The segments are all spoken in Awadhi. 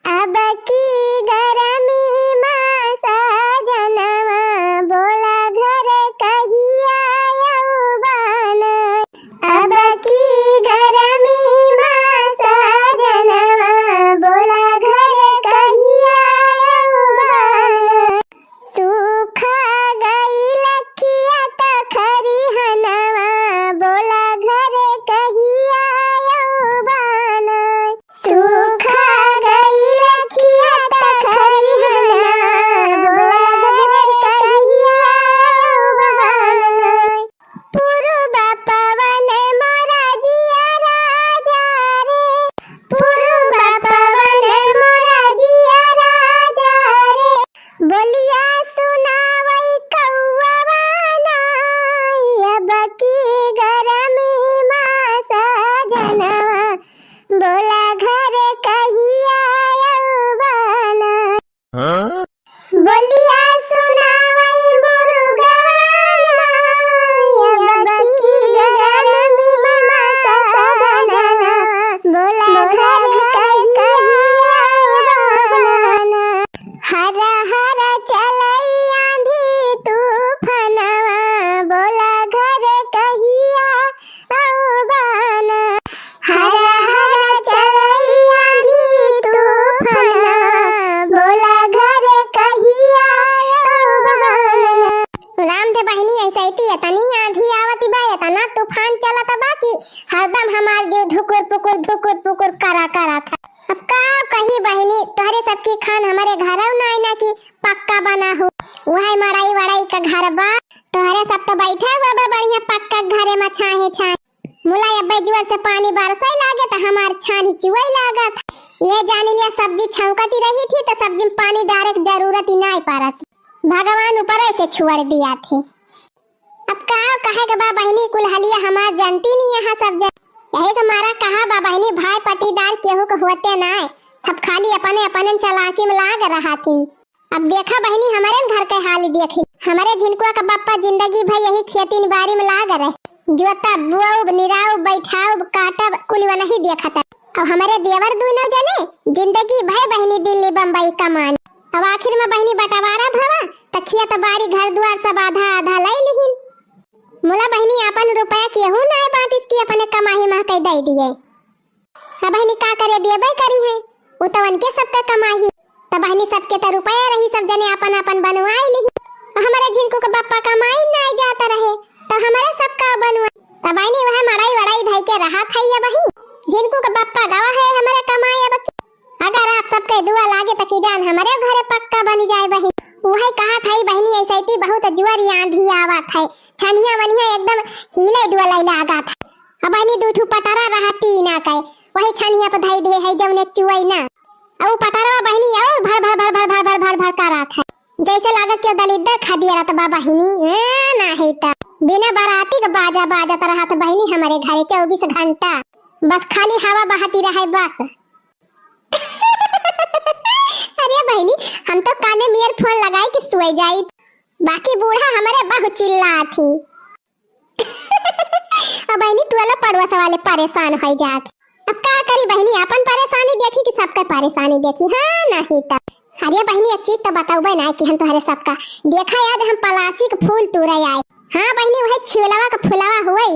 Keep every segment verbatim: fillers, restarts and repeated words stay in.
अब की गरमी मा साजनवा, बोला घर कहिया अउबा ना। अब की गरमी मा साजनवा, बोला घर कहिया अउबा ना। सूखा गइल अखिया त खरिहनवा, बोला घर कहिया अउबा ना। सूखा गइल अखिया त खरिहनवा, बोला घर कहिया अउबा ना। पुरुबा पवन मोरा जिया राजा रे, पुरुबा पवन मोरा जिया राजा रे, बोलिया सुनावई कौआ ना। अब की गरमी मा साजनवा, बोला घर कहिया अउबा ना। हाँ? बोलिया सुनावई मुरुगा ना, अब की गरमी मा साजनवा, बोला घर कहिया अउबा ना। हरा हरा चलई आंधी तूफनवा, बोला घर कहिया अउबा ना। हरा हरा चलई आंधी तूफनवा, बोला घर कहिया अउबा ना। राम दे बहिनी, ऐसे ही एतनी आंधी आवत बा, एतना तूफान चलत बा कि हरदम हमार जीव धुकुर पुकुर धुकुर पुकुर करा करा था। अब का कही बहिनी, तोहरे सबकी खान हमरे घरव नाई ना कि पक्का बना हो, वही मड़ई वड़ई का घर बा। तोहरे सब तो बैठे हुए बा बढ़िया पक्का घरे मा छाहे छाहे। मुला अब्बे जुअर से पानी बरसई लागे त हमार छानी चुअई लागत। ये जानी लिया सब्जी छौंकती रही थी त सब्जी में पानी डारे के जरूरत ही नाई पड़त। भगवान ऊपर से छोड़ दिया थे। अब का कहे के बा बहिनी, कुल हलिया हमार जनती नहीं यहाँ सब जन। यही के मारा कहा बा बहिनी, भाई पटीदार केहू के होते नाय, सब खाली अपने अपने चालाकी में लाग रहा थी। अब देखा बहिनी, हमरे घर के हाल देखी, हमरे झिनकुआ का बप्पा जिंदगी भर यही खेती बाड़ी में लाग रहे, जोतब, बुआउब, निराउब, बैठाउब, काटब, कुल वनही देखत। अब हमरे देवर दूनो जने जिंदगी भर बहिनी दिल्ली बम्बई कमान। अब आखिर में बहिनी बंटवारा भवा, त खेत बाड़ी घर दुआर सब आधा आधा लई लिहिन। मुला बहिनी आपन रुपया केहू नाय बांटिस कि अपने कमाही मा कई दई दिए। अब बहिनी का करे, देबे करी है, उ तो उनके सबका कमाही। त बहिनी सबके त रुपया रही, सब जने आपन आपन बनवाई लिही। हमरे झिनकू के बप्पा कमाई नाय जात रहे, त हमरे सबका बनवाई। त बहिनी वह मड़ई वड़ई धई के रहा था ये बहिन, झिनकू के बप्पा गवा है हमरे कमाई अब की। अगर आप सबके दुआ लागे त की जान हमरे घरे पक्का बनी जाए बहिन। उहे कहा था बहिनी, ऐसे ही बहुत जुआरी आंधी आवत है, छनिया वनिया एकदम हिले डुअले लागत है। अब बहिनी दू ठू पटरा रहा टीना के, वही छनिया पे धई दे है जौने चुअई ना। अउ पटरवा बहिनी अउ भर भर भर भर भर भर भर भर करत है, जैसे लागत कि दलिद्दर खदिया रहत बा बहिनी। ए, नाही त बिना बराती के बाजा बाजत रहत बहिनी हमरे घरे चउबीस घंटा, बस खाली हवा बहती रहे बस। अरे बहिनी, हम तो काने में earphone लगाई के सोए जाई, बाकी बूढ़ा हमरे बहुत चिल्लात ही। अब बहिनी टोला पड़ोस वाले परेशान होइ जात। अब का करी बहिनी, आपन परेशानी देखी कि सबके परेशानी देखी? हाँ, नाही त। अरे बहिनी, एक चीज तो बतउबे ना कि हम तोहरे सबका देखा, आज हम पलासी के फूल तोड़े आए। हाँ बहिनी, वही छिलवा के फुलवा हुए।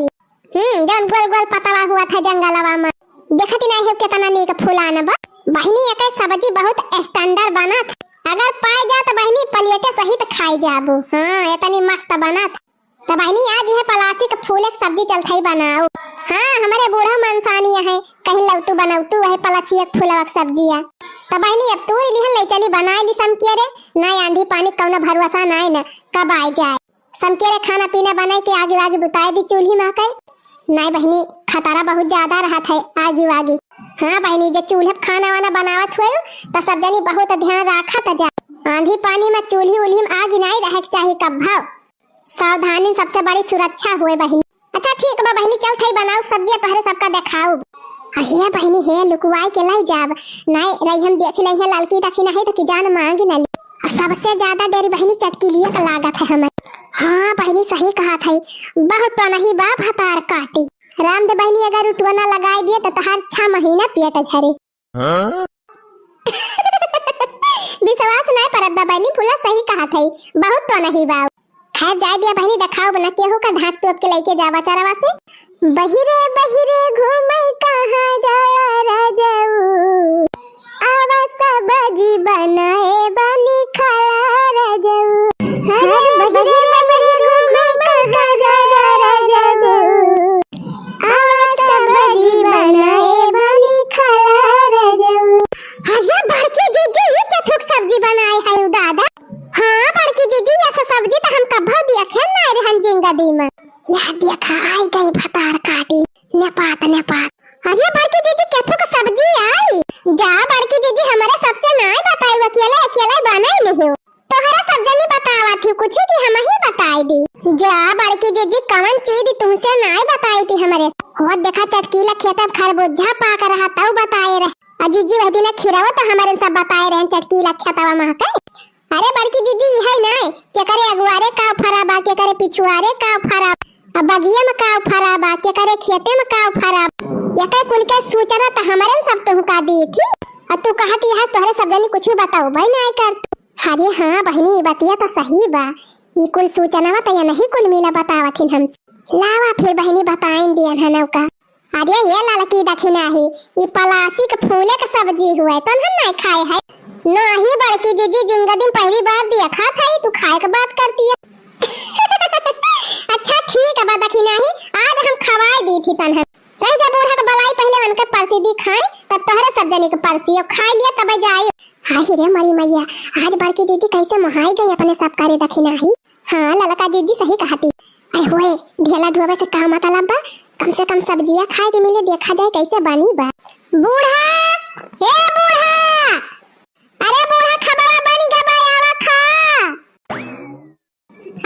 हम्म, जौन गोल गोल पतवा हुआ था जंगलवा में, देखती नहीं हो कितना नीक फुलान बा। बहिनी, एकर सब्जी बहुत standard बनत, अगर पाए जा तो बहिनी प्लेटे सहित खाई जाबू। हाँ, इतनी मस्त बनत। तो बहिनी, आज यह पलासी के फूले के सब्जी चलत है बनाओ। हाँ, हमरे बूढ़ा मनसानी है, कहीं लौतू बनौतू है पलासी के फूलवा के सब्जिया। तो बहिनी, अब तूर लिहन ले चली बनाए ली समकेरे, ना आंधी पानी कौनो भरोसा ना है ना, कब आए जाए। समकेरे खाना पीना बनाए के आगी वागी बुताए दी चूल्ही मा के। नाई बहिनी, खतरा बहुत ज्यादा रहत है आगी वागी। हाँ बहिनी, जे चूल्हे पे खाना वाना बनावत हुए त सब जनी बहुत ध्यान राखत जा। आंधी पानी मा चूल्ही उल्ही मा आगी नाई रहे के चाही कब्भव। सावधानी सबसे बड़ी सुरक्षा हुए बहिनी। अच्छा ठीक बा बहिनी, चलत है बनाऊ सब्जी तोहरे सबका देखाऊ। अहे बहिनी हे, लुकुआई के लाई जाब। नाई रही हम देखी लई है ललकी दखी नहीं तो की जान मांगी न ली। आ सबसे ज्यादा डेरी बहिनी चटकीलिए का लागत है हमें। हाँ बहिनी सही कहत है, बहुत तो नहीं बा भतार काटी। राम दे बहिनी अगर उठवना लगाई दिए तो तहार छह महीना पेट झरे। हाँ? विश्वास नाय परत बा बहिनी, फूला सही कहत है, बहुत तो नहीं बा। खैर जाए दिया बहिनी, देखाओ बना केहू का ढाक तोप के लइके जावा चरवा से। बहिरे बहिरे घूमे कहाँ जाया राजाऊ, आवा सब्जी बनाए बनी खाया राजाऊ। अरे बहिरे बहिरे घूमे कहाँ जाया राजाऊ, आवा सब्जी बनाए बनी खाया राजाऊ। अरे बड़की जीजी, ये क्या थुक सब्जी बनाए है दादा? हाँ बड़की जीजी, ये सब सब्जी तो हम कभो देखे ना रहन जिंदगी में। यह देखा, आई गई भतार काटी, नेपात, नेपात। अरे बड़की जीजी, केथुक सब्जी आई? जा बड़की जीजी, हमरे सबसे नाय बताई, अकेले, अकेले बनाई लिहियो। तोहरे सब जनी बतावा थी कुछ कि हम ही बताई दी। जा बड़की जीजी, कवन चीज तुमसे नाय बताई थी हमरे। हो देखा, चटकीला खेत में खरबूजा पाक रहा, तब बताए रहे। आ जीजी वह दिन खिरवा तो हमरे सब बताए रहे, चटकीला खेतवा महके। अरे बड़की जीजी, इहै नाय, केकरे अगुआरे काव फरा बा, केकरे पिछुआरे काव फरा बा, आ बगिया में काव फरा बा, केकरे खेते में काव फरा बा, एकै कुल के सूचना त हमरे सब तुहका दी थी। आ तू कहत यह तोहरे सब जनी कुछ बताओ भाई नाय कर। अरे हाँ बहिनी, ई बतिया त सही बा, ई कुल सूचना त यनही कुल मिला बतावथिन हमसे। लावा फिर बहिनी बताइन दियन हनौ का। अरे ये ललकी दखिनाही, ई पलासी के फूले के सब्जी हुए, तो हम नहीं खाए है। नहीं बड़की जीजी, जिंदगी में पहली बार देखा था, तू खाए के बात करती है। अच्छा ठीक है बा दखिनाही, आज हम खवाए दी थी तनहन। रह जा बूढ़ा के बलाई, पहले उनके परसी दी खाए, तब तोहरे सब जनी के परसी, और खाए लिया तब जाए। हाय रे मरी मैया, आज बड़की जीजी कैसे मोहाई गई अपने सब करे दखिनाही। हाँ, ललका जीजी सही कहती। अरे होए, ढेला ढुआवे से का मतलब बा? कम से कम सब्जिया खाए के मिले, देखा जाए कैसे बनी बा। बूढ़ा, ए बूढ़ा, अरे बूढ़ा, खबरवा बनी गा बा, आवा खा।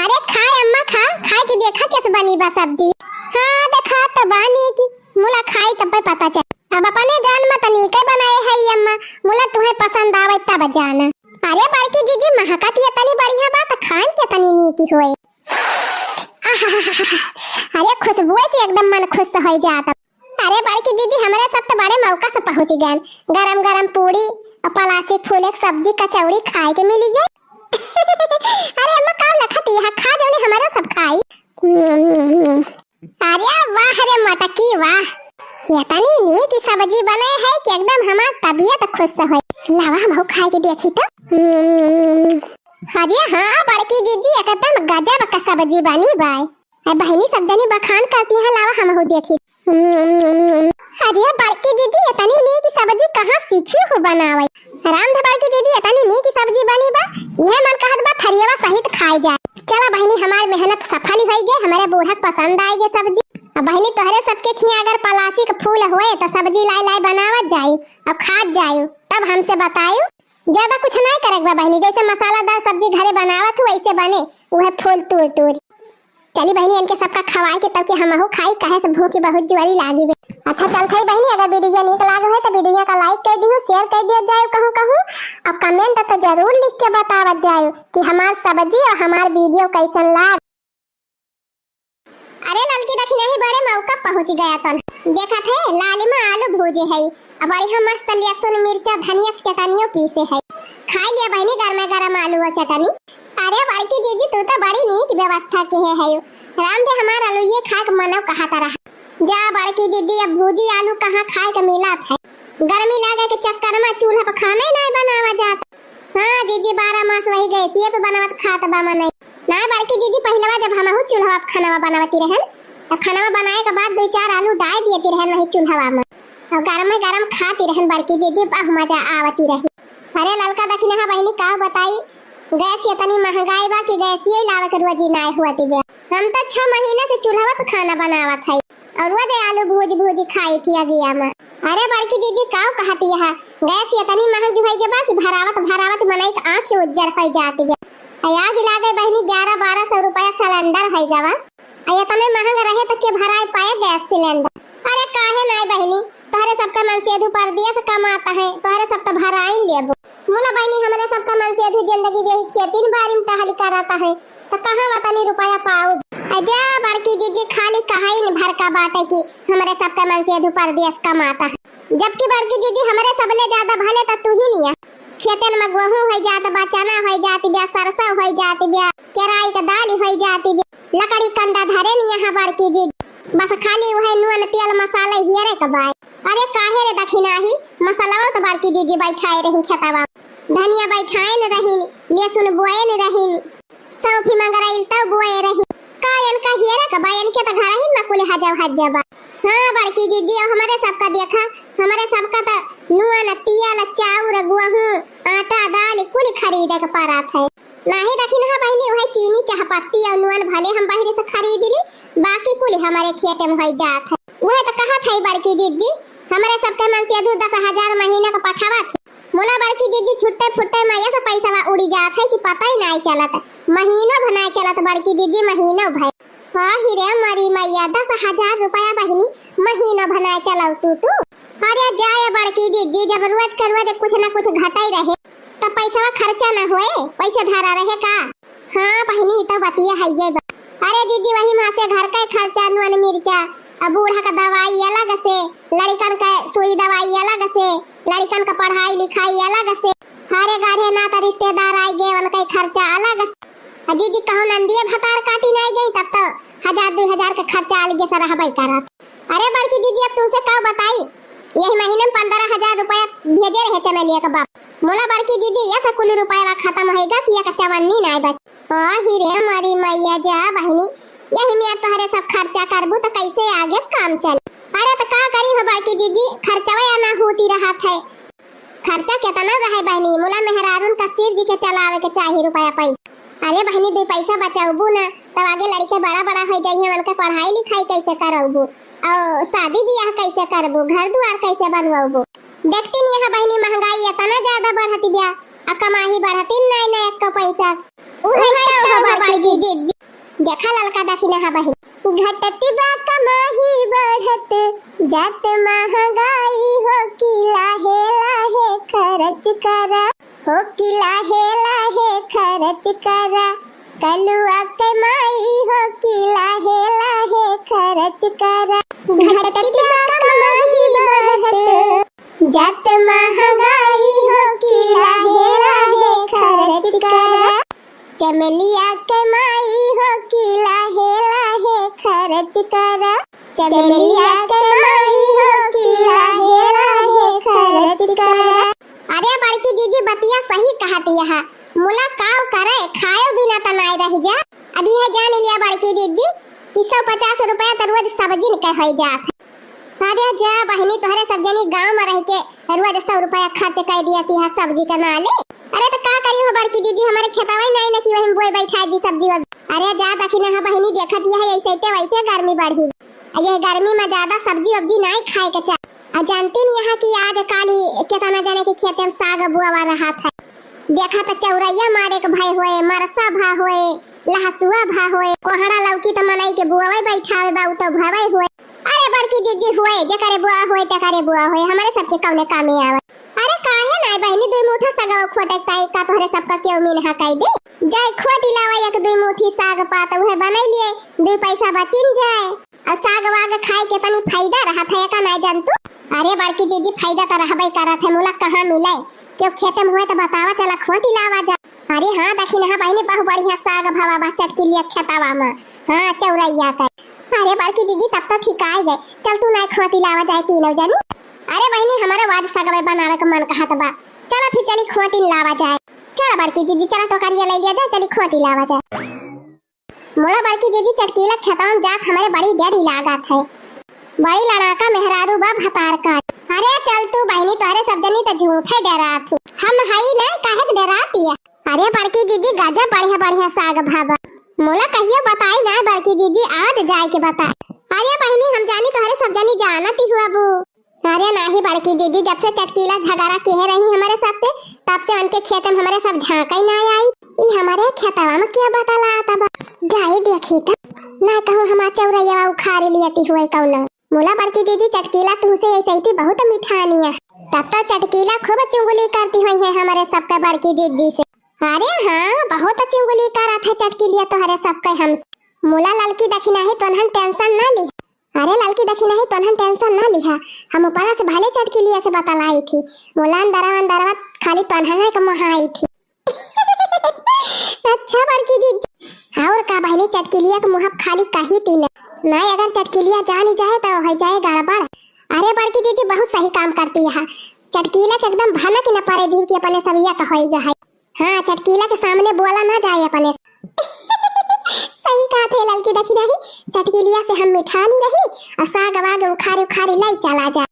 अरे खा अम्मा खा, खाए के देखा कैसे बनी बा सब्जी। हाँ, देखा तो बानी कि मुला खाई तब पता चल। अब अपने जान में तनी के बनाए है अम्मा, मुला तुहे पसंद आवे तब जाना। अरे बड़की जीजी, महकत ये तनी बढ़िया बा, त खान के तनी नीक होए। आहाहाहा। अरे खुशबुए से एकदम मन खुश हो जात। अरे बड़की जीजी, हमरे सब तो बड़े मौका से पहुँच गए, गरम गरम पूड़ी और पलासी फूले के सब्जी कचौड़ी खाए के मिली गए। अरे अम्मा का लखत यहाँ खा जाने, हमारा सब खाई। हम्म। अरे वाह रे मटकी वाह, इतनी नीक सब्जी बने है कि एकदम हमार तबियत खुश है। लावा हमहू खाए के देखी तो। हम्म। अरे हाँ बड़की जीजी, एकदम गजब का सब्जी बनी बा। ए बहिनी सब जनी बखान करती हैं, लावा हमहू देखी। हम्म। अरे बड़की जीजी, इतनी नीक सब्जी कहाँ सीखी हो बनावे? राम धबाल की दीदी इतनी नीक सब्जी बनी बा, इहे मन कहत बा थरियवा सहित खाए जाए। चला बहिनी, हमार मेहनत सफल होई गे, हमरे बूढ़क पसंद आए गे सब्जी। अब बहिनी तोहरे सबके खिया अगर पलासी के फूल होए तो सब्जी लाए लाए बनावत जाई और खात जाई, तब हमसे बताई। ज्यादा कुछ नहीं करे के बा बहिनी, जैसे मसालादार सब्जी घरे बनावत हूँ वैसे बने, उहे फूल तूर तूर। चली बहिनी, इनके सबका खवाई के तब कि हमहू खाई, काहे से भूखी बहुत जुआरी लागी बे। अच्छा चलत हई बहिनी, अगर वीडियो नीक लाग होए तो वीडियो का like कर दियो, share कर दियो जाए कहूँ कहूँ, और comment तो जरूर लिख के बतावत जाए कि हमार सब्जी और हमार वीडियो कैसन लाग। अरे ललकी दखिनाही बड़े मौका पहुँच गया तन, देखत है लाली में आलू भूजे है, अब बढ़िया मस्त लहसुन मिर्चा धनिया के चटनियो पीसे है, खाई लिया बहिनी गरमे गरम आलू और चटनी। अरे बड़की जीजी, तू तो बड़ी नीक व्यवस्था के है, है। राम दे हमार आलू ये खाए के मनो कहत रहा। जा बड़की जीजी, अब भूजी आलू कहाँ खाए के मिलत है, गर्मी लागे के चक्कर में चूल्हा पर खाना ही नहीं बनावा जात। हाँ जीजी, बारह मास वही गैसिए पे बनावत खात बा मनई। ना बड़की जीजी, पहिलवा जब हमहू चूल्हा पर खाना बनावती रहन, तो खाना बनाए के बाद दो चार आलू डाल दियती रहन वही चूल्हा में। और गरम गरम खाती रहन बड़की दीदी, बहु मजा आवती रही। अरे ललका दखिनहा बहिनी का बताई, गैस इतनी महंगाई बा कि गैसिए लावे के रोजी नाय हुआ तिबे। हम तो छह महीने से चूल्हा पे खाना बनावत है और रोज आलू भूज भूज खाई थी अगिया में। अरे बड़की दीदी का कहती है, गैस इतनी महंगी होई के बा कि भरावत भरावत मनई के आँख उज्जर हो जाती बे। आ आग लागे बहिनी, ग्यारह बारह सौ रुपया सिलेंडर है गवा। आ इतने महंग रहे तो के भराए पाए गैस सिलेंडर? अरे काहे नाय बहिनी, तोहरे सबका मनसेधु परदेस कमाता है, तोहरे सब तो भराइन लेबो। मुला बहिनी, हमरे सबका मनसेधु जिंदगी बेही खेती बारी में टहल करता है, तो कहाँ वतनी रुपया पाऊ? अजा बड़की जीजी खाली कहाइन भर का बाटे कि हमरे सबका मनसेधु परदेस कमाता है, जबकि बड़की जीजी हमरे सबले ज्यादा भले तो तू ही निया। खेतन में गोहूँ होइ जात बा, चना होइ जात बा, सरसों होइ जात बा, केराई के दाल होइ जात बा, लकड़ी कंडा धरे नहीं यहाँ बड़की जिज्जी, बस खाली उहे नून तेल मसाला हियरे के बाय। अरे काहे रे दखिनाही, मसलवा तो बड़की जिज्जी बैठाए रही खेतवा, धनिया बैठाए न रही, लहसुन बोए न रही, सौंफी मंगरइल तउ बोए रही। का एनका हियरा का बा, एनके त घरहिन में कुल हजव हज्जा बा। हाँ बड़की जिज्जी, अब हमरे सबका देखा, हमरे सबका त नून, तियल, चाउर, गोहूँ, आटा, दाल कुल खरीदे के परत है। नाहीं दखिनहा बहिनी, उहे चीनी, चाहपत्ती अउर नून भले हम बहिरे से खरीद ली, बाकी कुल हमरे खेते में होइ जात है। उहे त कहत है बड़की जिज्जी, हमरे सबके मन से अभी दस हजार महीना का पठावत है। मुला बड़की जिज्जी छुट्टे फुट्टे में ऐसे पैसवा उड़ी जात है कि पता ही नाहीं चलत। महीनो भर नाहीं चलत बड़की जिज्जी, महीनो भर। हाँ हिरे मरी मैया, दस हजार रुपया बहिनी, महीनो भर नाहीं चलौतू तू। अरे जाए बड़की जिज्जी, जब रोज के रोज कुछ न कुछ घटै रहे, त पैसवा खर्चा न होए, पैसे धरा रहे का? हाँ बहिनी, ई त बतिया हइये बा। अरे जिज्जी, वही में से घर का खर्चा, नून मिर्चा, अब बूढ़ा का दवाई अलग से, लड़िकन का सुई दवाई अलग से, लड़िकन का पढ़ाई लिखाई अलग से, हरे गाढ़े नात रिश्तेदार आइ गए, उनका खर्चा अलग से। आ जिज्जी, कहूँ नंदिया भतार काटी नाहीं गई, तब तो हजार दुइ हजार का खर्चा अलगे से रहबे करत। अरे बड़की जिज्जी, अब तुमसे का बताई, यही महीने में पन्द्रह हजार रुपया भेजे रहे चमेलिया का बाप। मुला बड़की जिज्जी, ये सब कुल रुपया खत्म होइगा कि एक चवन्नी नाहीं बच। ओ हिरे मरी मैया जा बहिनी, यही में तोहरे सब खर्चा करबू त कैसे आगे काम चली? अरे त का करी हो बड़की जिज्जी, खर्चवा या ना होती रहत है। खर्चा केतना रहे बहिनी, मुला मेहरारून का सिर जी के चलावे के चाही रुपया पैसा। अरे बहिनी, दुइ पैसा बचौबू ना, तब आगे लड़िके बड़ा बड़ा होइ जाइहैं, उनके पढ़ाई लिखाई कैसे करौबू, और शादी बियाह कैसे करबू, घर दुआर कैसे बनवौबू? देखती नहीं है बहिनी, महंगाई एतना ज्यादा बढ़त बिया, आ कमाही बढ़ती नाहीं ना एको पैसा। उहे उहे तो तो हो बड़की बड़की जिज्जी। देखा ललका दखिनहा बहिन। घटत बा कमाही बढ़त, जात महंगाई हो कि लाहे लाहे खर्च करा, हो कि लाहे लाहे खर्च करा। कलुआ के माई हो कि लाहे लाहे खर्च करा। घटत बा कमाही बढ़त, जात महंगाई हो कि लाहे लाहे खर्च करा। चमेलिया के माई हो कि लाहे लाहे खर्च करा। चमेलिया के माई हो कि लाहे लाहे खर्च करा। अरे बड़की जिज्जी, बतिया सही कहत यहा। मुला काव करे, खाए बिना त नाय रह जा। अब यह जान लिया बड़की जिज्जी कि सौ पचास रुपया त रोज सब्जी के होइ जात है। अरे जा बहिनी, तोहरे सब जनी गाँव में रह के रोज सौ रुपया खर्च कर दिया ती है सब्जी के नाले। अरे त का करी हो बड़की जिज्जी, हमरे खेतवा ही नाहीं ना कि वही में बोए बैठा दी सब्जी वब्जी। अरे जा दखिनहा बहिनी, देखत यह ऐसे ते वैसे गर्मी बढ़ी। आ यह गर्मी में ज्यादा सब्जी वब्जी नाहीं खाए के चाही। आ जानती नहीं यहाँ कि आज काल ही केतना जने के खेते में साग बुआवा रहत है। देखा त चौरैया मारे के भय होए, मरसा भा होए, लहसुआ भा होए, कोहड़ा लौकी त मनई के बुआवे बैठावे बा, उ त भवे होए। अरे बड़की जिज्जी होए, जेकरे बुआ होए, तेकरे बुआ होए, हमरे सबके कौने कामे आवे। अरे काहे नाय बहिनी, दुई मुठा सगवा खोटे ताई का तोहरे सबका केहू मिनहा कई दे? जाए खोटी लावा एक दुई मुठी साग पात, उहे बनाई लिए, दुई पैसा बचिन जाए। और साग वाग खाए के तनी फायदा रहत है, का नाय जानतू? अरे बड़की जिज्जी, फायदा त रहबे करत है, मुला कहाँ मिले? केहू खेते में होए त बतावा, चला खोटी लावा जा। अरे हाँ, दखिनहा बहिनी, बहु बढ़िया साग भवा बा चटकिलिया खेतवा में। हाँ, चौरैया के। अरे बड़की जिज्जी, तब तो ठिकाई गए। चल तू नाय खोटी लावा जाए तीनों जनी। अरे बहिनी, हमरो आज सगवे बनावे के मन कहत बा। चला फिर चली खोटी लावा जाए। चला बड़की जिज्जी, चला टोकरिया ले लिया जाए, चली खोटी लावा जाए। मुला बड़की जिज्जी, चटकीला खेतवा में जात हमरे बड़ी डरी लागत है। बड़ी लड़ाका मेहरारू बा भतार काट। अरे चल तू बहिनी, तोहरे सब जनी त झूठे डरात हू। हम हई ना, काहे के डराती है? अरे बड़की जिज्जी, गजब बढ़िया बढ़िया साग भा बा। मुला कहियो बताई ना बड़की जिज्जी, आज जाए के बताई। अरे बहिनी, हम जानी तोहरे सब जनी जानत ही हुआ बू। अरे नाही बड़की जिज्जी, जब से चटकीला झगड़ा किहे रही हमरे सबसे, तब से उनके खेते में हमरे सब झांका ही ना आई। ई हमरे खेतवा में क्या बतला आता बा? जाई देखी त, ना कहूँ हमार चौरैया उखाड़ लियती हुए कौनो। मुला बड़की जिज्जी, चटकीला तुमसे ऐसे ही थी बहुत मिठानी है। तब तो चटकीला खूब चुंगली करती हुई है हमरे सबके बड़की जिज्जी से। अरे हाँ, बहुत चुंगली करत है चटकीलिया तोहरे सबके हमसे। मुला ललकी दखिनही तोनहन tension ना ली। अरे ललकी दखिनही तोनहन tension ना लिहा, हम ऊपरा से भले चटकीलिया से बतलाई थी। मुला अंदरवा अंदरवा खाली तनहंगा के मोहाई थी। अच्छा बड़की जीजी, और का बहिनी, चटकिलिया के मुँह खाली कही थी ना, नहीं अगर चटकिलिया जानी जाए तो हो जाए गड़बड़। अरे बड़की जीजी बहुत सही काम करती है, चटकीला के एकदम भनक न पड़े दीव कि अपने सबिया का होई गए है। हाँ, चटकीला के सामने बोला ना जाए अपने। सही कहा थे ललकी, देखी नहीं, चटकीलिया से हम मिठानी रही और साग वाग उखारी उखारी लाई चला जाए।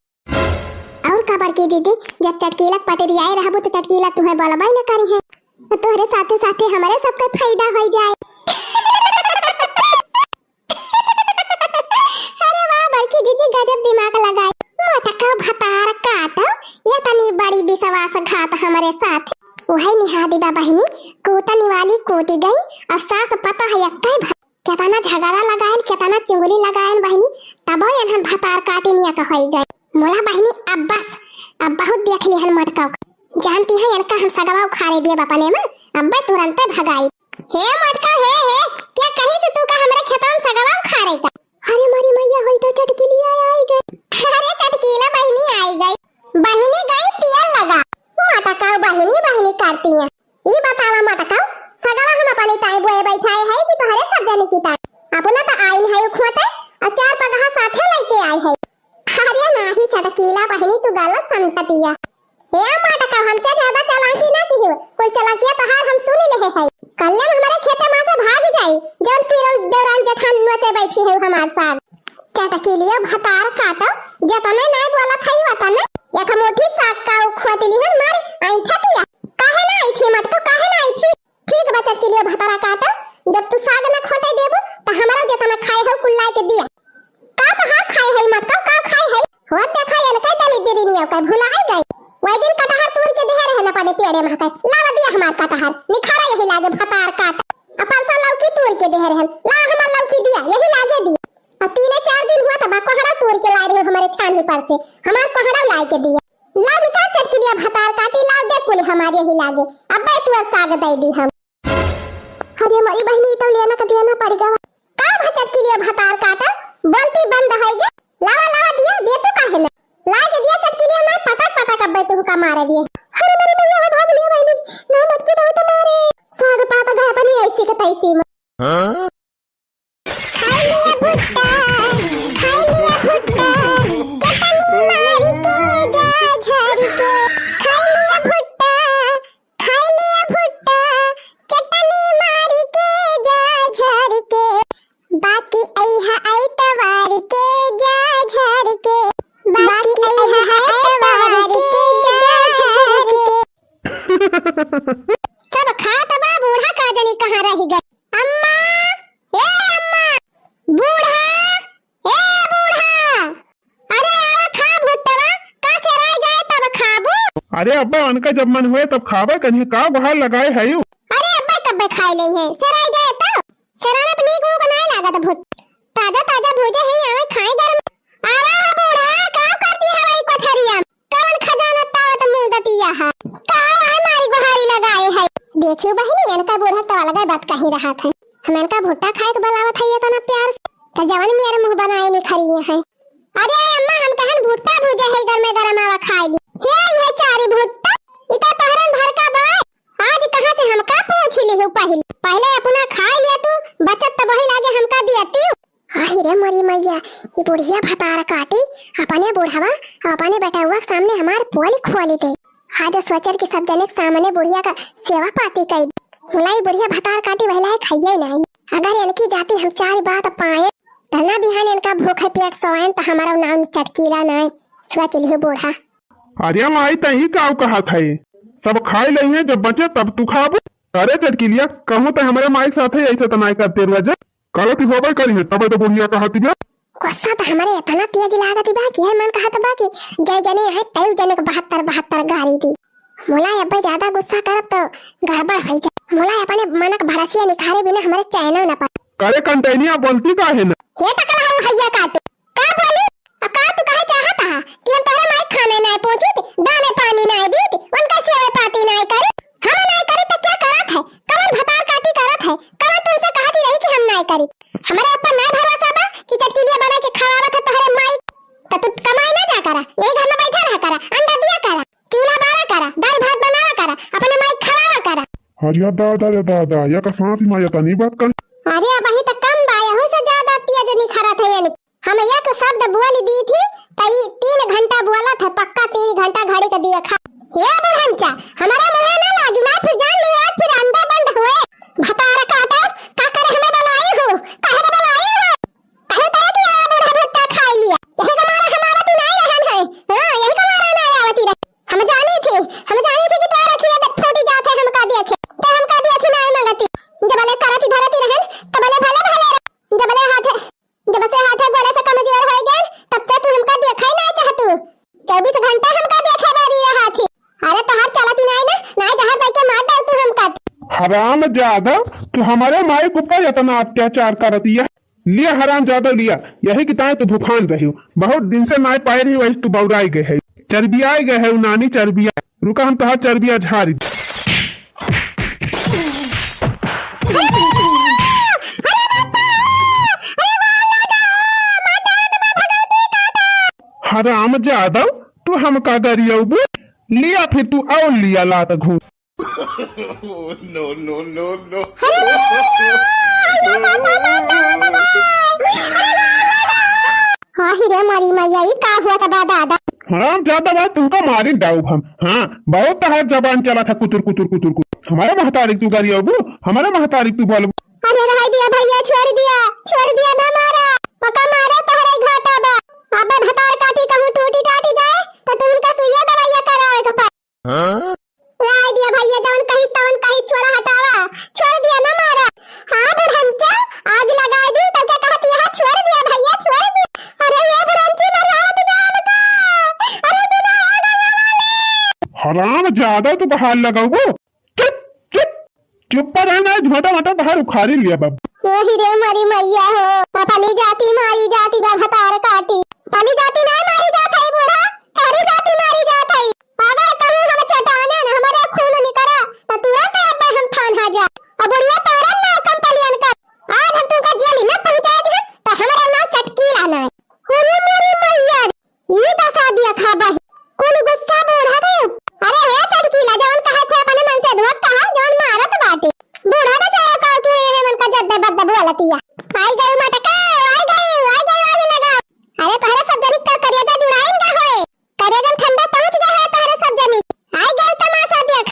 और का बड़की दीदी, जब चटकीला के पटरियाए रहबू तो चटकीला तुहे बोलबे न करी है, तो तोहरे साथे साथे हमारे सबके फायदा हो जाए। अरे वाह बड़की दीदी, गजब दिमाग लगाई। मटका भतार काटो, ये तनी बड़ी विश्वासघात हमारे साथ। वही निहादी बा बहिनी, कूटनी वाली कूटी गई और सास पता है एक्के भर। केतना झगड़ा लगायन, केतना चुगली लगायन बहिनी, तबो एनहन भतार काटी निया का होई गई। मोला बहिनी अब बस, अब बहुत देख लिहन मटका। जानती है इनका हम सगवा उखाड़े दिए बपने में, अब्बे तुरंते भगाई। हे मटका, हे, हे, क्या कही से तू का हमरे खेतवा में सगवा उखाड़े का? अरे मोरी मैया, होई तो चटकीलिया आई गई। अरे चटकीला बहिनी आई गई, बहिनी गई तेल लगा। मटका बहिनी, बहिनी करती है। ई बतावा मटका, सगवा हम अपने ताई बोए बैठाए है कि तोहरे सब जने की ताई? अपना तो आइन है उखोटे और चार पगहा साथे लेके आई है। अरे नाही चटकीला बहिनी, तू गलत समझतिया। हे मटका, हमसे ज्यादा चालाकी ना किहो, कोई चालाकिया तोहार हम सुन लेहे है। कल्ले में हमारे खेते में से भाग जाई, जौन तीनों देवरान जेठान नोचे बैठी है हमार साग। चटकीलियो भतार काटो, जतने नाय बोलत है वतने। एक मुट्ठी साग का खोट लिहन मार ऐठतिया। काहे ना ऐठी मटका, काहे ना ऐठी? ठीक बा चटकीलियो भतार काटो, जब तू साग न खोटे देबू त हमारा जेतना खाए हो कुल लाए के दिया। का तोहार खाए है मटका, का खाए है? हो देखा एनके दलिद्रिनिया के भुलाए गई। वही दिन कटहर तूर के देहे रहन अपने पेड़े में के, लावा दिया हमार कटहर, निखारा यही लागे भतार काट। आ परसा लौकी तूर के देहे रहन, लावा हमार लौकी दिया, यही लागे दिया। आ तीने चार दिन हुआ तब कोहड़ा तूर के लाए रहे हमारे छानी पर से, हमार कोहड़ा लाए के दिया। लाव निकाल चटकिलिया भतार काटी, लाव दे कुल हमार यही लागे, अब्बे तू साग दे दी हम। अरे हमारी बहिनी, ई तो लेना का देना पड़ गवा। का भा चटकिलिया भतार काटा, बोलती बंद होई गे। लावा, लावा दिया, दे तू काहे ना? ला के दिया चटकिलिया ना, पटक, पटक अब्बे तू का मारे दिए। अरे हमारी मैया, वो भाग लिया बहिनी, ना मटकी बहुत मारे। साग पात गए अपनी ऐसी के तैसी में। हाँ? खाई लिया भुट्टा, खाई लिया भुट्टा, चटनी मारी के जा झारी के। खाई लिया भुट्टा, खाई लिया भुट्टा, चटनी मारी के जा झारी के। बाकी अइहा ऐतवार के जा झारी के। बाकी अइहा ऐतवार के जा झारी के। सब खात बा, बूढ़ा का जनी कहाँ रहि गए। अम्मा, ए अम्मा, बूढ़ा, ए बूढ़ा, अरे आवा खा भुट्टवा, का सेराई जाए तब खाबू? अरे अब्बा, उनका जब मन होए तब खाबे कन्हे, का गुहार लगाए है यू? अरे अब्बा, तब्बे खाए ले है, सेराई जाए तब। सेराना तो नीक ऊक नाय लागत भुट्टा। ताजा ताजा भूजे है, आवे खाए गरम। आवा हा बूढ़ा, का करती हवा ई कोठरिया में? कवन खजाना तावत मुंह दतिया है? का आए मारी गुहारी लगाए है? देखियो बहिनी, इनका बूढ़ा तो अलग बात कही रहा था। हम इनका भुट्टा खाए के बुलावत है इतना प्यार से, तो जवन मेरे मुंह बनाए निखरी है। अरे अम्मा, हम कहन भुट्टा भूजे है, गरमे गरम आवा खाए ली। हे, ये चारी भुट्टा, इता तोहरन भर का बा। आज कहाँ से हमका पूछ लिहू पहिले? पहिले अपना खाए लिया तू, बचत तो वही लागे हमका दिया तू। आही रे मोरी मैया, ई बुढ़िया भतार काटी, अपने बुढ़वा, अपने बेटउआ के सामने हमार पोल खोली दे। आज सोचर कि सब जने के सामने बुढ़िया का सेवा पाती कई। मुलाई बुढ़िया भतार काटी वहिला है खाइए नहीं। अगर इनकी जाति हम चार बात पाए, त ना बिहान इनका भूखे पेट सोएन त हमारा नाम चटकीला नाय। सोच लिहु बूढ़ा। अरे माई, तही काउ कहत है, सब खाए लइहे, जब बचे तब तू खाबू। अरे चटकीलिया, कहूँ त हमरे माई के साथे ऐसे त नाय करते रुआ जे। गलती होबे करी है, तबे तो बुढ़िया कहती बे। गुस्सा त हमरे इतना तेज लागत बा कि है मन कहत बा कि जय जने है तय जने के बहत्तर बहत्तर गारी दी। मुला अब्बे ज्यादा गुस्सा करब तो गड़बड़ होई जाए। मुला अपने मनक भड़सिया निखारे बिना हमरे चैनो न पाए। करे कंटैनिया बोलती काहे न? हे टकला हऊ हैया काटू। का बोली? आ का तू कहे चाहत हा कि हम तोहरे माई खाने नाय पहुंचित, दाने पानी नाय दीत, उनका सेवा पाती नाय करी? हम नाय करी त क्या करत है? कवन भतार काटी करत है? कवन तुमसे कहती रही कि हम नाय करी? हमरे ऊपर नाय भरोसा बा कि चटकीलिया बना के खवावत है तोहरे माई? त तू कमाई ना जा करा, यही घर में बैठा रहा करा, अंडा दिया करा। चूल्हा बारा करा, दाल भात बनावा अपने माई खवावा करा। अरे दादा रे दादा, या का साँस माँ या तनी बात कर। अरे अबही त कम बा, यहू से ज्यादा तेज निखरत है यानी। हम एक शब्द बोल दी थी, त ई तीन घंटा बोलत है, पक्का तीन घंटा घड़ी के दिया खा। हे बुढ़ंचा, हमारा मुँह ना लागी ना, फिर जान लियो, फिर अंडा बंद हुए। भतार काटे, का करे हमें बुलाई हो, काहे के बुलाई हो? काहे तरह की आया बूढ़ा भुट्टा खाई लिया, यही का मारा हमारा तू नहीं रहन है। हाँ, यही का मारा ना आवती रहे। हम जानी थी, हम जानी थी कि तोरा रखिए तो फूटी जात है, हमका देखे, तो हमका देखे ना मंगती। जबले करती धरती रहन, तबले भले भले रह, जबले हाथ जब से हाथे गोड़े से कमजोर होइ गए, तब से तू हमका देखा ही नाहीं चाहतू। चउबीस घंटा हमका देखे बारी रहा थी। अरे तोहार चलत ही नाहीं ना, नाहीं जहर दे के मार डाल तू हमका। हराम जादा, तू हमारे माई के ऊपर इतना अत्याचार करत हिया। लिया हराम जादा लिया, यही की ताई तू भूखान रही हो। बहुत दिन से नाहीं पाए रही, वही तू बौराई गए है, चर्बियाए गए है, नानी चर्बिया। रुका हम तोहार चर्बिया झारी। हराम जादव, तू हमका गरियौबू? लिया फिर तू और लिया लात घूम। No, no, no, no। हाँ, ही रे मारी मैया, ई का हुआ था बा दादा? हराम जादा बा, तुमका मारी डाउब हम। हाँ, बहुत तहार जबान चला था कुतुर, कुतुर, कुतुर, कुतुर। हमारे महतारी तू गरियौबू, हमारे महतारी तू बोलबू। अरे रहाई दिया भैया, छोड़ दिया, छोड़ दिया ना मारा। पका मारा तहरे घाटा बा। अब भतार काटी कहूँ टूटी टाटी जाए, तो तू उनका सुइया दवाइया करावे के पड़े। हाँ? रहाई दिया भैया, जवन कहिस तवन कहिस, छोड़ा हटावा, छोड़ दिया ना मारा। हाँ बुढ़ंचा, आग लगाए दी, तब क्या कहती है, छोड़ दिया भैया, छोड़ दिया। अरे ये बुढ़ंची मरवा दिया हमका। अरे सुना, आग लगा ले। हराम जादा तू बहार लगाऊ। चुप, चुप, चुप पर रहना, झोटा मोटा बाहर उखाड़ी लिया बाबू। ओही रे मरी मैया हो, अपनी जाति मारी जाति बा भतार काटी। अपनी जाति ना मारी जात है बूढ़ा, थारी जाति मारी जात है। अगर कहूँ हम चटाने न हमारे खून निकरा, तो तुरंत अब हम थान हा जा। अब बुढ़िया तारन ना कम पलियन कर। आज हम तुमका जेल न पहुँचाए थे, तो हमारा नाम चटकीला ना है। अरे मेरी मैया, ई दसा दिया था बही। कुल गुस्सा बूढ़ा गयो। अरे हे चटकीला, जवन कहे थे अपने मन से धोत कहा, जवन मारत बाटे। बूढ़ा बेचारा का के है मन का जद्दे बद्दे बोलतिया। आई गई मटका, आई गई, आई गई, आई लगा। अरे तोहरे सब जनी का करेजा जुड़ाइन का होए। करेजा ठंडा पहुँच गया है तोहरे सब जनी। आई गई तमाशा देख।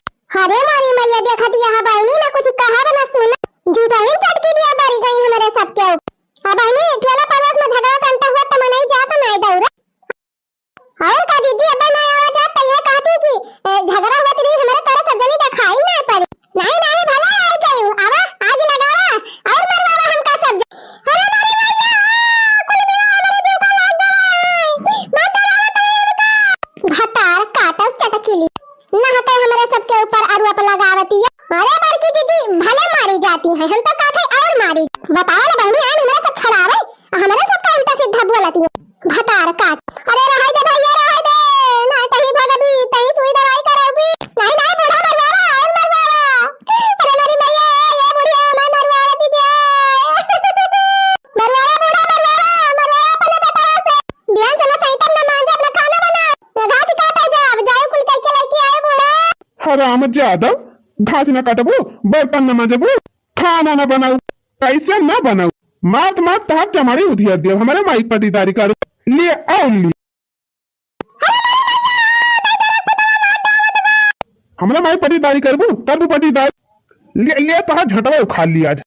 अरे मारी मैया देखत यहाँ बहनी ना कुछ कहा ना सुना। जुड़ाइन चटकीलिया बरी गई हमारे सबके ऊपर। अब बहनी टोला पड़ोस में झगड़ा कंटा हुआ त मनई जात नाई दौड़ा। और का दीदी, अब ना आवा जात, त यह कहती कि, ए, झगड़ा हुआ त नहीं, हमारे तोरा सब जनी देखाई ना पड़ी। नहीं, नहीं, भला आई गई, आवा, आग लगावा, और मरवावा हमका सब जन। अरे मारी मैया, कुल मिला हमारे जीव का लाग गए। मत डरावा तो इनका। भतार काटल चटकीली। ना हटे हमरे सबके ऊपर आरोप लगावती है। अरे बड़की दीदी, भले मारी जाती है, हम तो कहते और मारी। बताओ ना बहनी, आन हमरे सब छड़ावे, आ हमरे सब का उल्टा सीधा बोलती है। भतार काट। अरे रहाई दे भैया, रहाई दे। नहीं तही भगबी, तही सुई दवाई करबी। नहीं, नहीं, बूढ़ा मरवावा, और मरवावा। अरे मेरी मैया, ये बुढ़िया हमार मरवावा दीदी। मरवावा बूढ़ा, मरवावा, मरवावा अपने बेटवा से। बिहान से ना सैतन ना मांजे, अपना खाना बना। ना घास काटे जाब, जाओ कुल कह के लेके आए बूढ़ा। हराम जादव, घास ना काटबू, बर्तन ना मांजबू, खाना ना बनाऊ, कैसे ना बनाऊ? मात मात तहार चमारी उधियर दियो, हमारे माई पटीदारी करो। लिए आओ लिए। हमरा माई पटीदारी करबू, करबू पटीदारी। ले, ले तोहार झटवा उखाड़ ली आज।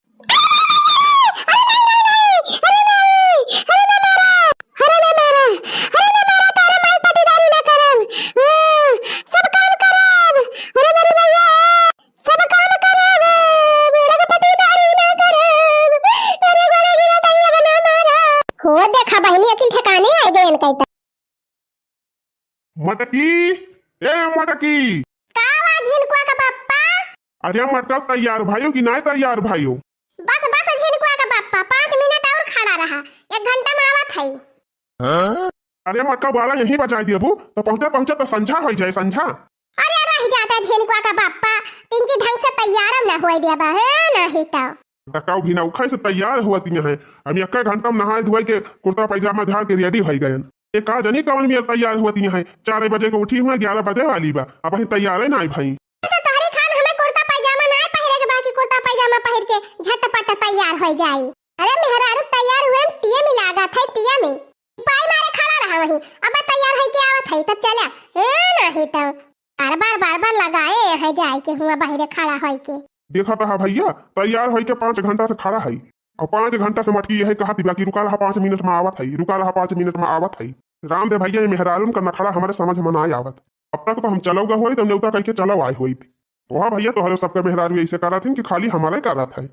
हो देखा बहनी, अकिल ठिकाने आ गए इनका। मटकी, ए मटकी। का बा झिनकुआ का पप्पा? अरे मटका तैयार भइयो कि नाय तैयार भइयो? बस बस झिनकुआ का पप्पा, पाँच मिनट और खड़ा रहा, एक घंटा में आवत है। अरे मटका बाला यहीं बजाय देबू तो पहुँचत पहुँचत तो संझा होइ जाए, संझा। अरे रह जाता झिनकुआ का पप्पा, तिनकी ढंग से तैयार ना होए देबा, हाँ, नहीं तो। टकाऊ भी ना उखाई से तैयार हुआ तिया है। हम एक घंटा में नहाए धोए के कुर्ता पैजामा झाड़ के ready होइ गयन। ये का जनी कवन मियर तैयार हुआ तिया है। चार बजे के उठी हुआ, ग्यारह बजे वाली बा, अबहीं तैयार है ना आई भाई। तो झटपट तैयार होइ जाई। अरे मेहरारू तैयार हुए में टिया में लागत है, टिया में। पाई मारे खड़ा रहा वहीं, अब तैयार होइ के आवत है, तब चला। ए, नहीं तो बार बार, बार बार लगाए है जाए के हुआ बाहरे खड़ा होइ के। देखा तो हा भैया, तैयार होइ के पाँच घंटा से खड़ा है, और पाँच घंटा से मटकी यही कहत बा कि रुका रहा, पाँच मिनट में आवत है, रुका रहा, पाँच मिनट में आवत है। राम दे भैया, ये मेहरारून का नखड़ा हमरे समझ में ना आवत। अब तक तो हम चलौ गए होइत, नेवता कह के चलौ आए होइत। वाह भैया, तोहरे सबके मेहरारू ऐसे करत हैं कि खाली हमारे करत है।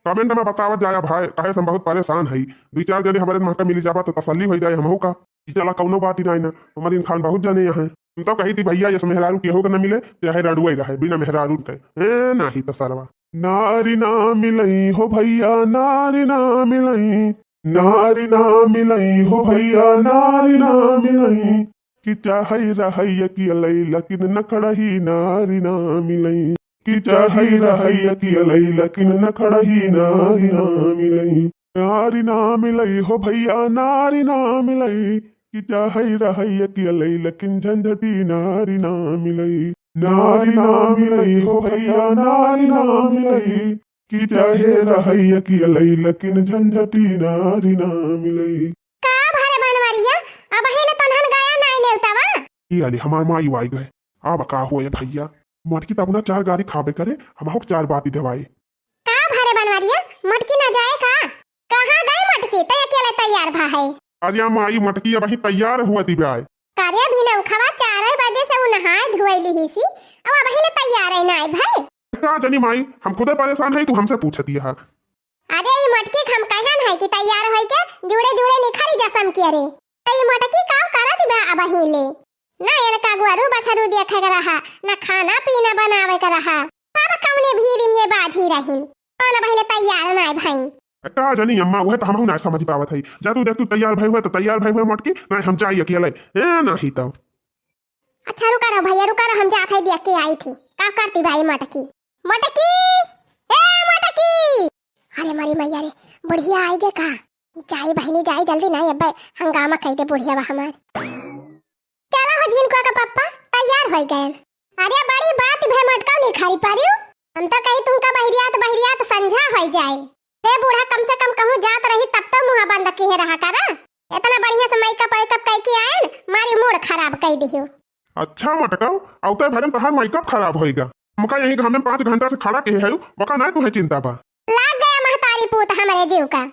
Comment में बतावत जाया भाई, काहे से हम बहुत परेशान है। दुई चार जने हमरे महका मिली जाबा तो तसल्ली होइ जाए हमहू का। ई चला कौनो बात ही नहीं ना, हमारे इनखान बहुत जने यहाँ। हम तो कही थी भैया, ये मेहरारू केहू के न मिले, चाहे रंडुआ ही रहे, बिना मेहरारू के। ए, नाही तो सरवा। नारी ना मिलई हो भैया, नारी ना मिलई, नारी ना मिलई हो भैया, नारी ना मिलई। कि चाहई रहई अकेलई, लेकिन नखड़ही नारी ना मिलई। कि चाहई रहई अकेलई, लेकिन नखड़ही नारी ना मिलई। नारी ना मिलई हो भैया, नारी ना मिलई। कि चाहई रहई अकेलई, लेकिन झंझटी नारी ना मिलई। नारी ना मिलई हो भैया, नारी ना मिलई। कि चाहे रहई अकेलई, लेकिन झंझटी नारी ना मिलई। का भरे बनवरिया, अबहीं ले तनहन गया नाई नेवतावा? ई आली हमार माई वाई गए। अब का होए भैया, मटकी त अपना चार गारी खाबे करे, हमहू के चार बाती देवाए। का भरे बनवरिया, मटकी ना जाए का? कहाँ गए मटकी? तै अकेले तैयार भा है। अरे माई, मटकी अबहीं तैयार हुआ दिवाए। करे भी ना उखवा, चार बजे से उ नहाए धोए लिही सी, अब अबहीं ले तैयार है नाई भाई। का जानी माई, हम खुदे परेशान है, तू हमसे पूछती है। अरे ई मटकी के हम कहन है कि तैयार होई के जुड़े जुड़े निखरी जसम के रे। त ई मटकी का करत बा अबहीं ले? ना इनका गोरू बछरू देखे के रहा, ना खाना पीना बनावे के रहा। सब कौने भीड़ में बाझी रहिन। कौन अबहीं ले तैयार नाय भई। का जानी अम्मा, उहे तो हमहू ना समझ पावत है। जा तू देख, तू तैयार भई हुए तो तैयार भई हुए मटकी, नहीं हम जाई अकेले। ए, नहीं तो। अच्छा रुका रहो भैया, रुका रहो, हम जात है देख के आई थी। का करती भाई मटकी? मटकी! ए मटकी! अरे मरी मैया रे, बुढ़िया आई गे का? जाई बहिनी जाई, जल्दी नहीं अब्बे हंगामा कई दे बुढ़िया बा हमार। चला हो झिनकुआ का पप्पा, तैयार होई गए। अरे बड़ी बात भे मटका निखारी पारियो, हम तो कही तुमका बहिरियात बहिरियात संझा होई जाए। रे बूढ़ा, कम से कम कहूँ जात रही तब तो मुँह बंद किहे रहा करा। इतना बढ़िया से मेकअप वेकअप कई के आयन, मारी मूड खराब कई दिहियो। अच्छा मटकाऊ, अउते भरे में तहार मेकअप खराब होइगा। हमका यही घामे में पाँच घंटा से खड़ा किहे है, बका नाय तुहे चिंता बा। लाग गया महतारी पूत हमरे जीव का।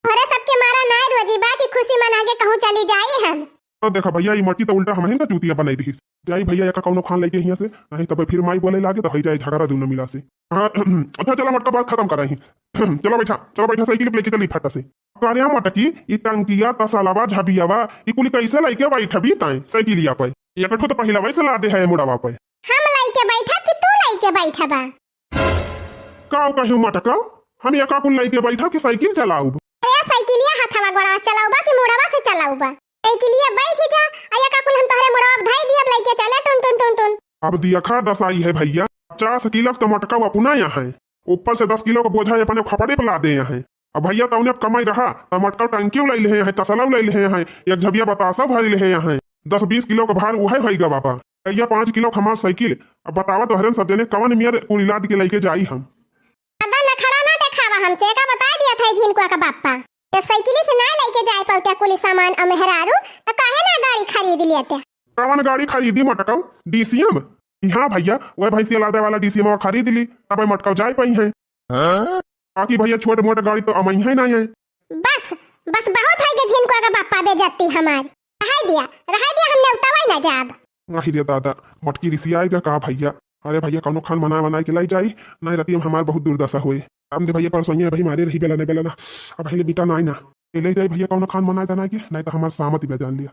घरे सबके मारा नाय रोजी बा कि खुशी मना के कहूँ चली जाई हम। तो देखा भैया, ई मटकी तो उल्टा हमहिन का चूतिया बनाई दिहिस। जाई भैया, एका कौनो खान लइके हियाँ से, नहीं तब फिर माई बोले लागे तो होई जाए झगड़ा दूनो मिला से। हाँ, अच्छा चला मटका बात खत्म करा ही। चलो बैठा, चलो बैठा, साइकिल पे लेके चली फटा से। का रे मटकी, ई टंकिया, तसलवा, झबियावा, ई कुल कैसे लइके बैठबी ताई साइकिलिया पे? एक ठो तो पहिलवा से लादे है मुड़वा पे। हम लइके बैठब कि तू लइके बैठबा? का कहू मटका, हम एका कुल लइके बैठब कि साइकिल चलाउब? ए साइकिलिया हथवा गोड़वा से चलाउबा कि मुड़वा से चलाउबा? साइकिलिया बैठ जा, आ एका कुल हम तोहरे मुड़वा पे धई दियब लइके चले टुन टुन टुन टुन। अब दियखा दसाई है भैया, पचास किलो के तो मटका अपना यहाँ है, ऊपर से दस किलो का बोझा अपने खपड़े पे लादे यहाँ है। अब भैया तौने अब कमाई रहा, त मटका टंकी उलाई ले हैं, तसला उलाई ले हैं, एक झबिया बतासा भरी ले हैं, दस बीस किलो का भार उहे होई गा बाबा। भैया पाँच किलो का हमार साइकिल, अब बतावा तोहरन सब जने कवन मियर कुल लाद के लइके जाई हम। ज्यादा नखड़ा ना देखावा हमसे, का बताई दिया था झिनकुआ का बापा। जब साइकिल से ना लइके जाए पौते कुल सामान अ मेहरारू, त काहे ना गाड़ी खरीद लेते? कवन गाड़ी खरीदी मटकाऊ? डीसीएम? कि हाँ भैया, वह भैंसिया लादे वाला डीसीएम खरीद ली, तब मटकाऊ जाए पाई है। हाँ? बाकी भैया छोट मोट गाड़ी तो अमई है ना है। बस, बस बहुत है के झिनकुआ का बापा बेजती हमार। रहाई दिया, रहाई दिया, हमने उतावई ना जाब। नहीं रे दादा, मटकी रिसियाएगा का भैया? अरे भैया, कौनो खान बनाए बनाए के लाई जाई, नहीं रतिया में हमार बहुत दुर्दशा होए। राम दे भैया, परसों ये भाई मारे रही बेला नहीं बेला ना, अब पहले बेटा ना आई ना, ये ले जाई भैया कौनो खान बनाए बनाए के, नहीं तो हमार सामत ही बेजान लिया।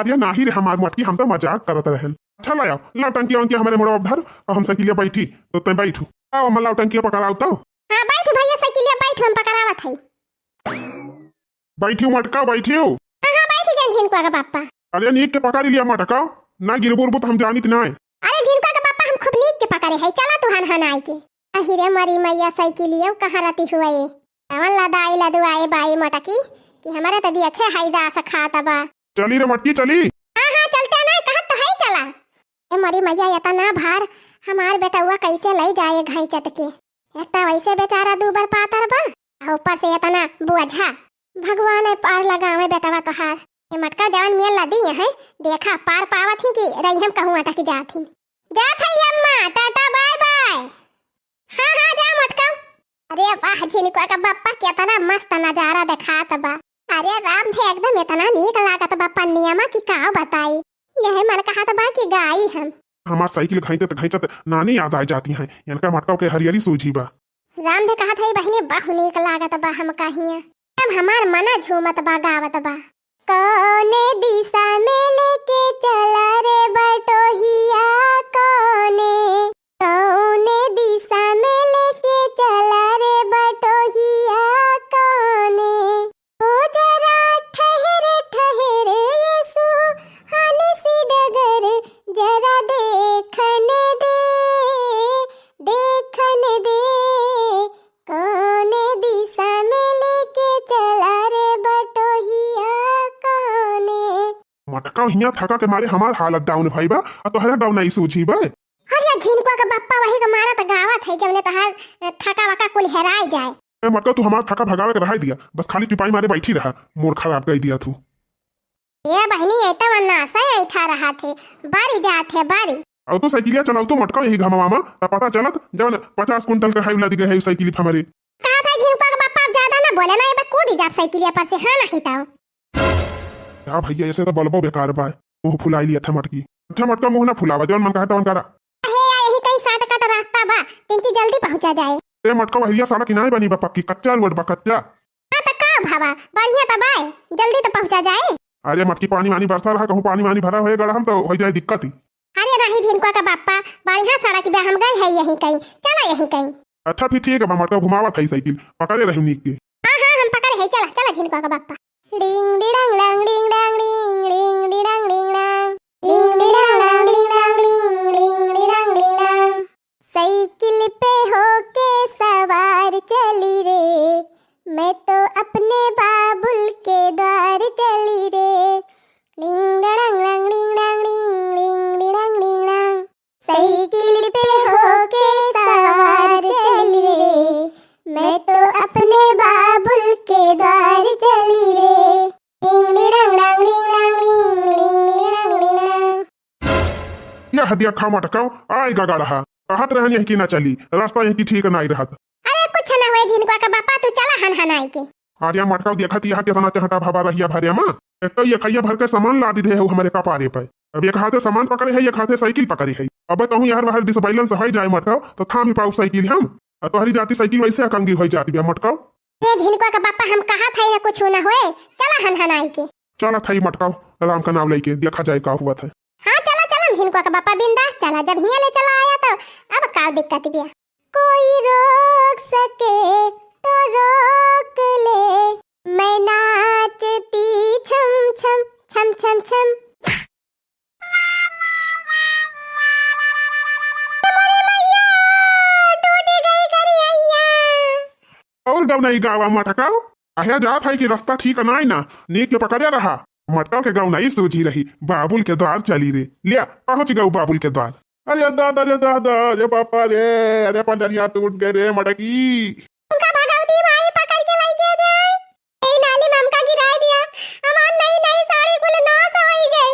अरे नाही रे हमार मटकी, हम तो मजाक करत रहन। अच्छा लाया, लाओ टंकिया वंकिया हमारे मोड़वा धर, और हम साइकिलिया बैठी, तो तै बैठू। आओ अम्मा, लाओ टंकिया पकड़ाओ तो। हाँ बैठ भैया, साइकिलिया बैठ, हम पकड़ावत है। बैठियो मटका, बैठियो। हाँ, हाँ, बैठ गए झिनकुआ का पापा। अरे नीक के पकड़ लिया मटका, ना गिरबो उरबो तो हम जानित ना है। अरे झिनकुआ का पापा हम खूब नीक के पकड़े है, चला तू हन हन आए के। अही रे मरी मैया साइकिलियो कहाँ रहती हुआ ये? कवन लदाई लदुआए बाई मटकी कि हमारे तो दियखे है दास खात बा। चली रे मटकी चली। हाँ, हाँ, चलते ना कहत तो है चला। ए मरी मैया इतना भार हमार बेटउआ कैसे ले जाए घाई चत के? एक तो वैसे बेचारा दूबर पातर बा, आ ऊपर से इतना बोझा। भगवान है पार लगावे बेटवा तोहार। ये मटका जवन मेल लदी है, देखा पार पावत ही कि रही हम कहूँ अटक जात ही। जात है अम्मा, टाटा बाय बाय। हाँ, हाँ, जा मटका। अरे वाह, झिनकुआ का बप्पा केतना मस्त नजारा देखात बा। अरे राम धे, एकदम इतना नीक लागत बा पन्निया मा कि का बताई। यही मन कहत बा कि गाई हम। हमार साइकिल घाइचत घाइचत नानी याद आ जाती हैं। इनका मटका के हरियरी सूझी बा। राम धे कहत है बहिनी, बहु नीक लागत बा हमका हिया। तब हमार मना झूमत बा, गावत बा। कौने दिशा में लेके चला रे बटोहिया, कौने, कौने दिशा में लेके चला रे बटोहिया, कौने। ओ जरा ठहर, ठहर, ये सुहानी सी डगर, जरा देखने दे, देखने दे। कौने दिशा में लेके चला रे बटोहिया, कौने। मटका हियाँ थका के मारे हमार हालत down भई बा, आ तोहरा down नहीं सूझी बा। अरे झिनकुआ के बप्पा वही के मारा त गावत है, जवने तोहार थका वका कुल हेराई जाए। ए मटका, तू हमार थका भगावे के रहाई दिया, बस खाली टिपाई मारे बैठी रहा, मूड खराब कई दिया तू। ए बहिनी, ये तो वन्नासा ऐठा रहा थे, बारी जात है, बारी। अउ तू साइकिलिया चलाऊ तो मटका यही घमवा मा, त पता चलत जवन पचास कुंटल के है लद गए है साइकिल हमरे। कहा था झिनकुआ के बप्पा, अब ज्यादा ना बोले ना, ये बा कूदी जाब साइकिलिया पर से, हाँ नहीं ताऊ। का भैया, ऐसे तो बलबो बेकार बा, मुंह फुलाई लिया था मटकी। अच्छा मटका, मुंह ना फुलावा, जवन मन कहा तवन करा। हे, आ यही कहीं shortcut रास्ता बा, तिनकी जल्दी पहुंचा जाए। ए मटका, वहिया सड़क ही नाय बनी बा पक्की, कच्चा रोड बा, कच्चा। हाँ त का भावा, बढ़िया त बाय, जल्दी त पहुंचा जाए। अरे मटकी, पानी वानी बरसा रहा, कहूँ पानी वानी भरा होए गड़ा हम तो हो जाए दिक्कत ही। अरे नहीं झिनकुआ का बापा, बढ़िया सड़क बा, हम गए है यही कहीं, चला यही कहीं। अच्छा फिर ठीक है बा मटका, घुमावा था साइकिल, पकड़े रही नीक के। हाँ हाँ, हम पकड़े है, चला चला झिनकुआ का बापा। डिंग डिडंग डंग डिंग डंग डिंग, डिंग डिडंग डिंग डंग। डिंग डिडंग डंग डिंग डंग डिंग, डिंग डिडंग डिंग डंग। साइकिल पे होके सवार चली रे, मैं तो अपने बाबुल के द्वार चली रे। डिंग डडंग डंग डिंग डंग डिंग, डिंग डिडंग डिंग डंग। साइकिल पे होके सवार चली रे, मैं तो अपने बाबुल के द्वार चली रे। डिंग डिडंग डंग डिंग डंग डिंग, डिंग डिडंग डिंग डंग। यह देखा मटकाओ, आएगा गड़हा। कहत रहन यही की ना चली, रास्ता यही की ठीक नाई रहत। अरे कुछ ना हुए झिनकुआ का बापा, तू चला हन हन आए के। अरे मटकाओ, देखत यहाँ केतना चहटा भाबा रहिया भरे मा। एक तो ये खैया भर के सामान लादी दे है हमरे कपारे पे। अब एक हाथे सामान पकड़े है, एक हाथे साइकिल पकड़े है। अब कहूँ यार बाहर disbalance होइ जाए मटकाओ, तो थामी पाउब साइकिल हम। आ तोहरी जाति साइकिल वैसे अकंगी होइ जाती बे मटकाओ। हे झिनकुआ का बापा, हम कहा था ना कुछ ना होए, चला हन हन आए के। चला था मटकाओ, राम का नाम लेके देखा जाए का हुआ था। हाँ चला चला झिनकुआ का बापा, बिंदास चला, जब हियाँ ले चला आया तो अब का दिक्कत बिया। कोई रोक सके तो रोक ले, मैं नाचती छम छम, छम छम छम। अरे मैया, टूट गई करिया। और गवनई गावा मटकाओ, अहे जात है कि रास्ता ठीक नाई ना, नीक के पकड़े रहा। मटकाओ के गवनई सूझी रही, बाबुल के द्वार चली रे। लिया, पहुँच गऊ बाबुल के द्वार। अरे दादा, अरे दादा, अरे पापा रे, अरे पंजरिया टूट गए रे मटकी। उनका भगवती माई पकड़ के लेके जाए। ए नाली में हमका गिराई दिया, हमार नई नई साड़ी कुल नाश होई गई।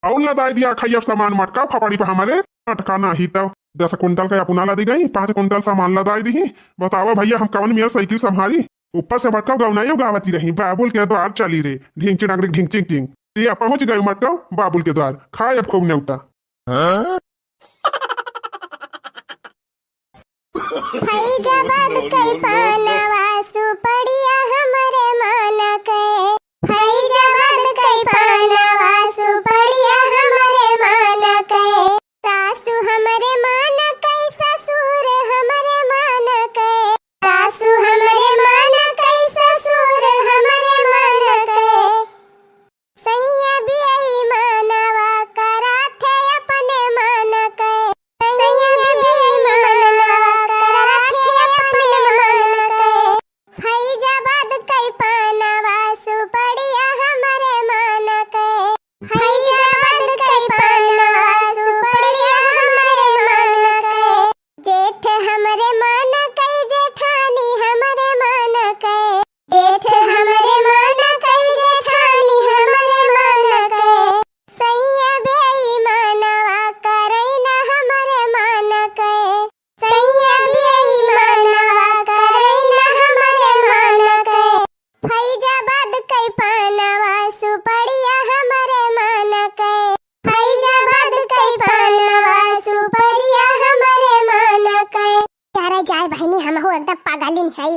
और लदाई दिया खैया सामान मटका फपड़ी पे हमारे। मटका नाही तो दस कुंटल का अपना लदी गई, पाँच कुंटल सामान लदाई दी। बतावा भैया, हम कवन मेर साइकिल संभारी? ऊपर से मटका गवनाइयो गावती रही, बाबुल के द्वार चली रे, ढिंग चिडंग ढिंग चिंग चिंग। ये पहुँच गए मटका बाबुल के द्वार, खाए अब खूब नेवता। फैजाबाद कई पानवा सुपड़िया हमरे मान के। फैजाबाद कई पानवा सुपड़िया हमरे मान के। सासू हमरे मान के, ससुर हमरे मान के। सासू हमरे मान के, ससुर हमरे मान के। सैया बेईमानवा कराथे अपने मन के। सैया बेईमानवा कराथे अपने मन के। फैजाबाद कई पानवा सुपड़िया हमरे मन के। बहिनी, हमहू एकदम पागलिन हई।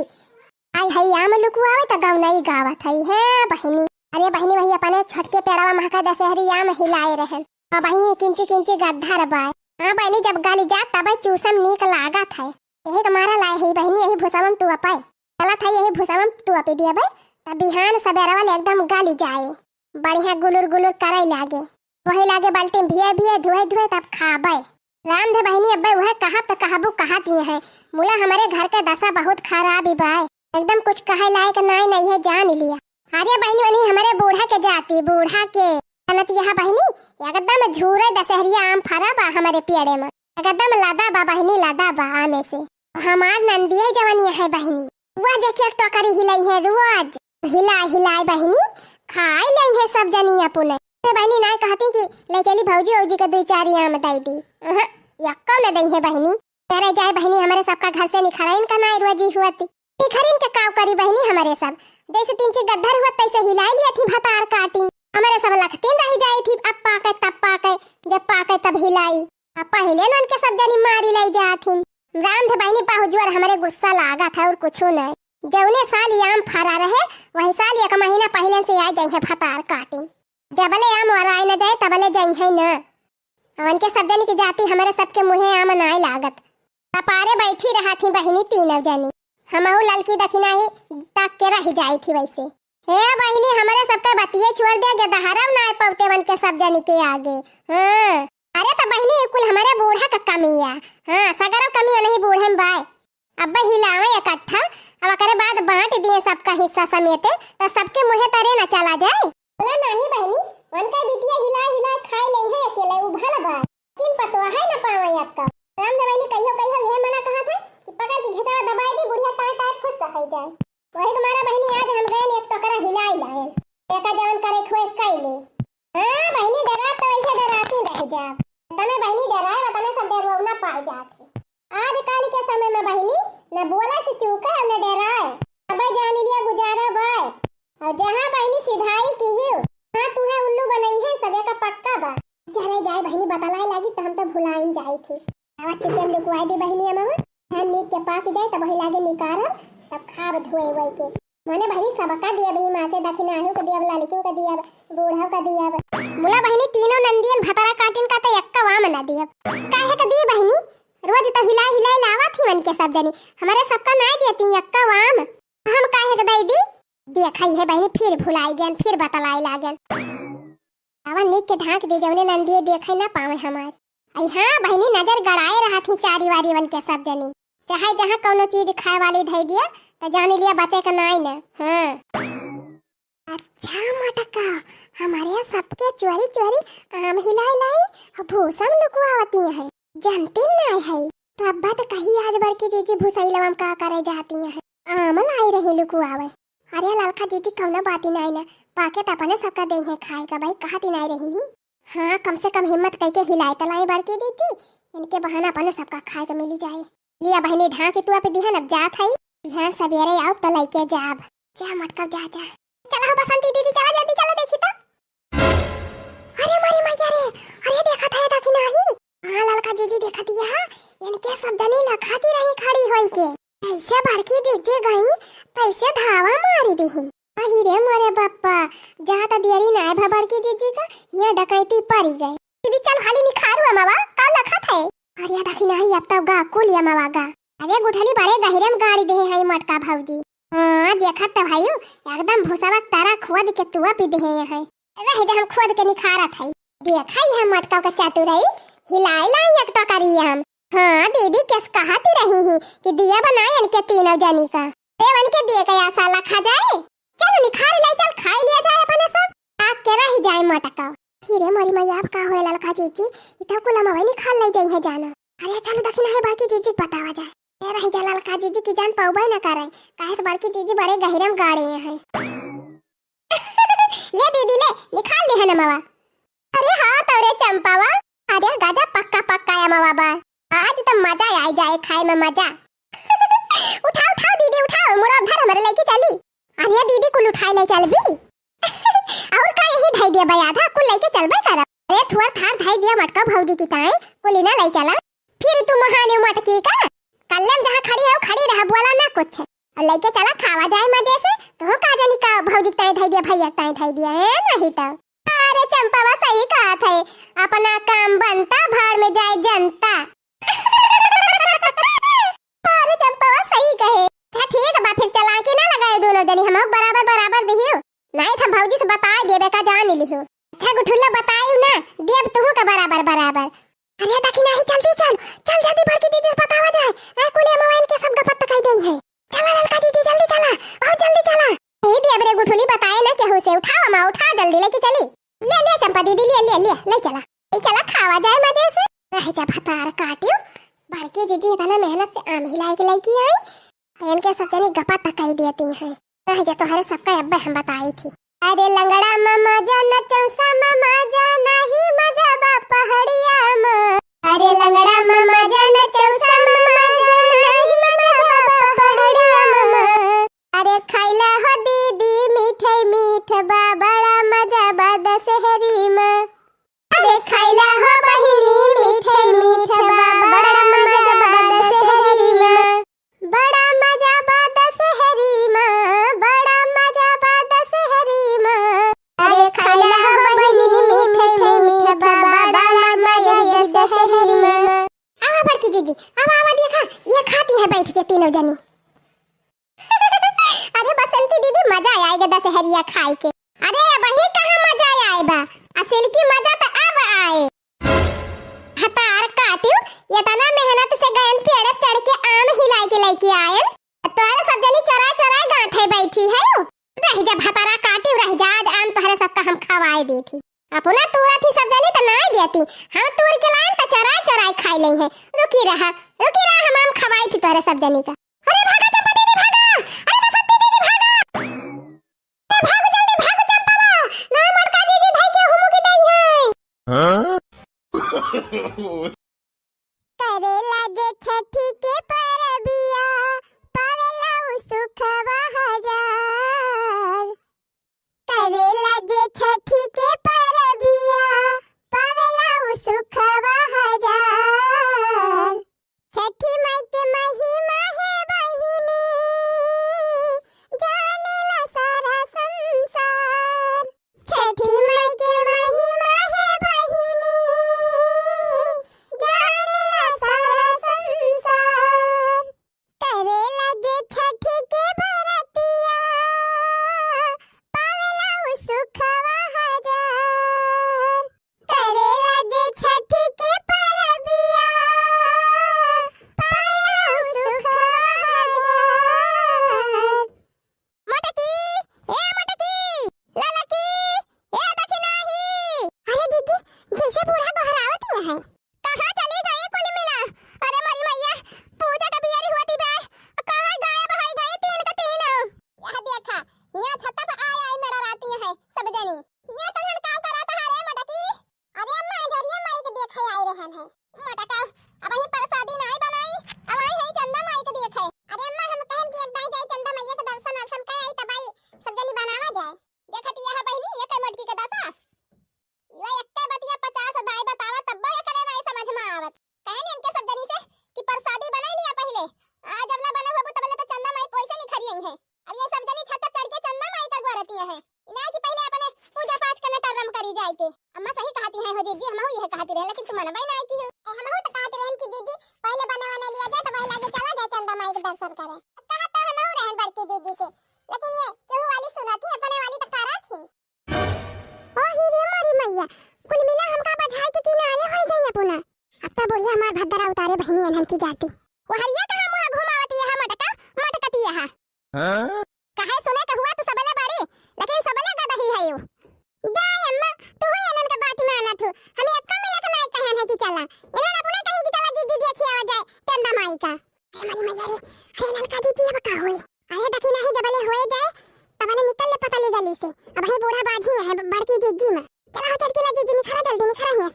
आय हई आम लुकुआवे त गौनई गावत हई। हे बहिनी, अरे बहिनी, वही अपने छोटके पेड़वा महका दशहरी आम हिलाए रहन। अब बहिनी, किंची किंची गद्दर बाय। हाँ बहिनी, जब गली जात तब चूसम नीक लागत है। यही के मारा लाए ही बहिनी, यही भूसवम तू अपाए। चलत है यही भूसवम तू अपी दिए बे, तब बिहान सबेरवा ले एकदम गली जाए। बढ़िया गुलुर गुलुर करे लागे। वही लागे बाल्टी में भिए भिए धुए धुए तब खाबे। राम धे बहिनी, अब्बे उहे कहब त कहबू कहत ही है। मुला हमरे घर के दशा बहुत खराब ही बाय। एकदम कुछ कहे लायक नाय नहीं है, जान लिया। अरे बहिनी, वनी हमरे बूढ़ा के जाती, बूढ़ा के। जानत यह बहिनी, एकदम झूरे दशहरिया आम फरा बा हमरे पेड़े में। एकदम लदा बा बहिनी, लदा बा आमे से। हमार नंदिया जवनिया है बहिनी, वह जे के टोकरी हिलाई है रोज। हिला हिलाए बहिनी, खाए लई है सब जनी अपुने। ते बहिनी नाय कहती कि ले चली भौजी औजी के दुई चार आम दई दी। अहं, यक्को न दई है बहिनी। तेरे जाए बहिनी, हमरे सबका घर से निखरइन का नाय रोजी हुअती। निखरइन के काव करी बहिनी हमरे सब? जैसे तीन ची गद्दर हुआ तैसे हिलाई लिया थी भतार काटिन। हमरे सब लखतीन रही जाई थी, अब पाके तब पाके, जब पाके तब हिलाई। अब पहिले न उनके सब जनी मारी लई जाथिन। राम धे बहिनी, बहुत जोर हमरे गुस्सा लागत है और कुछो नहीं। जौने साल ई आम फरा रहे, वही साल एक महीना पहिले से आ जाई है भतार काटिन। जबले आम वराई न जाए तबले जाई है न। उनके सब जनी की जाती हमरे सबके मुँहे आम नाय लागत। कपारे बैठी रहा थी बहिनी तीनों जनी। हमहू ललकी दखिना ही तक के रह जाई थी वैसे। हे बहिनी, हमरे सबके बतिये छोड़ दे, गदहरव नाय पौते वन के सब जनी के आगे। हाँ। अरे त बहिनी, ई कुल हमरे बूढ़ा का कमी है। हाँ, सगरो कमी नहीं बूढ़े में बाय। अब हिलावे इकट्ठा, अब ओकरे बाद बांट दिए सबका हिस्सा समेते, त सबके मुँहे तरे न चला जाए। बोला नाही बहिनी, उनका बिटिया हिला हिला खाए ले है अकेले, उ भला बा। किन पतोह है न पावे आपका। राम धे बहिनी कहियो कहियो यह मना कहा था कि पकड़ के घेतवा दबाई दी, बुढ़िया टाय टाय खुश रह जाए। वही तुम्हारा बहिनी आज हम गए एक टोकरा हिलाई लाए। एका जवन करे खोए कई ले। हाँ बहिनी, डरा तो ऐसे डराती रह जा। तने बहिनी डराए, तने सब डरवना पाए जात है। आज काल के समय में बहिनी न बोला से चूके और न डराए। अबे जान लिया गुजारा बाय। और जहाँ बहिनी सिधाई की ही, हाँ तुहे उल्लू बनई है, सबे का पक्का बा। चले जाए बहिनी, बतलाए लागी त हम तो भुलाइन जाई थी। आवा चुपे में लुकवाई दी बहिनी अमवा। हम नीक के पाक जाए तब वही लागे निकारब, तब खाब धोए वही के। मने बहिनी सबका दियब ही माँ से दखिनाहू के दियब, ललकियों के दियब, बूढ़ो के दियब। मुला बहिनी तीनों नंदियन भतरा काटिन का त एक्का वाम ना दियब। काहे के दी बहिनी? रोज त हिला हिला लावा थी मन के सब जनी। हमरे सबका नाय देती एक्का वाम। हम काहे के दई दी? देखा ही है बहिनी, फिर भुलाई गयन, फिर बतलाई लागन। आवा नीक के ढांक दे, जौने नंदिये देखे ना पावे हमार। आई हाँ बहिनी, नजर गड़ाए रहा थी चारी वारी वन के सब जनी। चाहे जहाँ कौनो चीज खाए वाली धई दिया, त जान लिया बचे के नाई न। हाँ। अच्छा मटका, हमारे यहाँ सबके चोरी चोरी आम हिलाए लाई और भूसा में लुकवावती है। जनती नाय है। तब बात कही आज बड़की जीजी भुसैलवा में का करे जाती है। आम लाई रही लुकुआवे। अरे ललका जीजी कौनो बाती नाय ना, पाके त अपने सबका देंगे खाए का भाई, कहती नाय रही नी। हाँ, कम से कम हिम्मत कइके हिलाए त लाई बड़की जीजी, इनके बहाना अपने सबका खाए के मिली जाए। लिया बहिनी ढांक तू आप दिहन, अब जात हई, बिहान सबेरे आउब त लइके जाब। जा मटका जा, जा। चला हो बसंती दीदी, चला जल्दी चला देखी त। अरे मोरी मैया रे, अरे देखत है देखी नाही। हाँ ललका जीजी देखत है, इनके सब जनी लखाती रही खड़ी होई के। जैसे बड़की जीजी गई, तैसे धावा मारी दिहिन। अही रे मोरे बप्पा, जा त देरी नाय भा बड़की जीजी का, यहाँ डकैती पड़ी गई। दीदी चल हाली निखारू अमवा, का लखत है? अरे देखी नाही अब तब गा, कुल अमवा गा। अरे गुठली बड़े गहिरे में गाड़ी देहे है मटका भौजी। हाँ, देखत त भाइयों, एकदम भूसवा तारा खोद के तुआ पी देहे है। रह जा, हम खोद के निखारत है। देखा ही हम मटका के चतुराई, हिलाई लाई एक टोकरी हम। हाँ, दीदी केस कहती रही ही कि दिया बनाए इनके तीनों जनी का। देवन के दिए के आशा लखा जाए। चलो निखार ले चल, खाई लिया जाए अपने सब। आग के रही जाए मटका। फिर मोरी मैया अब का होए ललका जीजी, इतना कुल अमवा निखार ले जाई है जाना। अरे चलो दखिना है बड़की जीजी बतावा जाए। ए रही जा ललका जीजी की जान पौबे न करे, काहे से बड़की जीजी बड़े गहिरम गाड़े हैं। ले दीदी ले, निखार ले है नमवा। अरे हाँ तोरे चंपावा, अरे गजब पक्का पक्का अमवा बा। आज त मजा आई जाए खाए में मजा। उठाओ उठाओ दीदी उठाओ, मुड़ा धर हमरे लेके चली। अरे दीदी कुल उठाए ले चल भी। और का यही धाई दिया बया था, कुल लेके चलबे करब। अरे थुअर थार धाई दिया मटका भौजी की ताए, कुल ना ले चला। फिर तू महाने मटकी का कल्ले में जहाँ खड़ी है, खड़ी रहा, बोला ना कुछ। और लइके चला, खावा जाए मजे से। तू का जानी का भौजी के ताई धई दिया, भैया के ताई धई दिया है, नहीं तो। अरे चंपवा सही कहत है, अपना काम बनता, भाड़ में जाए जनता। अरे चंपवा सही कहे। अच्छा ठीक बा, फिर चलाकी ना लगाए दोनों जनी, हम बराबर बराबर दिहियो। नहीं तो हम भौजी से बताए देबे का, जान लिहियो। अच्छा गुठुल्ला बताइयो ना, देब तुहू का बराबर बराबर। अरे देखी नहीं, जल्दी चल, चल जल्दी बड़की दीदी से बतावा जाए। ए कुलिया मोबाइल के सब गपत तकाई देई है। चला ललका दीदी, जल्दी चला, बहुत जल्दी चला। यही देब रे गुठुली बताए ना केहू से, उठावा माँ, उठा जल्दी लेके चली। ले ले चंपा दीदी, ले ले ले ले चला, ले चला, खावा जाए मजे से। रह जा भतार काटियो, बड़की जीजी इतना मेहनत से आम हिलाई के लेके आई, इनके सब जनी गपा तकाई देती हैं। रह जा, तोहरे सबका अब्बे हम बताई थी। अरे लंगड़ा मा मजा न चौसा मा मजा, नाही मजा बा पहाड़िया मा। अरे लंगड़ा मा मजा न चौसा मा मजा, नाही मजा बा पहाड़िया मा। अरे खैला हो दीदी मीठे मीठ बा, बड़ा मजा बा दशहरी मा। अरे खैला हो बहिनी मीठे मीठ बा, बड़ा मजा बा दशहरी मा। बड़ा मजा बा दशहरी मा, बड़ा मजा बा दशहरी मा। अरे खैला हो बहिनी मीठे मीठ बा, बड़ा मजा बा दशहरी मा। आवा बड़की जीजी, आवा, आवा, देखा, ये खाती है बैठ के तीनों जनी। अरे बसंती दीदी, मजा आएगा दशहरिया खाए के। अरे अबही कहाँ मजा आए बा, असली की मजा तो अब आए। हतार काटियो, इतना मेहनत से गयन पेड़ पे चढ़ के आम हिलाए के लेके आयन, तोहरे सब जनी चोराए चोराए गांठे बैठी है। रह जा भतारा काटियो, रह जा, आज आम तोहरे सबका हम खवाए देती। अपना तूरा थी सब जनी तो नाय देती, हम तूर के लायन तो चोराए चोराए खाई लेई है। रुकी रहा, रुकी रहा, हम आम खवाई थी तोहरे सब जनी का। अरे भागा चंपा दीदी भागा, अरे बसंती दीदी भागा। ए, भागो जल्दी, भागो चंपावा, ना मोटका जीजी धई के हुमुकी दई है। हाँ? करेला जे छठी के परबिया, पावेला उ सुखवा हजार। करेला जे छठी के परबिया, पावेला उ सुखवा हजार। छठी माई के महिमा हे बहिनी, जानेला सारा संसार। छठी माई के महिमा हे बहिनी, जानेला सारा संसार। करेला जे छठी के बरतिया, पावेला उ सुखवा हजार। करेला जे छठी के परबिया, पावेला उ सुखवा हजार। मटकी, ए मटकी, ललकी, ए दखिनाही। अरे जीजी, जैसे बूढ़ा बहरावत ही है। कहाँ चली गई कुल मिला? अरे मोरी मैया, पूजा का बियारी होती बे, कहाँ गायब हो गई तीन का तीन? यह देखा, यहाँ छत पे आए आए मेरा राती है सब जनी। ये तनहन का करत है रे मटकी? अरे अम्मा, अंजरिया माई के देखे आए रहन है। मटका, अबही परसादी नाई बनाई, अबही है चंदा माई के देखे। अरे अम्मा, हम कहन कि एक दाई जाई चंदा मैया के दर्शन वर्शन कर आई, तब आई सब जनी बनावा जाए। देखत यह बहिनी, ये कई मटकी के दशा। ये एक्के बतिया पचास दाई बतावा, तब्बो एकरे नाई समझ में आवत। कहन इनके सब जनी से कि परसादी बनाई लिया पहिले, आ जबले बने होबू तबले तो चंदा माई पैसे निखरी आई है। अब ये सब जनी छत पर चढ़ के चंदा माई का गोरतिया है। इना कि पहिले अपने पूजा पाठ करने टर्रम करी जाए के। अम्मा सही कहती है हो जीजी, हमहू यह कहती रहे, लेकिन तुम मनबे ना की हो। ए, हमहू तो कहती रहन कि जीजी पहिले बने बने लिया जाए, तो वही लागे चला जाए चंदा माई के दर्शन करे। अब कहा तो हमहू रहन बड़की जीजी से, लेकिन ये केहू वाली सुनत ही, अपने वाली तो करत ही। ओ ही रे मोरी मैया, कुल मिला हमका बझाई के किनारे होई गई अपना। अब तो बुढ़िया हमार भद्दरा उतारे बहिनी अनहन की जाती। वो हरिया कहाँ मुँह घुमावती यहाँ मटका, मटकती यहाँ। हाँ? काहे सुने के हुआ तू सबले बड़ी, लेकिन सबले गदही है यू। जा अम्मा, तू ही इन्हन के बात मानत हो। हम एक्का मिला के नाई कहन है कि चला। इन्हन अपने कहीं कि चला दीदी देखी आवा जाए चंदा माई का। अरे मारी मैया रे, अरे ललका दीदी अब का होई? अरे देखी नहीं जबले होए जाए, तबले निकल ले पतली गली से। अब है बूढ़ा बाझी है बड़की दीदी में। चला हो चटकीला दीदी निखरा जल्दी निखरा हिया।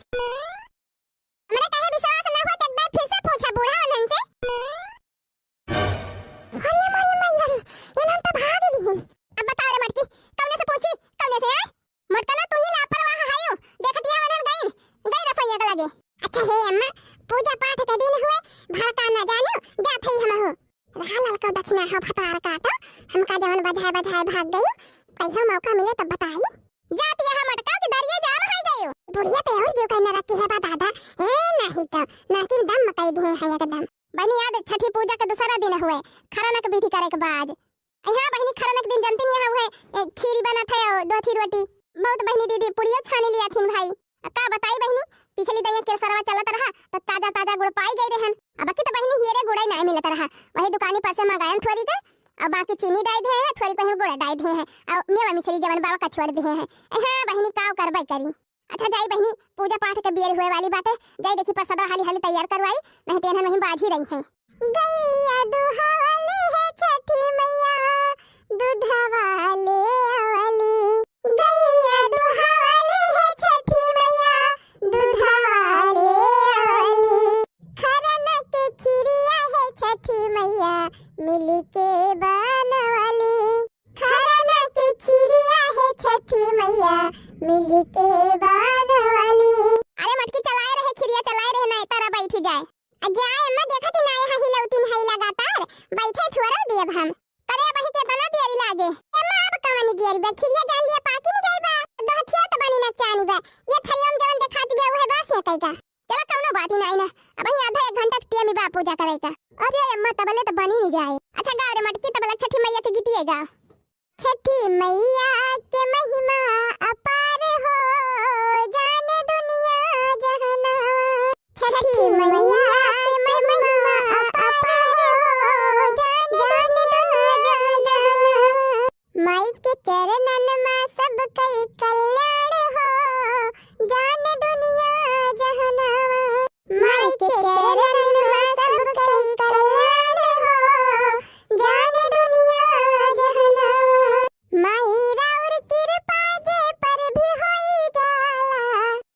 हमरा काहे विश्वास ना होत, एक बार फिर से पूछा बूढ़ा वालन से। अरे मारी मैया रे, ये नाम तो भाग लिहिन। अब बताओ रे मटकी, कौने से पूछी, कौने से आए? मोटका ना तू ही लापरवाह हायो, देखतिया वनन गईन, गई रसोइया के लगे। अच्छा हे अम्मा, पूजा पाठ के दिन हुए, भड़का ना जानियो, जात है भतार काटा, हमका जवन बजाए बजाए भाग गयो, कहियो मौका मिले तब बताई। जात यहाँ मटका के दरिये जाम है गयो। बुढ़िया पे और जो कहना रखी है बा दादा, ए नहीं तो, नाकी में दम मकाई दिए हैं एकदम। बहनी, आज छठी पूजा के दूसरा दिन हुए, खरना के विधि करे के बाद। अइहाँ बहिनी, खरना के दिन जनती नहीं हुए, ए, खीरी बनत है और दो थी रोटी। बहुत बहिनी दीदी पुड़ियो छाने लिया थीन भाई। अब का बताई बहिनी, पिछली दइया केसरवा चलत रहा, त ताजा ताजा गुड़ पाई गई रहन। अब की त बहिनी हियरे गुड़े नाय मिलत रहा, वही दुकानी पर से मंगायन थोरी के, और बाकी चीनी डाई दे हैं, थोरी कहीं गुड़ डाई दे हैं, और मेवा मिश्री जवन बावा का छोड़ दे हैं। ए, हाँ बहिनी, काव करबे करी। अच्छा जाई बहिनी, पूजा पाठ के बेर हुए वाली बाटे, जाई देखी प्रसादवा हाली हाली तैयार करवाई, नहीं तेहन वहीं बाझी रही हैं। गैया दुहावली है छठी मैया, दूधवा ले आवली। गैया दुहावली है छठी मैया, दूधवा ले आवली। खरना के खिरिया है छठी मैया, मिली के बनवली। खरना के खिरिया है छठी मैया, मिली के बनवली। अरे मटकी चलाए रहे, खिरिया चलाए रहे, ना तारा बैठी जाए। आ जाए अम्मा, देखत ही ना यहाँ हिलौती नहीं लगातार, बैठे थोड़ा देब हम। करे बही केतना देरी लागे। अम्मा अब कवनी देरी बा, खिरिया जान लिया पाकी नहीं गई बा। दहथिया तो बनी ना चानी बा, ये थरिया में जवन देखात बा उहे बा से कई का। चला कौनो बात ही नहीं ना, अब ही आधा एक घंटा के टेम बा पूजा करे का। अरे अम्मा तबले तो बनी नहीं जाए। अच्छा गा रे मटकी तबला छठी मैया के गीतिए गा। छठी मैया के महिमा अपार हो, जाने दुनिया जहनवा। छठी मैया के महिमा अपार हो, जाने दुनिया जहनवा। माई के चरणन मा सब कई कल्याण हो, जाने दुनिया जहनवा। माई के चरणन मा सब कई कल्याण हो, जाने दुनिया जहनवा। माई राउर कृपा जे पर भी होई जाला,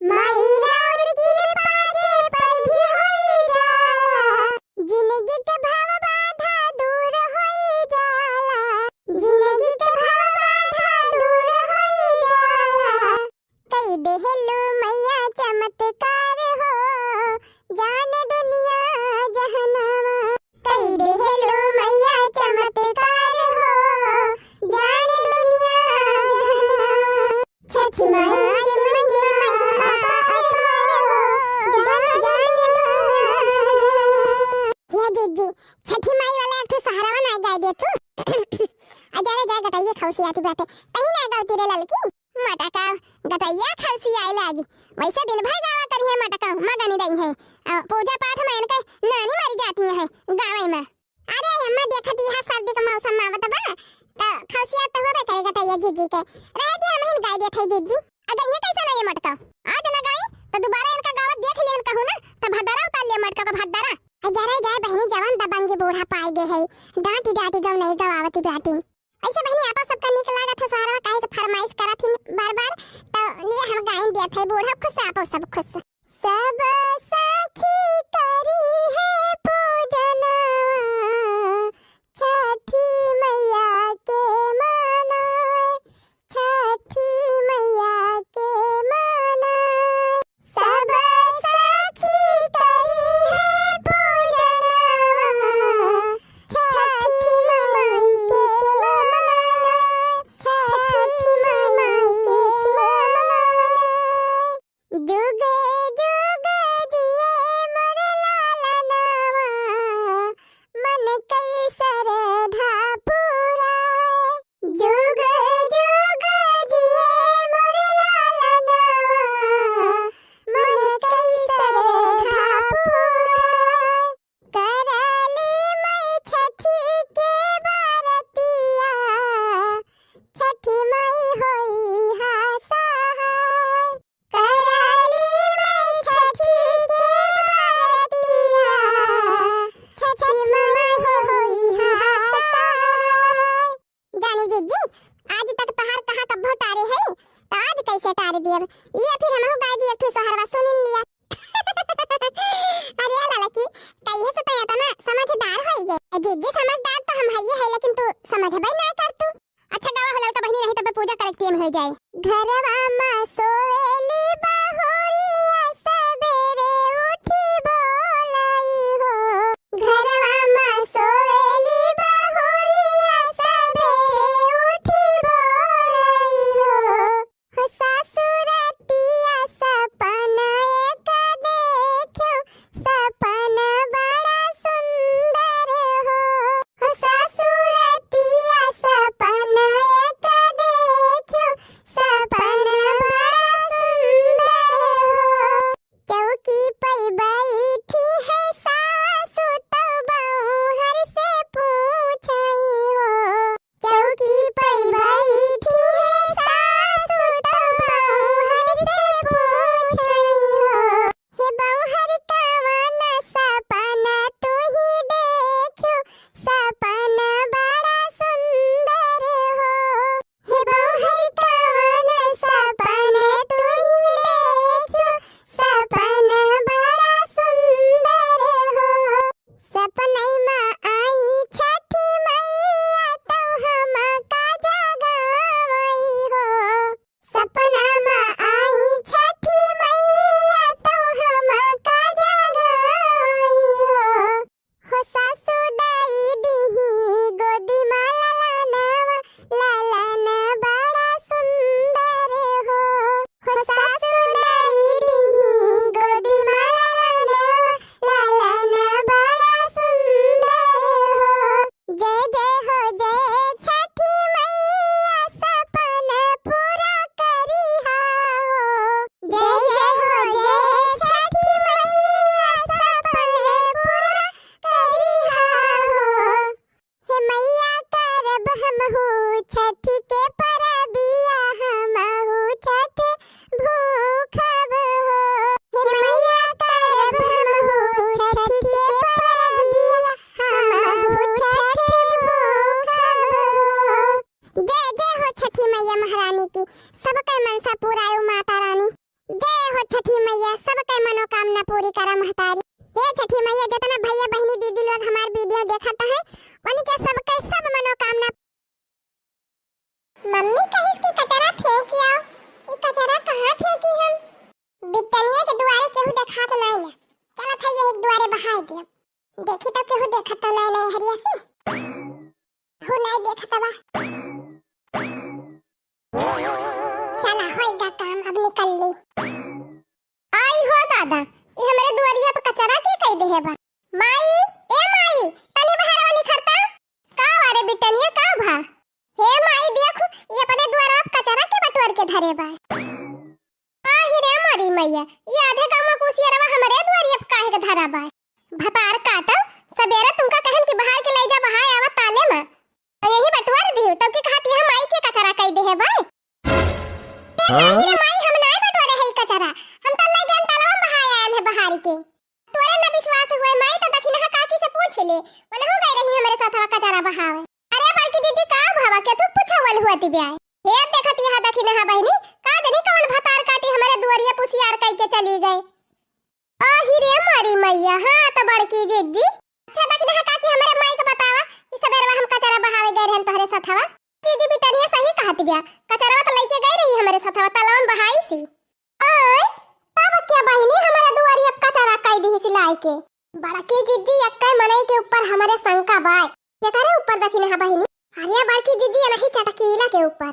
माई राउर कृपा जे पर भी होई जाला। जिंदगी के भव बाधा दूर होई जाला, जिंदगी के भव बाधा दूर होई जाला। कई देहलू मैया चमत्कार हो, जाने दुनिया जहनवा। कई देहलू मैया चमत्कार हो, जाने दुनिया जहनवा। छठी माई के महिमा अपार हो, जाने दुनिया जहनवा। हे जीजी, छठी माई वाला एक ठो सहरवा ना गाय दे तू। आ जा रे जा, गटैया खौसी आती बाटे, कहीं ना गावती रे ललकी। मटका, गटैया खौसी आए लागी। वैसे दिन भर गावा करी है मटका, मगनी रही है। आ, पूजा पाठ में इनके नानी मरी जाती है गावे में। अरे अम्मा, देखत इहा सर्दी का मौसम आवत बा, त खौसिया तो होबे करे गटैया जीजी के। रहे दी, हम हिन गाय देत है जीजी। अगर ये कैसा ना ये मटका, आज ना गाई, तो दोबारा इनका गावत देख लिहन कहू ना, त भद्दरा उतार लिया मटका का भद्दरा। आ जा रे जा बहिनी, जवन दबंगी बूढ़ा पाए गे है, डांटी डांटी गव नहीं गवावती बाटिन। ऐसे बहिनी, आपा सबका नीक लागत है सहरवा, काहे से फरमाइश करत हिन बार बार, तो लिए हम गाइन दिया थे, बूढ़ा खुश, आपो सब खुश। सब सखी करी है पूजनवा, छठी मैया के मनाए, छठी मैया के मनाए। सब सखी करी है पूजनवा, छठी माई के मनाए, छठी माई के मनाए। जुग जुग जिए मोर लालनवा, मन कई सरधा पुराए। जुग जुग जिए मोर लालनवा, मन कई सरधा पुराए। करली माई छठी के बरतिया, छठी माई होई हा सहाय। करली माई छठी के बरतिया, छठी माई होई हा सहाय। जानी जीजी, आज तक तहार कहा कब्बो टारे है, तो आज कैसे टारे दियब? लिया फिर हमहू गाय दिए एक ठो सोहरवा सुन लिया। अरे ललकी, कहिए से तो इतना समझदार होई गए। जीजी समझदार तो हम हइये है, लेकिन तू समझबे ना कर तू। अच्छा गावा हो ललका बहिनी, नहीं तब पूजा करे के टेम हो जाए। घरवा मा सोवेली बहुरिया सबेरे उठी बोलाई हो। घरवा मा सोवेली बहुरिया कि तो केहू देखत तो नाय, नाय हरिया से। हो नाय देखत बा। चला, होइगा काम, अब निकल ली। आई हो दादा, ई हमरे दुआरिया पे कचरा के कई देहे बा? माई, ए माई, तनी बहरवा निखरता। का बा रे बिटनिया, का भा? हे माई, देखु, ई अपने दुआरा पे कचरा के बटोर के धरे बा। आहि रे मोरी मैया, ई आधे गाँव के उसियरवा हमरे दुआरिया पे काहे के धरा बा? भतार काटो, सबेरे तुमका कहन कि बहार के लई जा, बहाय आवा ताले में। तो यही बटोर दिहु, तब की कहत यह माई के कचरा कई देहे बा। ए हाँ? माई रे माई, हम नाय बटोरे हई कचरा, हम तो लई गए तलवा में बहाय आयन है बहार के। तोरे न विश्वास हुए माई, तो दखिनहा काकी से पूछ ले, ओनहु गई रही हमरे साथवा कचरा बहावे। अरे बड़की दीदी, का भवा के तू पूछवल हुआ ती ब्याय? हे देखत यह दखिनहा बहिनी, का जनी कवन भतार काटी हमरे दुआरिया पुसियार कई के चली गए। आहि रे मोरी मैया, हाँ तो बड़की जिज्जी। अच्छा दखिनहा काकी, हमरे माई के बतावा कि सबेरवा हम कचरा बहावे गए रहन तोहरे साथवा। जिज्जी बिटनिया सही कहत बिया, कचरवा तो लइके गई रही हमरे साथवा, तलवा में बहाई सी। ओए, तब क्या बहिनी हमरे दुआरी अब कचरा कई दिही सिलाई के? बड़की जिज्जी, एक्के मनई के ऊपर हमरे शंका बाय। केकरे ऊपर दखिनहा बहिनी? अरे बड़की जिज्जी, एनही चटकीला के ऊपर।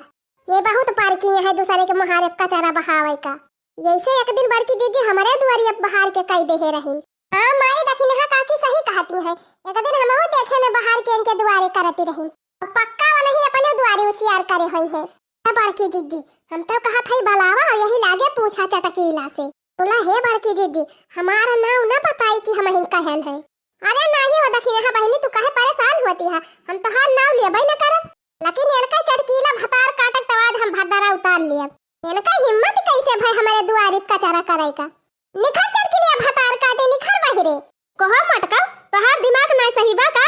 ये बहुत पार किए हैं दूसरे के मुहारे कचरा बहावे का। यैसे एक दिन बड़की दीदी हमरे दुआरी अब बहार के कई देहे रहिन। हाँ माई, दखिनहा काकी सही कहती हैं। एक दिन हमहू देखे न बहार के इनके दुआरे करती रहिन। पक्का वो नहीं अपने दुआरे उसियार करे होई हैं। ए बड़की दीदी, हम तो कहत हई बलावा हो यही लागे पूछा चटकीला से। बोला, "हे बड़की दीदी, हमारा नाव न बताई कि हम हिन कहन है।" अरे नाही हो दखिनहा बहिनी, तू काहे परेशान होती है? हम तोहार नाव लेबे न करब। लेकिन इनका चटकीला भतार काटक तवाज हम भद्दरा उतार लेब। इनका हिम्मत कैसे भय हमरे दुआरी पे कचरा करे का? निखर चटकीलिया भतार काटे, निखर बहिरे। कहो मटका, तोहार दिमाग ना सही बा का?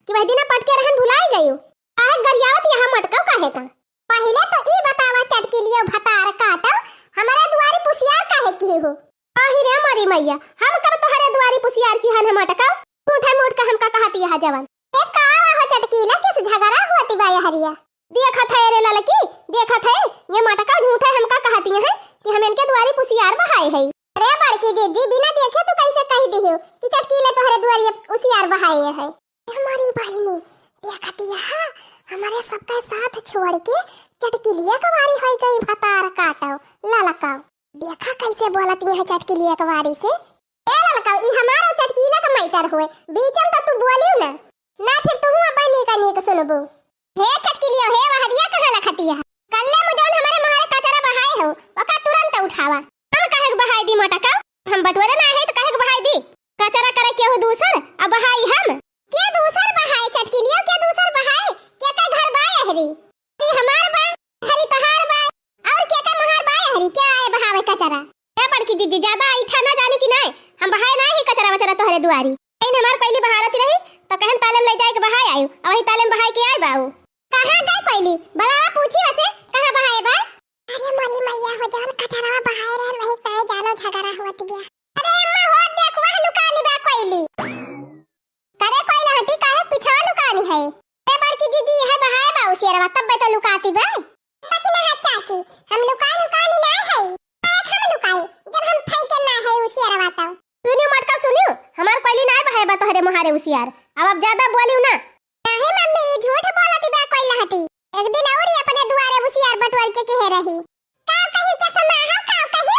कि वह दिना पटके रहन भुलाई गयो? काहे गरियावत यहाँ मटका काहे का? पहिले तो ई बतावा चटकीलियो भतार काटो, हमरे दुआरी पुसियार काहे की हो? आहि रे मोरी मैया, हम कब तोहरे दुआरी पुसियार की हन हम अटकाऊ? झूठे मूठ के हमका कहत यह जवन। ए का हो चटकीला, किस झगड़ा होती बा यहरिया? देखत है रे ललकी, देखत है, ये मटका झूठे हमका कहत यह कि हम इनके दुआरी पुसियार बहाए है। अरे बड़की दीदी, बिना देखे तू कैसे कह दियो कि चटकीला तोहरे दुआरी उसियार बहाए है? ए मोरी बहिनी, देखत यह हमरे सबका साथ छोड़ के चटकीलिया कवारी होई गई भतार काटो ललकाऊ। देखा कैसे बोलत यह चटकीलिया कवारी से। ए ललका, ई हमार और चटकीला का मैटर होए, बीच में तो तू बोलियो ना। ना फिर तू अब नीक नीक सुनबू। हे चटकीलिया, हे वहरिया कहाँ लखतिया? कल्ले में जौन हमारे महारे कचरा बहाए हो, ओका तुरंत उठावा। हम काहे के बहाई दी मोटा का? हम बटोरे ना है तो काहे के बहाई दी? कचरा करे केहू दूसर, अब बहाई हम। के दूसर बहाए चटकीलिया, के दूसर बहाए? के के घर बा यहरी? ई हमार बा, हरी तोहार बा, और के का मोहार बा, हरी के आए बहावे कचरा। ए बड़की दीदी, ज्यादा ऐठा ना जानी कि नाय, हम बहाए ना ही कचरा वचरा तोहरे दुआरी। इन हमार पहली बहारत रही, तो कहन ताले में ले जाए के बहाए आयु, अब वही ताले में बहाए के आए बाऊ। कहाँ गए पहली? बड़ावा पूछी वसे, कहाँ बहाए बा? अरे मोरी मैया हो, जौन कचरा बहाए रहन वही ताए जानो झगड़ा हुआ तिबिया। अरे अम्मा हो, देख वह लुकानी बा कोयली। करे कोई लहटी काहे पिछवा लुकानी है? ए बड़की दीदी, यह बहाए बा उसियरवा, तब बे तो लुकाती बे। देखी ना है चाची, हम लुकाई लुकानी ना है। काहे हम लुकाई, जब हम फैके ना है उसियरवा तो। सुनियो मटका सुनियो, हमार कोयली ना बहाए बा तोहरे मोहारे उसियार। अब आप ज्यादा बोलियो ना। नहीं मम्मी, ई झूठ बोलती बा कोई लहटी। एक दिन और ही अपने दुआरे उसियार बटोर के कहे रही। का कही के समा हो, का कही?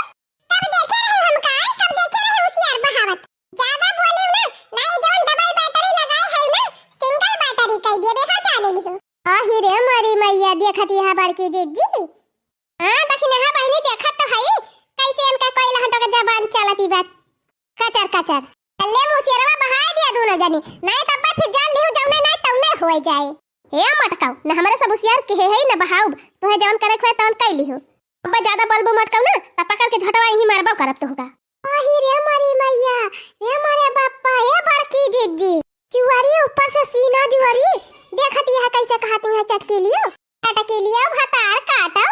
कब देखे रहे हम का, कब देखे रहे उसियार बहावत? ज्यादा बोलियो ना, नहीं जौन डबल बैटरी लगाए है ना, सिंगल बैटरी कई देबे हो जाने लिहो। आही रे मोरी मैया, देखत यह बड़की जिज्जी। हाँ, दखिनहा बहिनी देखत तो हई, कैसे इनका कोई लहटो के जबान चलती बा। कचर कचर। ले मुसियरवा बहाए दिया दोनों जनी, नहीं तब फिर जान लिहो जौने नहीं तौने होए जाए। हे मटकाओ, न हमरे सब उसियार के हे, हे न बहाउब, तोहे जौन करे खोए तौन कई लिहो। अब ज्यादा बोलबो मटकाओ ना, तब पकड़ के झटवा यहीं मारबो करब तोहका। आही रे मोरी मैया, रे मोरे बाप्पा, ए बड़की जिज्जी। जुआरी ऊपर से सीना जुआरी, देखत यह कैसे कहती है चटकीलियो। चटकीलियो भतार काटो,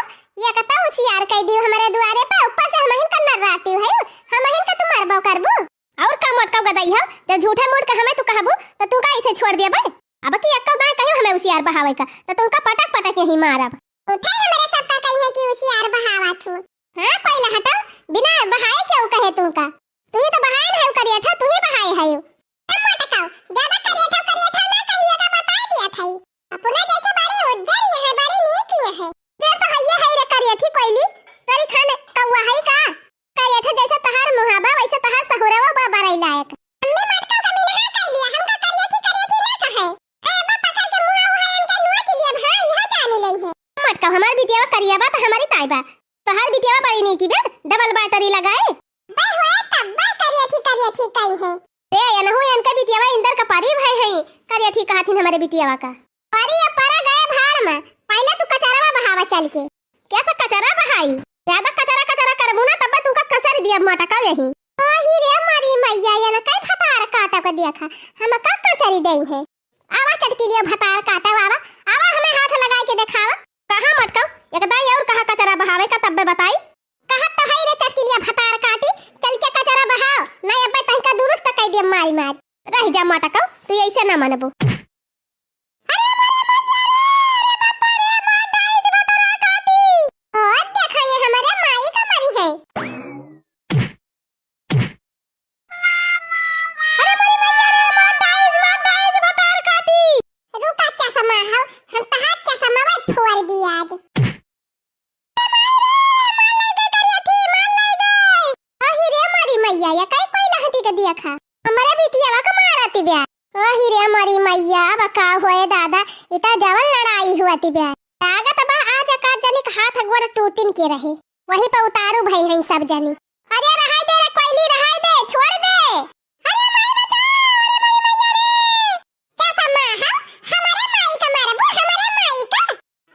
ये कता उसियार कह दियो हमरे दुआरे पे, ऊपर से हमहिन का नर्राती है, हमहिन का तू मारबो करबो। और का मोटका गदई हो, जब झूठे मूठ का हमें तू कहबू, तो तू का इसे छोड़ दिया बे? अब की एक्को दाएं कहियो हमें उसियार बहावे का, तो तुमका पटक पटक यहीं मारब। उठे हमरे सब का कही है कि उसियार बहावा थू। हाँ, कोई लहटो, बिना बहाए क्यों कहे तुमका? तू ही तो बहाए नहीं करिए था, तू ही बहाए है। ए मोटकऊ, ज्यादा करियठा करियठा ना कहिएगा, बताइ दिया थई। अपना जैसे बड़ी उज्जर ही है, बड़ी नीक ही है। जो तो हइये है रे करियठी कोइली, तोरी खान कौआ है का? करियठा जैसे तहार मुहाबा, वैसे तहार सहुरवा बा बरई लायक। अम्मी मोटकऊ का मिनहा कइ लिया, हमका करियठी करियठी ना कहे। ए बा पकड़ के मुहा उहा इनका नोच लिया, हाँ, इहो जानी लई है। मोटकऊ, हमार बिटिया करिया बा त हमारी ताई बा। तोहार बिटिया बड़ी नीकी बे, डबल बैटरी लगाए। बे हुए तब बे करियठी करियठी कई है। रे एनहु एनके बिटिया इंदर का परी भई है, करियठी कहथिन हमरे बिटिया का। परी अब परा गए भाड़ में, पहिले तू कचरवा बहावा चल के। कैसा कचरा बहाई? ज्यादा कचरा कचरा करबू ना तब तुमका कचरी दिया मोटकऊ यही। आही रे मारी मैया, एनके भतार काटा को देखा, हमका कचरी दई है। आवा चटकिलिया भतार काटा, आवा, आवा हमें हाथ लगाए के देखावा। कहाँ मोटकऊ, एक दाई और कहा कचरा बहावे का तब्बे बताई। कहत तो है रे चटकिलिया भतार काटी, चल के कचरा बहाओ, नहीं अब्बे तहका दुरुस्त कइ दिया मारी मारी। रह जा मोटकऊ, तू ऐसे ना मनबू। अरे मोरे मैया रे, अरे बापा रे, मार डाइस भतार काटी। ओ देखा ये हमरे माई का मरी है। अरे मोरी मैया रे, मार डाइस, मार डाइस, भतार काटी। रुका चश्मा हो, हम तहार चश्मा में फोड़ दी आज। ए माई रे, मार लग गई करियठी, मार लग गई। आही रे मोरी मैया, ये काई कोई लहटी के दिया खा? हमरे बिटिया का मारती ब्या। आही रे मोरी मैया, अब का होए दादा, इता जवन लड़ाई हुआ ती ब्या। लागत बा आज का जनिक हाथ गोड़ टूटिन के रहे। वही पे उतारू भई हैं सब जनी। अरे रहाई दे रे कोइली, रहाई दे, छोड़ दे। अरे माई बचाओ, अरे माई मैया रे। का सम्मा है? हमरे माई का मारबू, हमरे माई का?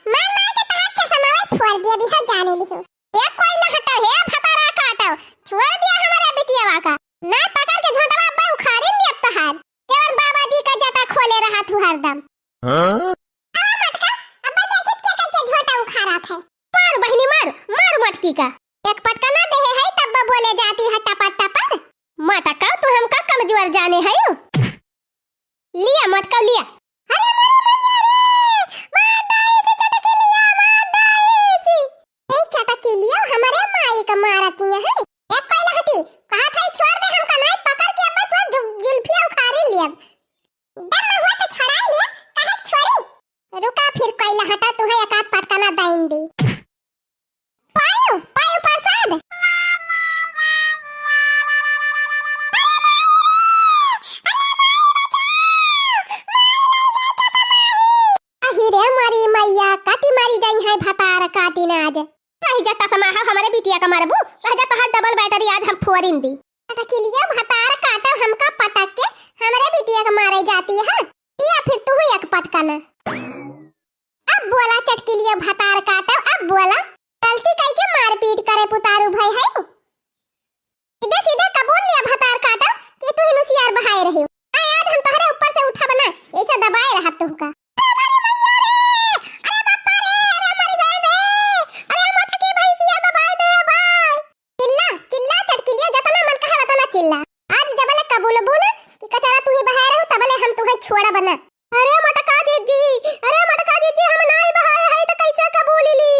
मार मार के तहार चश्मा फोड़ दिया, दिहा जाने लिहो। ए कोइला हटाओ, हे भतारा काटो, छोड़ दिया हमरे बिटियावा का। ना पकड़ के झोंटवा अब्बे उखाड़ी लिया तहार। केवल बाबा जी का जटा खोले रहा तू हरदम। हाँ? आ मटका, अब्बे देखित के कह के झोंटा उखाड़त है। मार बहिनी मार, मार मटकी का। एक पटका ना देहे है तब बोले जाती है टपर टपर। मटका तू हमका कमजोर जाने है यू। लिया मटका लिया। अरे मोरी मैया रे, मार डाइस चटकी लिया, मार डाइस। ए चटकी लिया हमरे माई का मारती है। एक पहले हटी, कहा था छोड़ दे हमका नहीं पकड़ के अब्बे तू जु-, जुल्फिया उखाड़ी लिया। दम हुआ तो छड़ाई लिया, काहे छोड़ी? रुका फिर कोइला हटा, तुहे एक आध पटकना दाइन दी। पायो, पायो प्रसाद। अरे माई रे, अरे माई बचाओ, माई ले गए तो समाही। अही रे मरी मैया, काटी मारी जाई है भतार काटी ना आज। रह जा टसमा, हमरे बिटिया का मारबू, रह जा तोहार डबल बैटरी आज हम फोरिन दी। पटकिलिया भतार काटब हमका पटक के, हमरे बिटिया का मारे जाती है। या फिर तू एक पटकना। अब बोला चटकिलिया भतार काटब, अब बोला। गलती कई के मारपीट करे पुतारू भई है। सीधे सीधे कबूल लिया भतार काटब कि तू ही नुसियार बहाए रही। आ आज हम तोहरे ऊपर से उठब ना, ऐसे दबाए रहब तुहका। अरे मोरी मैया रे! अरे बापा रे! अरे मर गए बे! अरे मोटकी भैंसिया दबाए दे भाई! चिल्ला, चिल्ला चटकिलिया, जतना मन कहे वतना चिल्ला। आज जबले कबूलबू ना कि कचरा तू ही बहाए रहू, तबले हम तुहे छोड़ब ना। अरे मोटका जीजी, अरे मोटका जीजी, हम नाई बहाए हई त कैसे कबूल ली?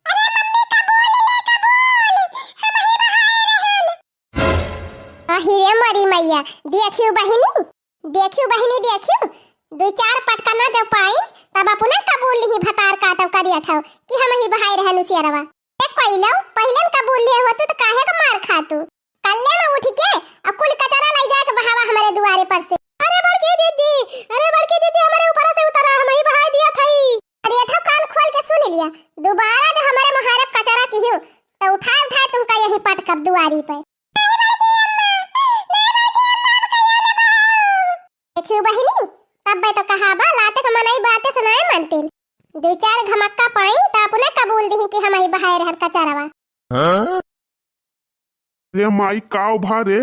अरे मम्मी कबूल ले कबूल, हम ही बहाए रहन। आही रे मरी मैया, देखियो बहिनी, देखियो बहिनी, देखियो, दुई चार पटकना जब पाइन, तब अपने कबूल लिही भतार काटब करिया ठाव कि हम ही बहाई रहन उसियरवा। ए कोइलो, पहिले न कबूल लिहे होतू त काहे का मार खातू? कल्ले में उठ के अ कुल कचरा लाई जाए के बहावा हमरे दुआरे पर से। अरे बड़की दीदी, अरे बड़की दीदी, हमरे ऊपर से उतरा, हम ही बहाई दिया थई। अरे एठो कान खोल के सुन लिया, दोबारा जो हमरे मुहारे कचरा किहियो, त उठाए उठाए तुमका यही पटकब दुआरी पे। देखियो बहिनी, तब्बे तो कहा बा, लाते के मनई बाते से नाय मानतीन। दो चार घमक्का पाई, त अपने कबूल दिही कि हम ही बहाए रहल कचरवा। हाँ? रे माई, काव भा रे,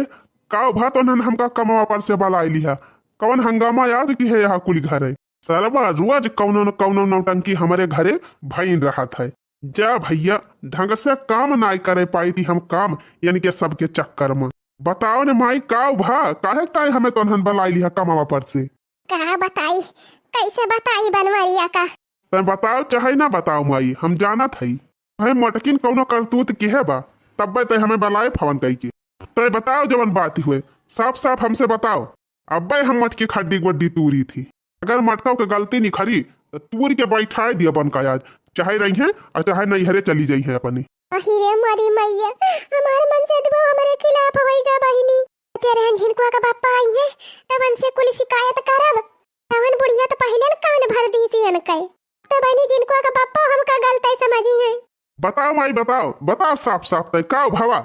काव भा तोहन हमका कमवा पर से बलाई लिहा? कवन हंगामा आज की है यहाँ कुल घरे? सरवा, रोज कौनो न कौनो नौटंकी हमरे घरे भईन रहत है। जा भैया, ढंग से काम नाय करे पाई थी हम काम, यानी के सबके चक्कर में। बताओ ने माई, काव भा, काहे ताई हमें तोहन बलाई लिहा कमवा पर से? का बताई, कैसे बताई बनवरिया का? तैं बताओ चाहे ना बताओ माई, हम जानत हई। तैं मोटकिन कौनो करतूत किहे बा, तब्बे तैं हमें बलाए फवन कई के। तैं बताओ जवन बात हुए, साफ साफ हमसे बताओ। अब्बे हम मटकी खड्डी वड्डी तूरी थी। अगर मटकव के गलती निखरी, त तूर के बैठाए दिया बन का आज, चाहे रही हैं और चाहे नैहरे चली जाई हैं अपनी। अहि रे मरी मैया, हमार मन से दबो हमरे खिलाफ होई गा बहिनी। ते रहन झिनकुआ का बापा आई है, तब उनसे कुल शिकायत करब। तवन बुढ़िया तो पहिले न कान भर दी थी अनके। तो बहिनी झिनकुआ का बापा हमका गलत है समझी है। बताओ माई, बताओ, बताओ साफ साफ, तय का भवा?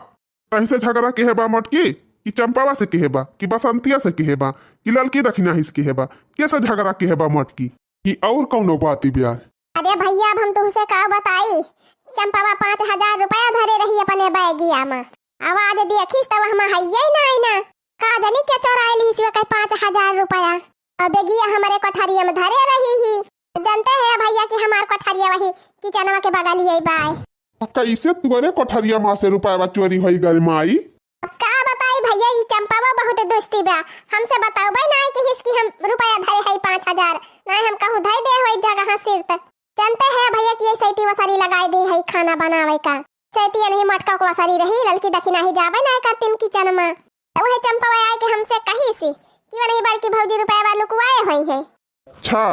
तहिसे झगड़ा केहे बा मटकी? कि चंपावा से केहे बा? कि बसंतिया से केहे बा? कि ललकी दखिनाही से केहे बा? के से झगड़ा केहे बा मटकी? कि और कौनो बात ब्या? अरे भैया, अब हम तुमसे का बताई, चंपावा पाँच हजार रुपया धरे रही अपने बैगिया में। अब आज देखिस तब हम हइये नाई ना। का जानी के चोराए ली सी ओकर पाँच हजार रुपया। अब बेगिया हमरे कोठरिया में धरे रही ही। जानते हैं भैया कि हमार कोठरिया वही किचनवा के बगल ही बाय। तो कैसे तुअरे कोठरिया में से रुपया चोरी होई गल माई? अब का बताई भैया, ई चंपावा बहुत दुष्टी बा। हमसे बताउबे नाई किहिस कि हम रुपया धरे है पाँच हजार, नाई हम कहूँ धई दे होई जगह सिरत। जानते हैं भैया कि ये सैती वसारी लगाई दे है खाना बनावे का। सैती नहीं मटका को वसारी रही, ललकी दखिनाही जाबे नाई करतीन किचन में। तो वह चंपावा आए के हमसे कहिस कि वो नहीं बड़की भौजी रुपया लुकवाए होई है। अच्छा,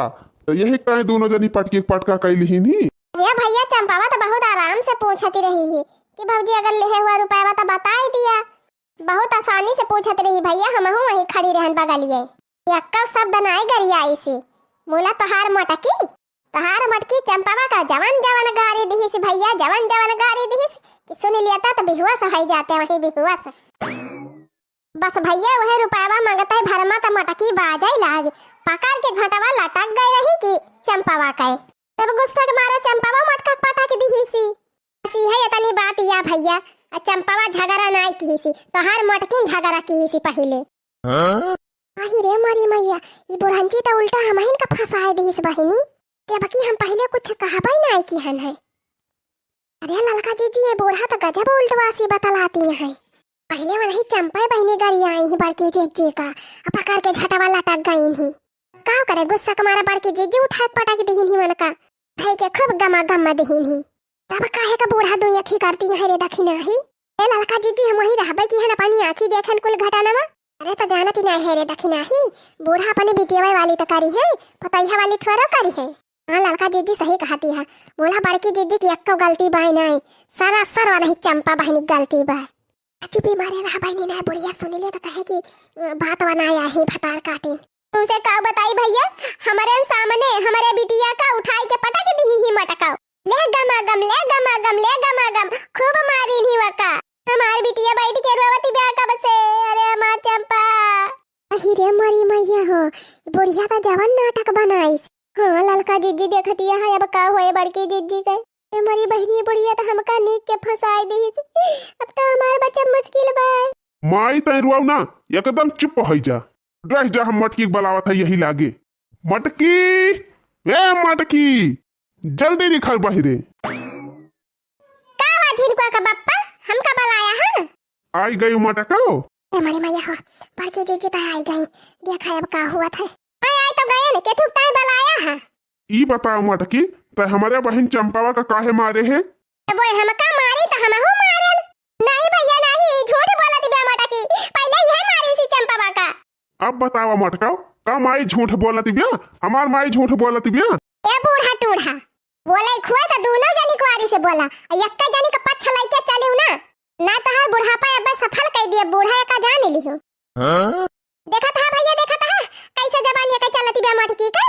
तो यही ताई दोनों जनी पटकी के पटका कई लिहिन ही। अरे भैया, चंपावा तो बहुत आराम से पूछती रही ही कि भौजी अगर लेहे हुआ रुपया तो बताई दिया। बहुत आसानी से पूछत रही भैया, हमहू वहीं खड़ी रहन बगलिए। यक्का शब्द नाई गरियाई सी। बोला तोहार मोटकी, तोहार मोटकी चंपावा का जवन जवन गारी दिहिस भैया, जवन जवन गारी दिहिस कि सुन लिया था तो बेहोश होई जाते वहीं बेहोश। बस भैया, वह रुपयावा मांगत है भरमा त मटकी बाजै लाग। पकड़ के झटवा लटक गई रही कि चंपावा के। तब गुस्सा के मारा चंपावा मटका पटक दिहिसी। बस इहे इतनी बात या भैया, आ चंपावा झगड़ा नाई किहिसी, तोहार मटकिन झगड़ा किहिसी पहिले। हाँ? आही रे मोरी मैया, ई बुढ़ंची त उल्टा हमहिन का फंसाए दिहिस बहिनी, जबकि हम पहिले कुछ कहबै नाई किहन है। अरे ललका जीजी, ये बूढ़ा तो गजब उल्टवासी बतलाती हैं। पहिले वनही चंपा बहिनी गरियाई ही बड़की जीजी का, अब पकड़ के झटवा लटक गई ही। का करे, गुस्सा के मारा बड़की जीजी उठाए पटक दिहिन ही उनका, धई के खूब गमा गमा दिहिन ही। तब काहे का बूढ़ा दुई अखी करती है रे दखिनाही? ए ललका जीजी, हम वही रहबे किहन अपनी आँखी देखन कुल घटनवा। अरे तो जानती नहीं है रे दखिनाही, बूढ़ा अपने बिटियावे वाली तो करी है, पतैहा वाली थोड़ा करी है। हाँ, ललका जीजी सही कहती है। बोला बड़की जीजी की एक्को गलती बाय नाई, सरासर वनही चंपा बहिनी गलती बाय। चुपी मारे रहा बहिनी, ना बुढ़िया सुन ले तो कहे कि, अ, बात बनाया ही भतार काटिन। तुमसे का बताई भैया, हमरे सामने हमरे बिटिया का उठाई के पटक दिही ही मटकाओ। ले गमा गम, ले गमा गम, ले गमा गम, खूब मारिन ही वका। हमार बिटिया बैठ के रोवती ब्या कब से, अरे हमार चंपा। अही रे मरी मैया हो, बुढ़िया तो जवन नाटक बनाइस। हाँ, ललका जीजी देखतिया है, अब का होए बड़की जीजी के? ए मरी बहिनी, बुढ़िया तो हमका नीक के फंसाए दिहिस। अब तो हमार बचब मुश्किल बा। माई तै रुआऊ ना, एकदम चुप होइ जा। रह जा, हम मटकी के बुलावत है यही लागे। मटकी, ए मटकी, जल्दी निकल बहिरे। का हुआ झिनकुआ का बप्पा, हमका बुलाया है? आई गई मटकाओ। ए मरी मैया हो, बड़की जीजी तो आई गई, देखा अब का हुआ था। आई, आई तो गए न, के थुक ताई बुलाया है। ई बताओ मटकी, तै हमरे बहिन चंपावा का काहे मारे है? ए बोए, हमका मारी तो हमहू मारन। नहीं भैया नहीं, झूठ बोलत बिया मटकी, पहिले यह मारी सी चंपावा का। अब बतावा मटकाओ, का माई झूठ बोलत बिया? हमार माई झूठ बोलत बिया? ए बूढ़ा टूढ़ा, बोले खुए तो दोनों जनी कुआरी से बोला, आ यक्का जनी का पक्ष लइके चलियो ना, ना तोहार बुढ़ापा अब्बे सफल कई दिए, बूढ़ा एका जान लिहो। हाँ? देखत हा भैया, देखत हा, कैसे जबान एका चलती बिया मटकी के?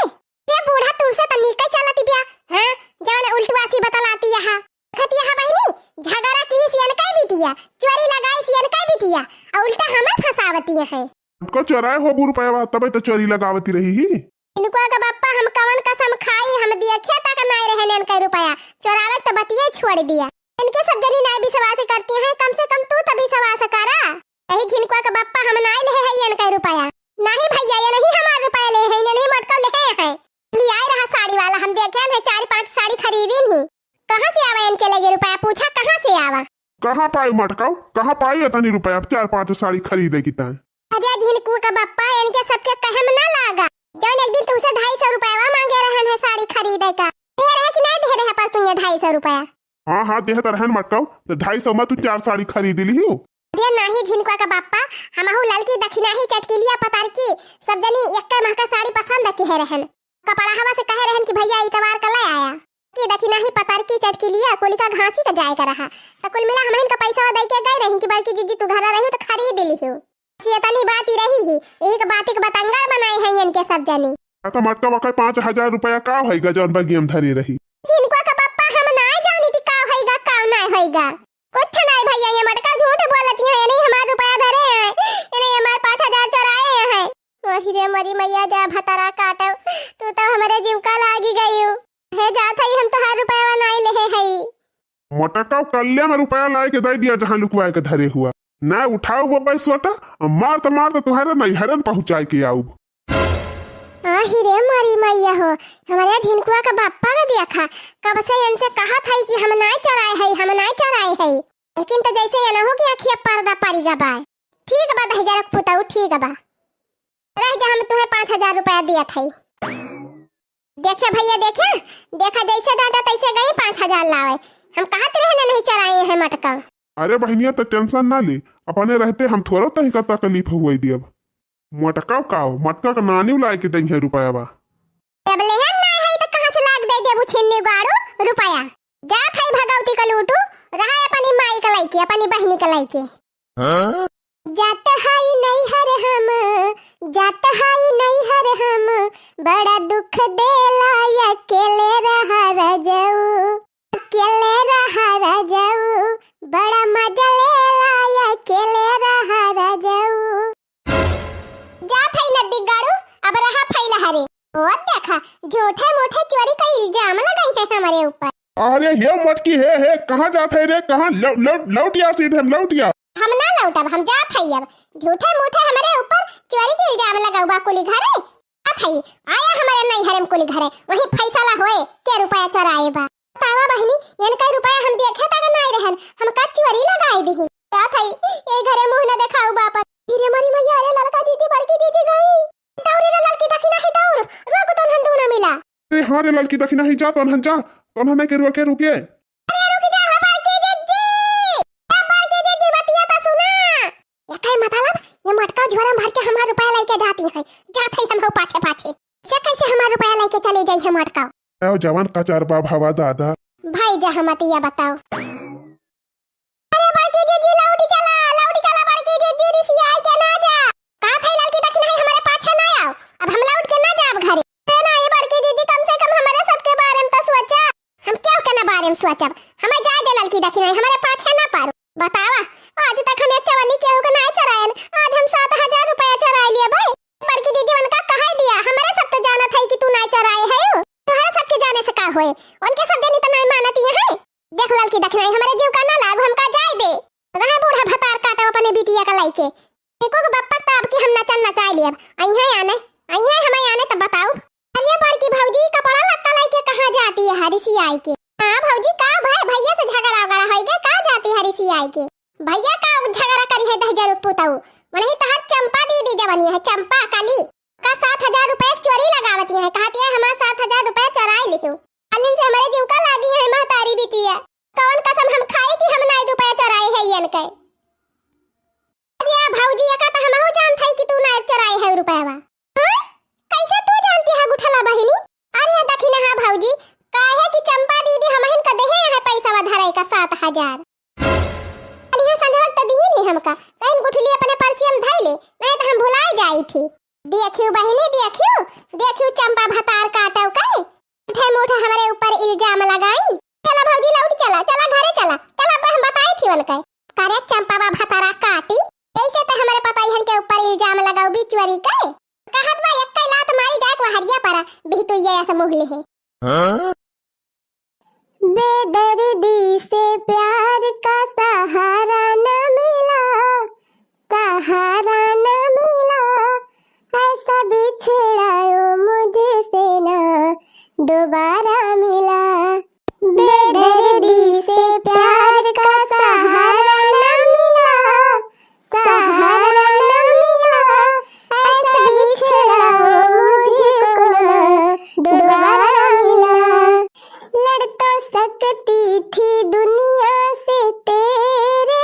ये बूढ़ा तुमसे तो नीके चलती बिया, हाँ? जवन उल्टवासी बतलाती यहाँ। देखत यहाँ बहिनी, झगड़ा किहिस इनका बिटिया, चोरी लगाइस इनका बिटिया, और उल्टा हमें फंसावती है। इनको चोराए हो बुरु पायवा, तबे तो चोरी लगावती रही ही। इनको का बप्पा हम कवन कसम खाई, हम देखिया तक नाय रहने इनका रुपया, चोरावे तो बतिये छोड़ दिया। इनके सब जनी नाय विश्वास करती हैं, कम से कम तू तो विश्वास करा। यही झिनकुआ का बप्पा हम नाय ले है इनका रुपया। नहीं भैया, ये नहीं हमार रुपया ले है, इन्हें नहीं मटका ले है। ले आए रहा साड़ी वाला, हम देखे हैं चार पांच साड़ी खरीदी नहीं। कहाँ से आवा इनके लगे रुपया, पूछा कहाँ से आवा? कहाँ पाई मटकाओ, कहाँ पाई इतनी रुपया चार पांच साड़ी खरीदे की ताई? अरे झिनकू का बप्पा, इनके सबके कहम ना लागा। जौन एक दिन तुमसे ढाई सौ रुपया मांगे रहन है साड़ी खरीदे का, दे रहे कि नहीं दे रहे परसों ये ढाई सौ रुपया? हाँ, हाँ, देहत रहन मटकाओ, तो ढाई सौ में तू चार साड़ी खरीद ली हो। अरे ए नाही झिनकुआ का बाप्पा, हमहू ललकी दखिनाही चटकिलिया पतरकी, सब जनी एक्के महका साड़ी पसंद किहे रहन। कपड़हवा से कहे रहन कि भइया इतवार का ले आया। कि दखिनाही पतरकी चटकिलिया कुलिका घासी का जाए का रहा। त कुल मिला हमहिन का पैसा दइ के गए रही कि बड़की जिज्जी तू घरा रही त खरीद लिहू। बस एतनी बात ही रही ही, यही के बात के बतंगड़ बनाए हैं इनके सब जनी। आ त मटका वका पाँच हजार रुपया का होइगा जौन बगिया में धरे रही? झिनकुआ का बाप्पा हम नाय जानी थी का होइगा, का नाय होइगा। कुछ नाय भइया, ये मटका झूठ बोलत ही है, ये नहीं हमार रुपया धरे हैं, ये नहीं हमार पाँच हजार चोराए हैं। वही रे मरी मैया जा भतारा काटव, तू तो हमरे जीव का लागी गई। हे जात हई हम तोहार रुपया नाय लेहे हई। मटका कल्ले में रुपया लाए के दे दिया जहाँ लुकवाए के धरे हुआ। ना उठाओ वो पैसोटा, मार त मार त तुम्हारे नैहरन पहुँचाए के आउब। आही रे मारी मैया हो, हमरे झिनकुआ का बाप्पा का देखा, कब से इनसे कहा था कि हम नाय चोराए हई, हम नाय चोराए हई, लेकिन त जैसे एनहू की अखिया पर्दा पड़ी गा बाय। ठीक बा दहिजरक पुतऊ, ठीक बा, रह जा, हम तुम्हें पाँच हजार रुपया दिया था। देखे भइया, देखे, देखा जैसे डांटा तैसे गई पाँच हजार लावे। हम कहत रहे ना नहीं चोराए हैं मटका। अरे बहिनिया, त tension ना ले, अपने रहते हम थोड़ो तहीं का तकलीफ हुए दियब। मटका का, मटका का नानी लाए के दई है रुपया बा। जब लेहन ना है त कहाँ से लाग दे देबू छिन्नी गाड़ू रुपया? जा थाई भगवती का लूटू, रहा अपनी माई का लइके, अपनी बहिनी का लइके। हाँ? जात हाई नैहर हम, जात हाई नैहर हम, बड़ा दुख देला अकेले रहा रजऊ, अकेले रहा रजऊ, बड़ा मजा लेला अकेले रहा रजऊ। जात हई नदी गाड़ू, अब रहा फैला हरे। ओ देखा, झूठे मूठे चोरी का इल्जाम लगाई है हमरे ऊपर। अरे हे मटकी, हे, हे, कहाँ जात है रे, कहाँ? लौ-, लौ-, लौट या सीधे, लौट या। हम ना लौटब, हम जात हई अब। झूठे मूठे हमरे ऊपर चोरी के इल्जाम लगाऊ बा कुली घरे। जात हई, आया हमरे नैहरे में कुली घरे, वहीं फैसला होए के रुपया चोराए बा। बतावा बहिनी, इनका रुपया हम देखे तक नाय रहन, हम का चोरी लगाए दिही। जात हई, ए घरे मुँह न देखाऊ बापन। धीरे मरी मैया, अरे ललका दीदी, बड़की दीदी गई। दौड़ी रे ललकी दखिनाही दौड़, रोक तोनहन दूना मिला। अरे हाँ रे ललकी दखिनाही, जा तोनहन जा, तोनहन के रुके, रुके। अरे रुक जा हो बड़की दीदी, ए बड़की दीदी बतिया तो सुना। एकर मतलब ये मटका झोरा में भर के हमार रुपया लेके जाती है, जात है हम हो पाछे पाछे। से कैसे हमार रुपया लेके चले जाई है मटका? आओ जवान कचरबा भवा दादा। भाई जा हम अतिया बताओ। अरे बड़की जीजी लौट चला, लौट चला बड़की जीजी, रिसियाई के ना जा। का थई ललकी दखिनाही हमरे पाछे ना आओ, अब हम लौट के ना जाब घरे। अरे ना ये बड़की जीजी, कम से कम हमरे सबके बारे में तो सोचा। हम केहू के ना बारे में सोचब, हमें जाए दे ललकी दखिनाही, हमरे पाछे ना पड़ो। बतावा, आज तक हम एक चवन्नी केहू के ना चोरायन, आज हम सात हजार रुपया चोराय लिए भाई। बड़की दीदी उनका कहे दिया, हमरे सब तो जानत है कि तू ना चोराए है, तोहरा सबके जाने से का होए, उनके सब जनी तो नहीं मानत ये है। देख ललकी दखिनाही, हमरे जीव का ना लाग, हमका जाए दे। रहे बूढ़ा भतार काटो अपने बिटिया का लइके। एको के बप्पक त अब की हम नचन नचाए लेब। अइहे आने, अइहे हमें आने त बताउब। अरे बड़की भौजी, कपड़ा लत्ता लइके कहाँ जाती है रिसियाई के? हाँ भौजी, का भाई, भैया से झगड़ा वगड़ा होई गए, का जाती है रिसियाई के? भैया का झगड़ा करी है दहिजर पुतऊ? मनही तहर चंपा दीदी जवनी है, चंपा काली। का सात हजार रुपया के चोरी लगावती है, कहती है हमार सात हजार रुपया चोराई लिहू। कालिन से हमरे जीव का लागी है महतारी बिटिया। कौन कसम हम खाई कि हम नाई रुपया चोराए है यन के? अरे भौजी, एका त हमहू जानत हई कि तू नाई चोराए है रुपया। हाँ? कैसे तू जानती है गुठला बहिनी? अरे दखिनहा भौजी, काहे कि चंपा दीदी हमहिन का देहे है पैसा धराई का सात हजार। अरे संझवक त दिही नहीं हमका, कहीं गुठली अपने पर्सिया में धई ले, नहीं त हम भुलाए जाई थी। देखियो बहिनी, देखियो, देखियो चंपा भतार काटव के, झूठे मूठे हमरे ऊपर इल्जाम लगाइन। चला भौजी लौट चला, चला घरे चला, चला अब हम बताई थी उनके। करे चंपा बा भतारा काटी, कैसे ते हमरे पतोहियन के ऊपर इल्जाम लगाऊ बिचुअरी के? कहत बा एक लात मारी जाए वहरिया पर, बिहतुइया ऐसे मुँह लेहे। हाँ? बेदर्दी से प्यार का सहारा न मिला, सहारा न मिला, ऐसा बिछड़ा ओ मुझसे ना दोबारा मिला। बेदर्दी से प्यार का सहारा न मिला, सहारा न मिला, ऐसा बिछड़ा मुझको ना दोबारा मिला। लड़ तो सकती थी दुनिया से तेरे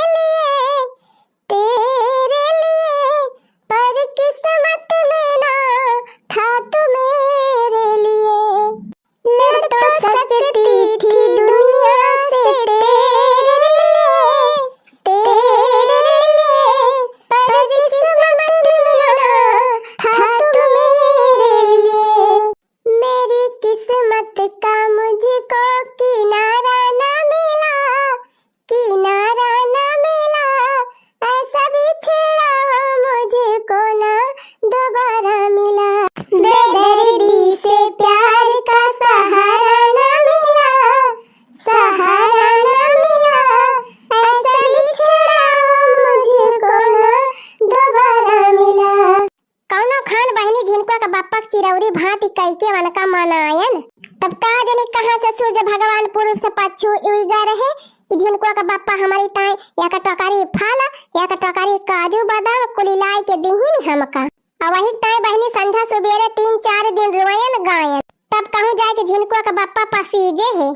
अउरी भांति कइके वनका मनायन। तब का जनी कहाँ से सूरज भगवान पूरब से पच्छू उइगा रहे कि झिनकुआ का बप्पा हमरी ताई एक टोकरी फल, एक टोकरी काजू बादाम कुलि लाइके दिहिन हमका। अउ वही ताई बहिनी संझा सुबेरे तीन चार दिन रोयन गायन। तब कहूँ जाइके झिनकुआ का बप्पा पसीजे है।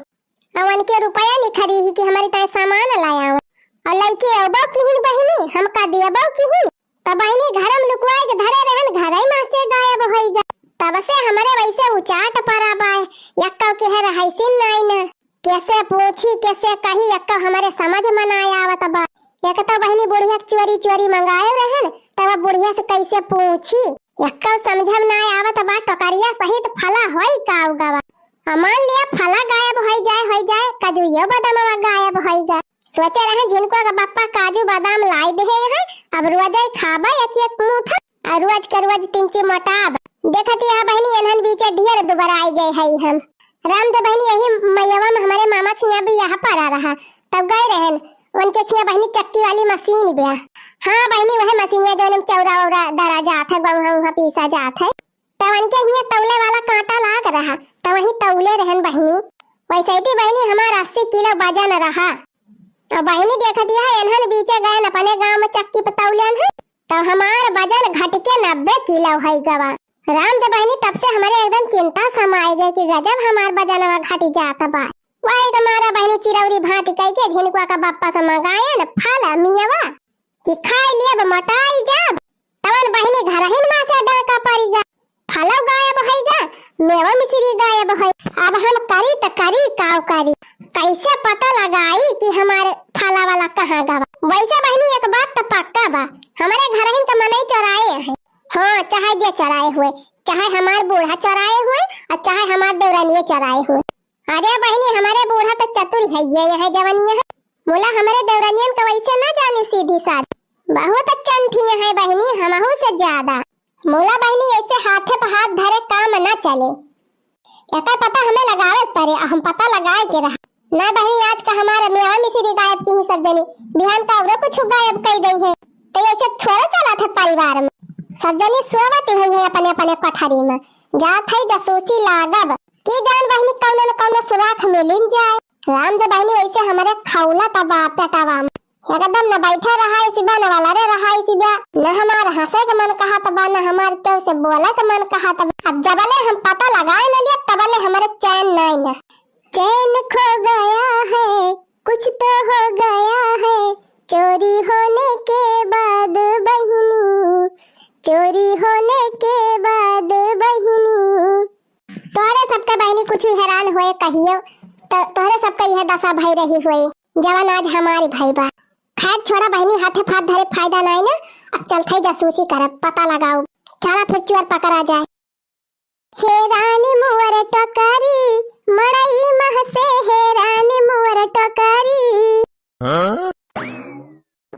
अउ उनके रुपया निखरी ही कि हमरी ताई सामान लायाव। अउ लइके अउबो किहिन बहिनी, हमका दियबो किहिन। तब बहिनी घरम लुकवाइके धरे रहन, घरइ मा से गायब होइगा। तब से हमरे वइसे उचाट परा बाय, यक्कउ केहे रहइसिन नाई न। केसे पूछी, केसे कही, यक्कउ हमरे समझ मा नाई आवत बा। एक तउ बहिनी बुढ़िया के चोरी चोरी मंगाए रहन, तब अब बुढ़िया से कइसे पूछी, यक्कउ समझम नाई आवत बा। टोकरिया सहित फला होई का उगवा। आ मान लिया फला गायब होई जाए, होई जाए, काजुइयो बादामवा गायब होइगा। सोचे रहे झिनकुआ का बप्पा काजू बादाम लाई देहे हैं, अब रोजइ खाबा एक एक मुठा, अउ रोज के रोज तिनची मोटाब। देखत यह बहिनी एनहन बीचे ढेर दुबराई गए हई हम। राम दे बहिनी यही मयवा मा हमरे मामा खिया बियाह परा रहा, तब गए रहन, उनके खिया बहिनी चक्की वाली मसीन बिया। हाँ बहिनी, वह मसीनिया जौन मा चौरा वौरा दरा जात है, गउहा उहा पीसा जात है। तब उनके हियाँ तौले वाला कांटा लाग रहा, तब वही तौले रहन बहिनी। वइसे ही बहिनी हमार अस्सी किलो वजन रहा। अउ बहिनी देखत यह एनहन बीचे गयन अपने गाँव मा चक्की प तौलेन है, तब हमार वजन घटिके नब्बे किलो होइ गवा। राम दे बहिनी तब से हमरे एकदम चिंता समाए गए कि गजब हमार वजनवा घटि जात बा। वही के मारा बहिनी चिरौरी भांति कइके झिनकुआ का बप्पा से मंगायन फल मियवा कि खाइ लेब मोटाई जाब। तवन बहिनी घरहिन मा से डाका परिगा, फलउ गायब होइगा, मेवा मिश्री गायब होइ। अब हम करी त करी काउ करी, कइसे पता लगाई कि हमार फला वाला कहाँ गवा। वइसे बहिनी एक बात त पक्का बा, हमरे घरहिन क मनई चोराए हैं। हाँ, चाहे जे चोराए हुए, चाहे हमार बूढ़ा चोराए हुए अउ चाहे हमार देवरानिये चोराए हुए। अरे बहिनी, हमरे बूढ़ा त चतुर हइये, यह जवनिया है। मुला हमरे देवरनियन क वइसे ना जाने सीधी साधी, बहुत चंठी है बहिनी, हमहू से ज्यादा। मुला बहिनी, अइसे हाथे प हाथ धरे काम ना चले, एकर पता हमें लगावे क परे, अउ हम पता लगाए के रहा। ना बहिनी, आज का हमार मेवा मिश्री गायब किहीं सब जनी, बिहान का अउरो कुछ गायब कइ देइहैं, त अइसे थोड़े चलत है परिवार मा। सब जनी सोवत ही है अपने अपने कोठरी मा, जात है जासूसी लागब। की जान बहिनी, कउनो न कउनो सुराख मिलिन जाए। राम दे बहिनी, वइसे हमरे खौलत बा पेटवा मा। एकदम न बइठे रहाइस बा, न वलरे रहाइस बा, न हमार हँसे क मन कहत बा, न हमार केहू से बोले क मन कहत बा। अब जबले हम पता लगाए न लिया, तबले हमरे चैन नाई न। चैन खो गया है, कुछ तो हो गया है, चोरी होने के बाद बहिनी, चोरी होने के बाद बहिनी। तोहरे सबके बहिनी कुछ हैरान होए कहियो, त-, तोहरे सबके यह दशा भई रही होए, जवन आज हमारी भई बा। खैर छोड़ा बहिनी, हाथे हाथ धरे फायदा नाई ना, अब चलत है जासूसी करब, पता लगाउब, चला फिर चोर पकड़ा जाए। हे रानी मोर टोकरी, मड़ई महसे, हे रानी मोर टोकरी। हाँ?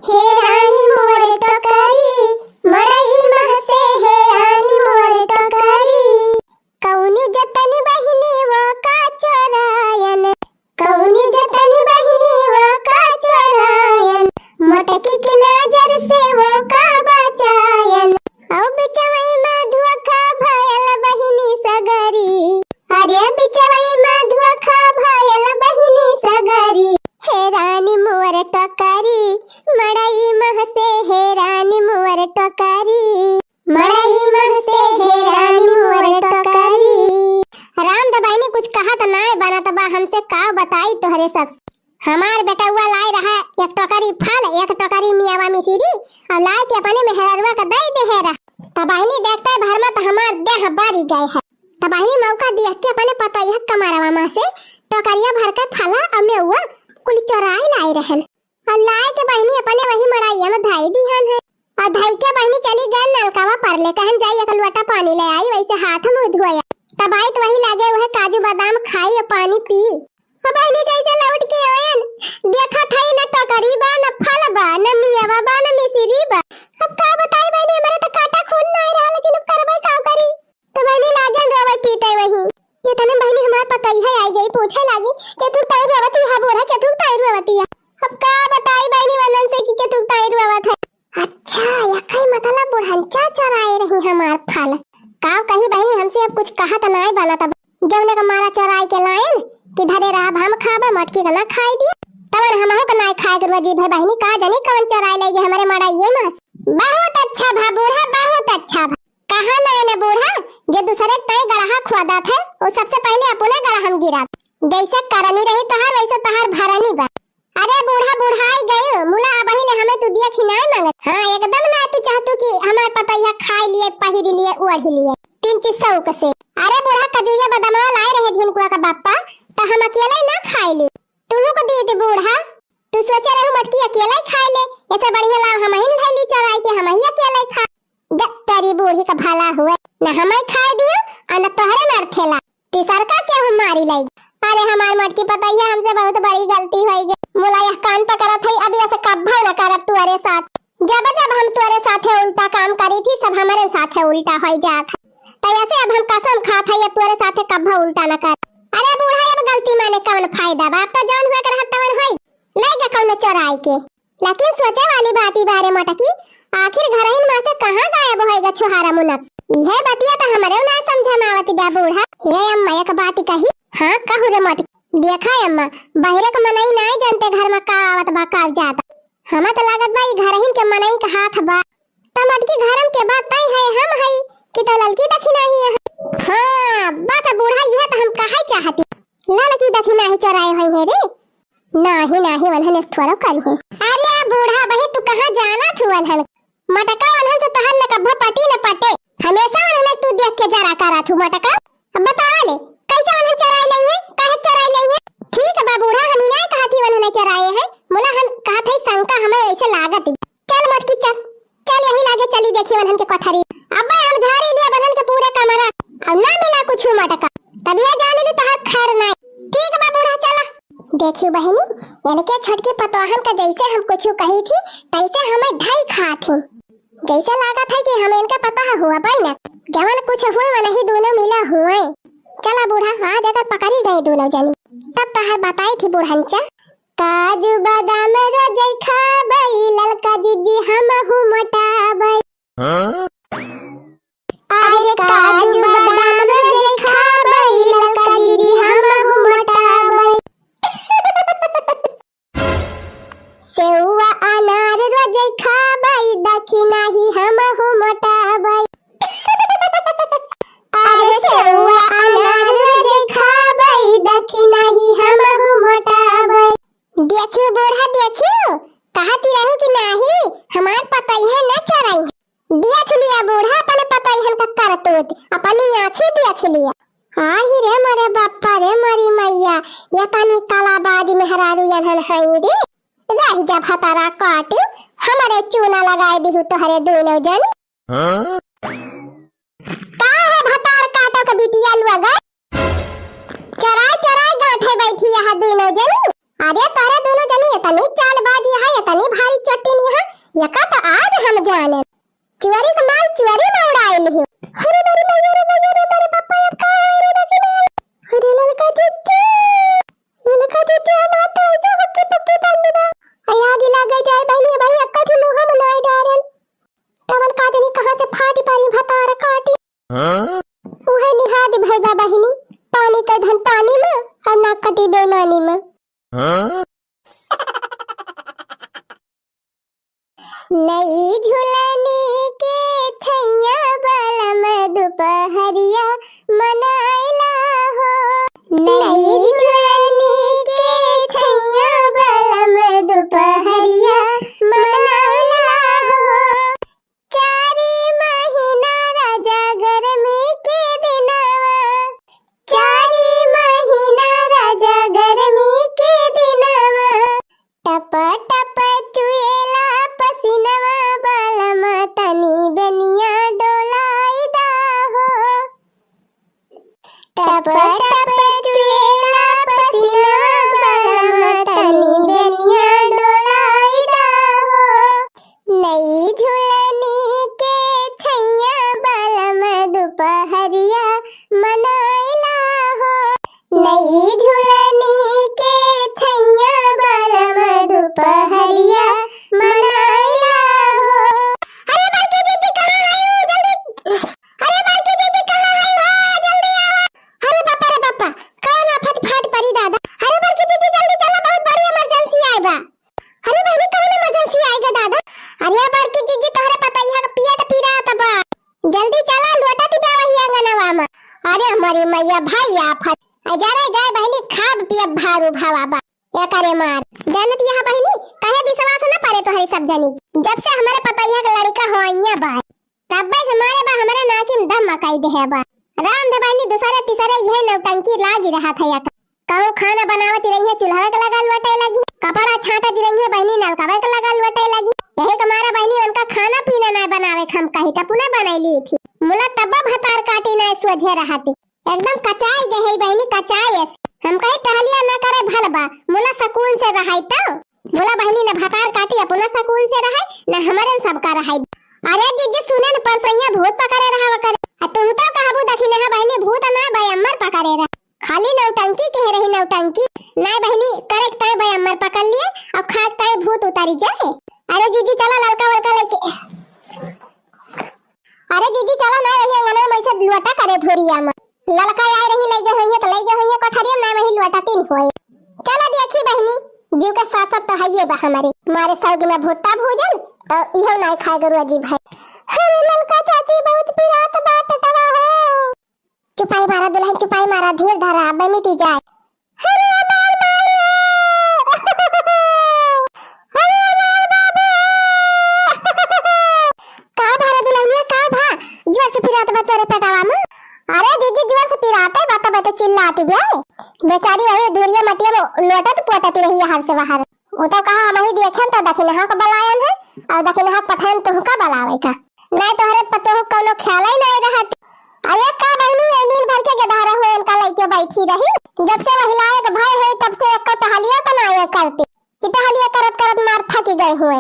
हे रानी मोर टोकरी, मड़ई महसे, हे रानी मोर टोकरी। कउनी जतन बहिनी वो का चोरायन, कउनी जतन बहिनी वो का चोरायन, मोटकी के नजर से वो का बचायन। औ बिचवई मा धोखा भयल बहिनी सगरी, अरे बिचवई मा धोखा भयल बहिनी सगरी। हे रानी मोर टोकरी, मड़ई महसे, हे रानी मोर टोकरी, मड़ई महसे, हे रानी मोर टोकरी। राम दे बहिनी, कुछ कहत नाय बनत बा, हमसे का बताई तोहरे सब। हमार बेटउआ लाए रहा एक टोकरी फल, एक टोकरी मियावा मिसिरी, अउ लाइके अपने मेहररुआ क दइ देहे रहा। तब बहिनी देखते भर मा त हमार देह बरी गए है। तब बहिनी मौका दिया के अपने पतोहिया कमरवा मा से टोकरिया भर के फला अउ मेउआ कुल चोराए लाए रहन। अउ लाइके बहिनी अपने वही मड़इया मा धई दिहन है। अउ धइके बहिनी चली गए नलकवा पर ले, कहन जाई एक लोटा पानी ले आई, वइसे हाथ मुँह धोया। तब आई त वही लागे उहे काजू बादाम खाई अउ पानी पी। अब बहिनी जइसे लौट के आयन, देखत हई न टोकरी बा, न फल बा, न मियावा बा, न मिसिरी बा। अब का बताई बहिनी, हमरे त काटा खून नाई रहा, लेकिन अब करबै का करी? त बहिनी लागन रोवै पीटै वही। इतने बहिनी हमार पतोहिया आई गई, पूछै लागी, "केथुक ताई रोवत ही हा बूढ़ा, केथुक ताई रोवत ही हा?" अब का बताई बहिनी वनन से कि केथुक ताई रोवत है। अच्छा, यकै मतलब बुढ़नचा चोराए रही हमार फल। का कही बहिनी, हमसे अब कुछ कहत नाई बनत। अब जौने का मारा चोराई के लायन कि धरे रहब हम खाबे, मटकी का ना खाई दिया। तवन हमहू का नाई खाए के रुआ जीभ है बहिनी, का जानी कवन चोराई लइ गए हमरे मड़इये मा से। बहुत अच्छा भा बूढ़ा, बहुत अच्छा भा। कहा नाई ना बूढ़ा, जे दूसरे के ताई गड़हा खोदत है, वो सबसे पहिले अपने गड़हा मा गिरत। जैसे करनी रही तोहार, वैसे तोहार भरनी बा। अरे बूढ़ा, बुढ़ाई गई, मुला अबही ले हमें तू दिया खिनाए मांगत। हाँ, एकदम ना तू चाहतू कि हमार पतैया खाई लिए, पहिरी लिए, ओढ़ी लिए, तीन चीज शौक से। अरे बूढ़ा, कजुया बदमाल आए रहे झिनकुआ का बापा, तो हम अकेले ना खाई ली, तुहू को दी थी बूढ़ा। तू सोचे रहू मटकी अकेले ही खाई ले, ऐसे बढ़िया लाव हम ही धैली चोराई के हम ही अकेले ही खा। जब तेरी बूढ़ी का भला हुए, न हमें खाए दियो और न तोहरे मार ठेला। तीसर का केहू मारी लाई। अरे हमार मोटकी पतैया, हमसे बहुत बड़ी गलती होई गई। मुला यह कान पकड़त है, अब ऐसे कब्बो न करब तुअरे साथ। जब जब हम तुअरे साथे उल्टा काम करी थी, सब हमारे साथे उल्टा होई जात है। तो ऐसे अब हम कसम खात है, ये तुअरे साथे कब्बो उल्टा न कर। अरे बूढ़ा, अब गलती माने कौन फायदा बा? अब तो जौन हुए के रहत तवन होई। ले जा कौनो चोराई के। लेकिन सोचे वाली बात ई बारे मोटकी, आखिर घरहिन मा से कहाँ गायब होइगा छुहारा मुनक? इहे बतिया तो हमरे ना समझ मा आवत बा बूढ़ा। हे अम्मा, एक बात कही। हाँ, कहू रे मोटकी। देखा अम्मा, बहिरे के मनई नाई जानते घर मा का आवत बा, का जात। हमें तो लागत बा ई घरहिन के मनई के हाथ बा। तो मोटकी, घरम के बात तय है, हम हई कि तो ललकी दखिनाही है? हाँ, बस बूढ़ा, यह तो हम कहे चाहती। ललकी दखिनाही चोराए होई है रे। नाही, नाही, उन्हन थोड़ो करी है। अरे बूढ़ा बही, तू कहाँ जाना थू उन्हन? मटका उन्हन से तोहर न कब्बो पटी न पटे। हमेशा उन्हन तू देख के जरा करा थू मटका। अब बतावा ले, कैसे उन्हन चोराई लई है? काहे चोराई लई है? ठीक बा बूढ़ा, हम ही नहीं कहा थी उन्हन चोराए हैं। मुला हम कहा थे शंका हमें ऐसे लागत। चल मोटकी चल, चल यही लागे चली देखी उन्हन के कोठरी। अब्बे हम झारी लिया उन्हन के पूरे कमरा, अब ना मिला कुछ मटका। तब यह जान ली तोहार खैर नाई। ठीक बा बूढ़ा, चला। देखियो बहिनी, इनके छोटकी पतोहन का जैसे हम कुछ कही थी, तैसे हमें धई खा थी। जैसे लागत है कि हम इनके पतोह हुआ पाई ना, जवन कुछ हुए वनही दोनों मिला हुए। चला बूढ़ा, आज अगर पकड़ी गई दोनों जनी, तब तोहर बताई थी बुढ़नचा। काजू बादाम रोज खाबई, ललका जीजी हमहू मोटाबई। हाँ? अरे काजू बादाम रोज खाबई, ललका जीजी हमहू मोटाबई। सेउआ अनार रोज खाबई, दखिनाही हमहू मोटाबई। अरे सेउआ अनार रोज खाबई, दखिनाही हमहू मोटाबई। देखियो बूढ़ा, देखियो, कहती रहू कि नाही, हमार पतई है न चोरई है। देख लिया बूढ़ा, अपने पतई हन का करतूत, अपनी आँखी देख लिया। आही रे मोरे बापा रे मोरी मैया, ये तनी कालाबाज मेहरारू यनहन हई रे। रही जा भतारा काटी, हमरे चूना लगाए दिहू तोहरे दोनों जनी। हाँ? का है भतार काटो के बिटिया लुआ गए? चोराई चोराई गांठे बैठी यहाँ दोनों जनी। अरे तोरे दोनों जनी इतनी चालबाज है, इतनी भारी चट्टिन है, यका तो आज हम जाने। चोरी का माल चोरी में उड़ाई लिही। अरे मेरी मैया रे मैया रे, मेरे पापा अब का होई रे, देखी ना। अरे ललका जीजी, ललका जीजी, हमार तो ऐसे हुक्की पुक्की बंद बा। अरे आगे लागे जाए बहिनी, भाई अक्का ठुलू हम लोई डारेन। तवन का जनी कहाँ से फाटी पारी भतार काटी। हाँ? उहे निहाद भई बा बहिनी, पानी के धन पानी में, और ना कटी बेईमानी में। हाँ? नई झुलनी के छैया बलम दुपहरिया मनाइला हो। नई झुलनी के छैया बलम दुपहरिया मनाइला हो। चारी महीना राजा गर्मी के दिनवा, चारी महीना राजा गर्मी के दिनवा, टप टप चुएला पसीनवा, बलम तनी बेनिया डोलाई दा हो। टप टप चुएला पसीनवा, बलम तनी बेनिया डोलाई दा हो। नई झुलनी के छैया बलम दुपहरिया मनाइला हो। नई झुलनी के छैया बलम दुपहरिया मनाइला हो। अरे बड़की दीदी कहाँ है? जल्दी। अरे बड़की दीदी, मरी मैया भाई आफत। आ जरे जाए बहिनी, खाब पियब भारू भावा बा। एकरे मार। जानत यह बहिनी, कहे विश्वास न परे तोहरे सब जनी। जब से हमरे पतोहिया के लड़िका होइया बा, तब्बे से मारे बा हमरे नाकी में दम मकाई देहे बा। राम धे बहिनी, दूसरे तीसरे यह नौटंकी लागी रहत है। कहूँ खाना बनावत रही है, चूल्हा के लगा लुटे लगी। कपड़ा छाटत रही है बहिनी, नलकवे के लगा लुटे लगी। यही के मारे बहिनी उनका खाना पीना नाय बनावे के हम कही, त पुनः बनाई ली थी। मुला तब्बो भतार काटी नाय सोझे रहती। एकदम कचाई गए है बहिनी, कचाई ऐसे। हम कही टहलिया न करे भल बा, मुला सुकून से रहाई तो। मुला बहिनी न भतार काटी अपना सुकून से रहाई, न हमरे सबका रहाई। अरे जीजी सुने न, परसैया भूत पकड़े रहा करे। आ तुम तो कहबू दखिनहा बहिनी, भूत ना बयम्मर पकड़े रहा। खाली नौटंकी कहे रही, नौटंकी। नाय बहिनी, करे के ताई बयम्मर पकड़ लिए, अब खाए के ताई भूत उतारी जाए। अरे जीजी चला ललका वलका लेके। अरे जीजी चला ना, यही अंगना में ऐसे लोटा करे भोरिया में। ललका आए रही, लई गए होइए तो लई गए होइए कोठरिया में, ना वही लोटा तीन होए। चला देखी बहिनी, जीव के सासत तो हइये बा हमारे। मारे सौगी में भुट्टा भूजन, तो इहो नाय खाए गरुआ जी भाई। अरे ललका चाची बहुत पिरात बा पेटवा हो। चुपाई मारा दुलहिन, चुपाई मारा, धीर धरा, अबे मिटी जाए। अरे हमार माई हो! अरे हमार बाबू! का भा रे दुलहिनिया, का भा? जोर से पिरात बा तोरे पेटवा में? अरे जीजी, जोर से पिराते बा, तबे तो चिल्लाती बे। बेचारी वही धुरिया मटिया में लोटत पोटत रही हर से बाहर। उ तो कहा, "हमही देखेन तो दखिनहा के बलायन है, और दखिनहा पठान तुहका बलावे का।" नाय तोहरे पतोह कौनो ख्याल ही नाय रहत। अरे का बहिनी, ये दिन भर के गेदहरा हुए इनका लइके बैठी रही। जब से वहिलाए के भय है, तब से एको टहलिया तो नाय करती। कि टहलिया करत करत मार थकी गए हुए।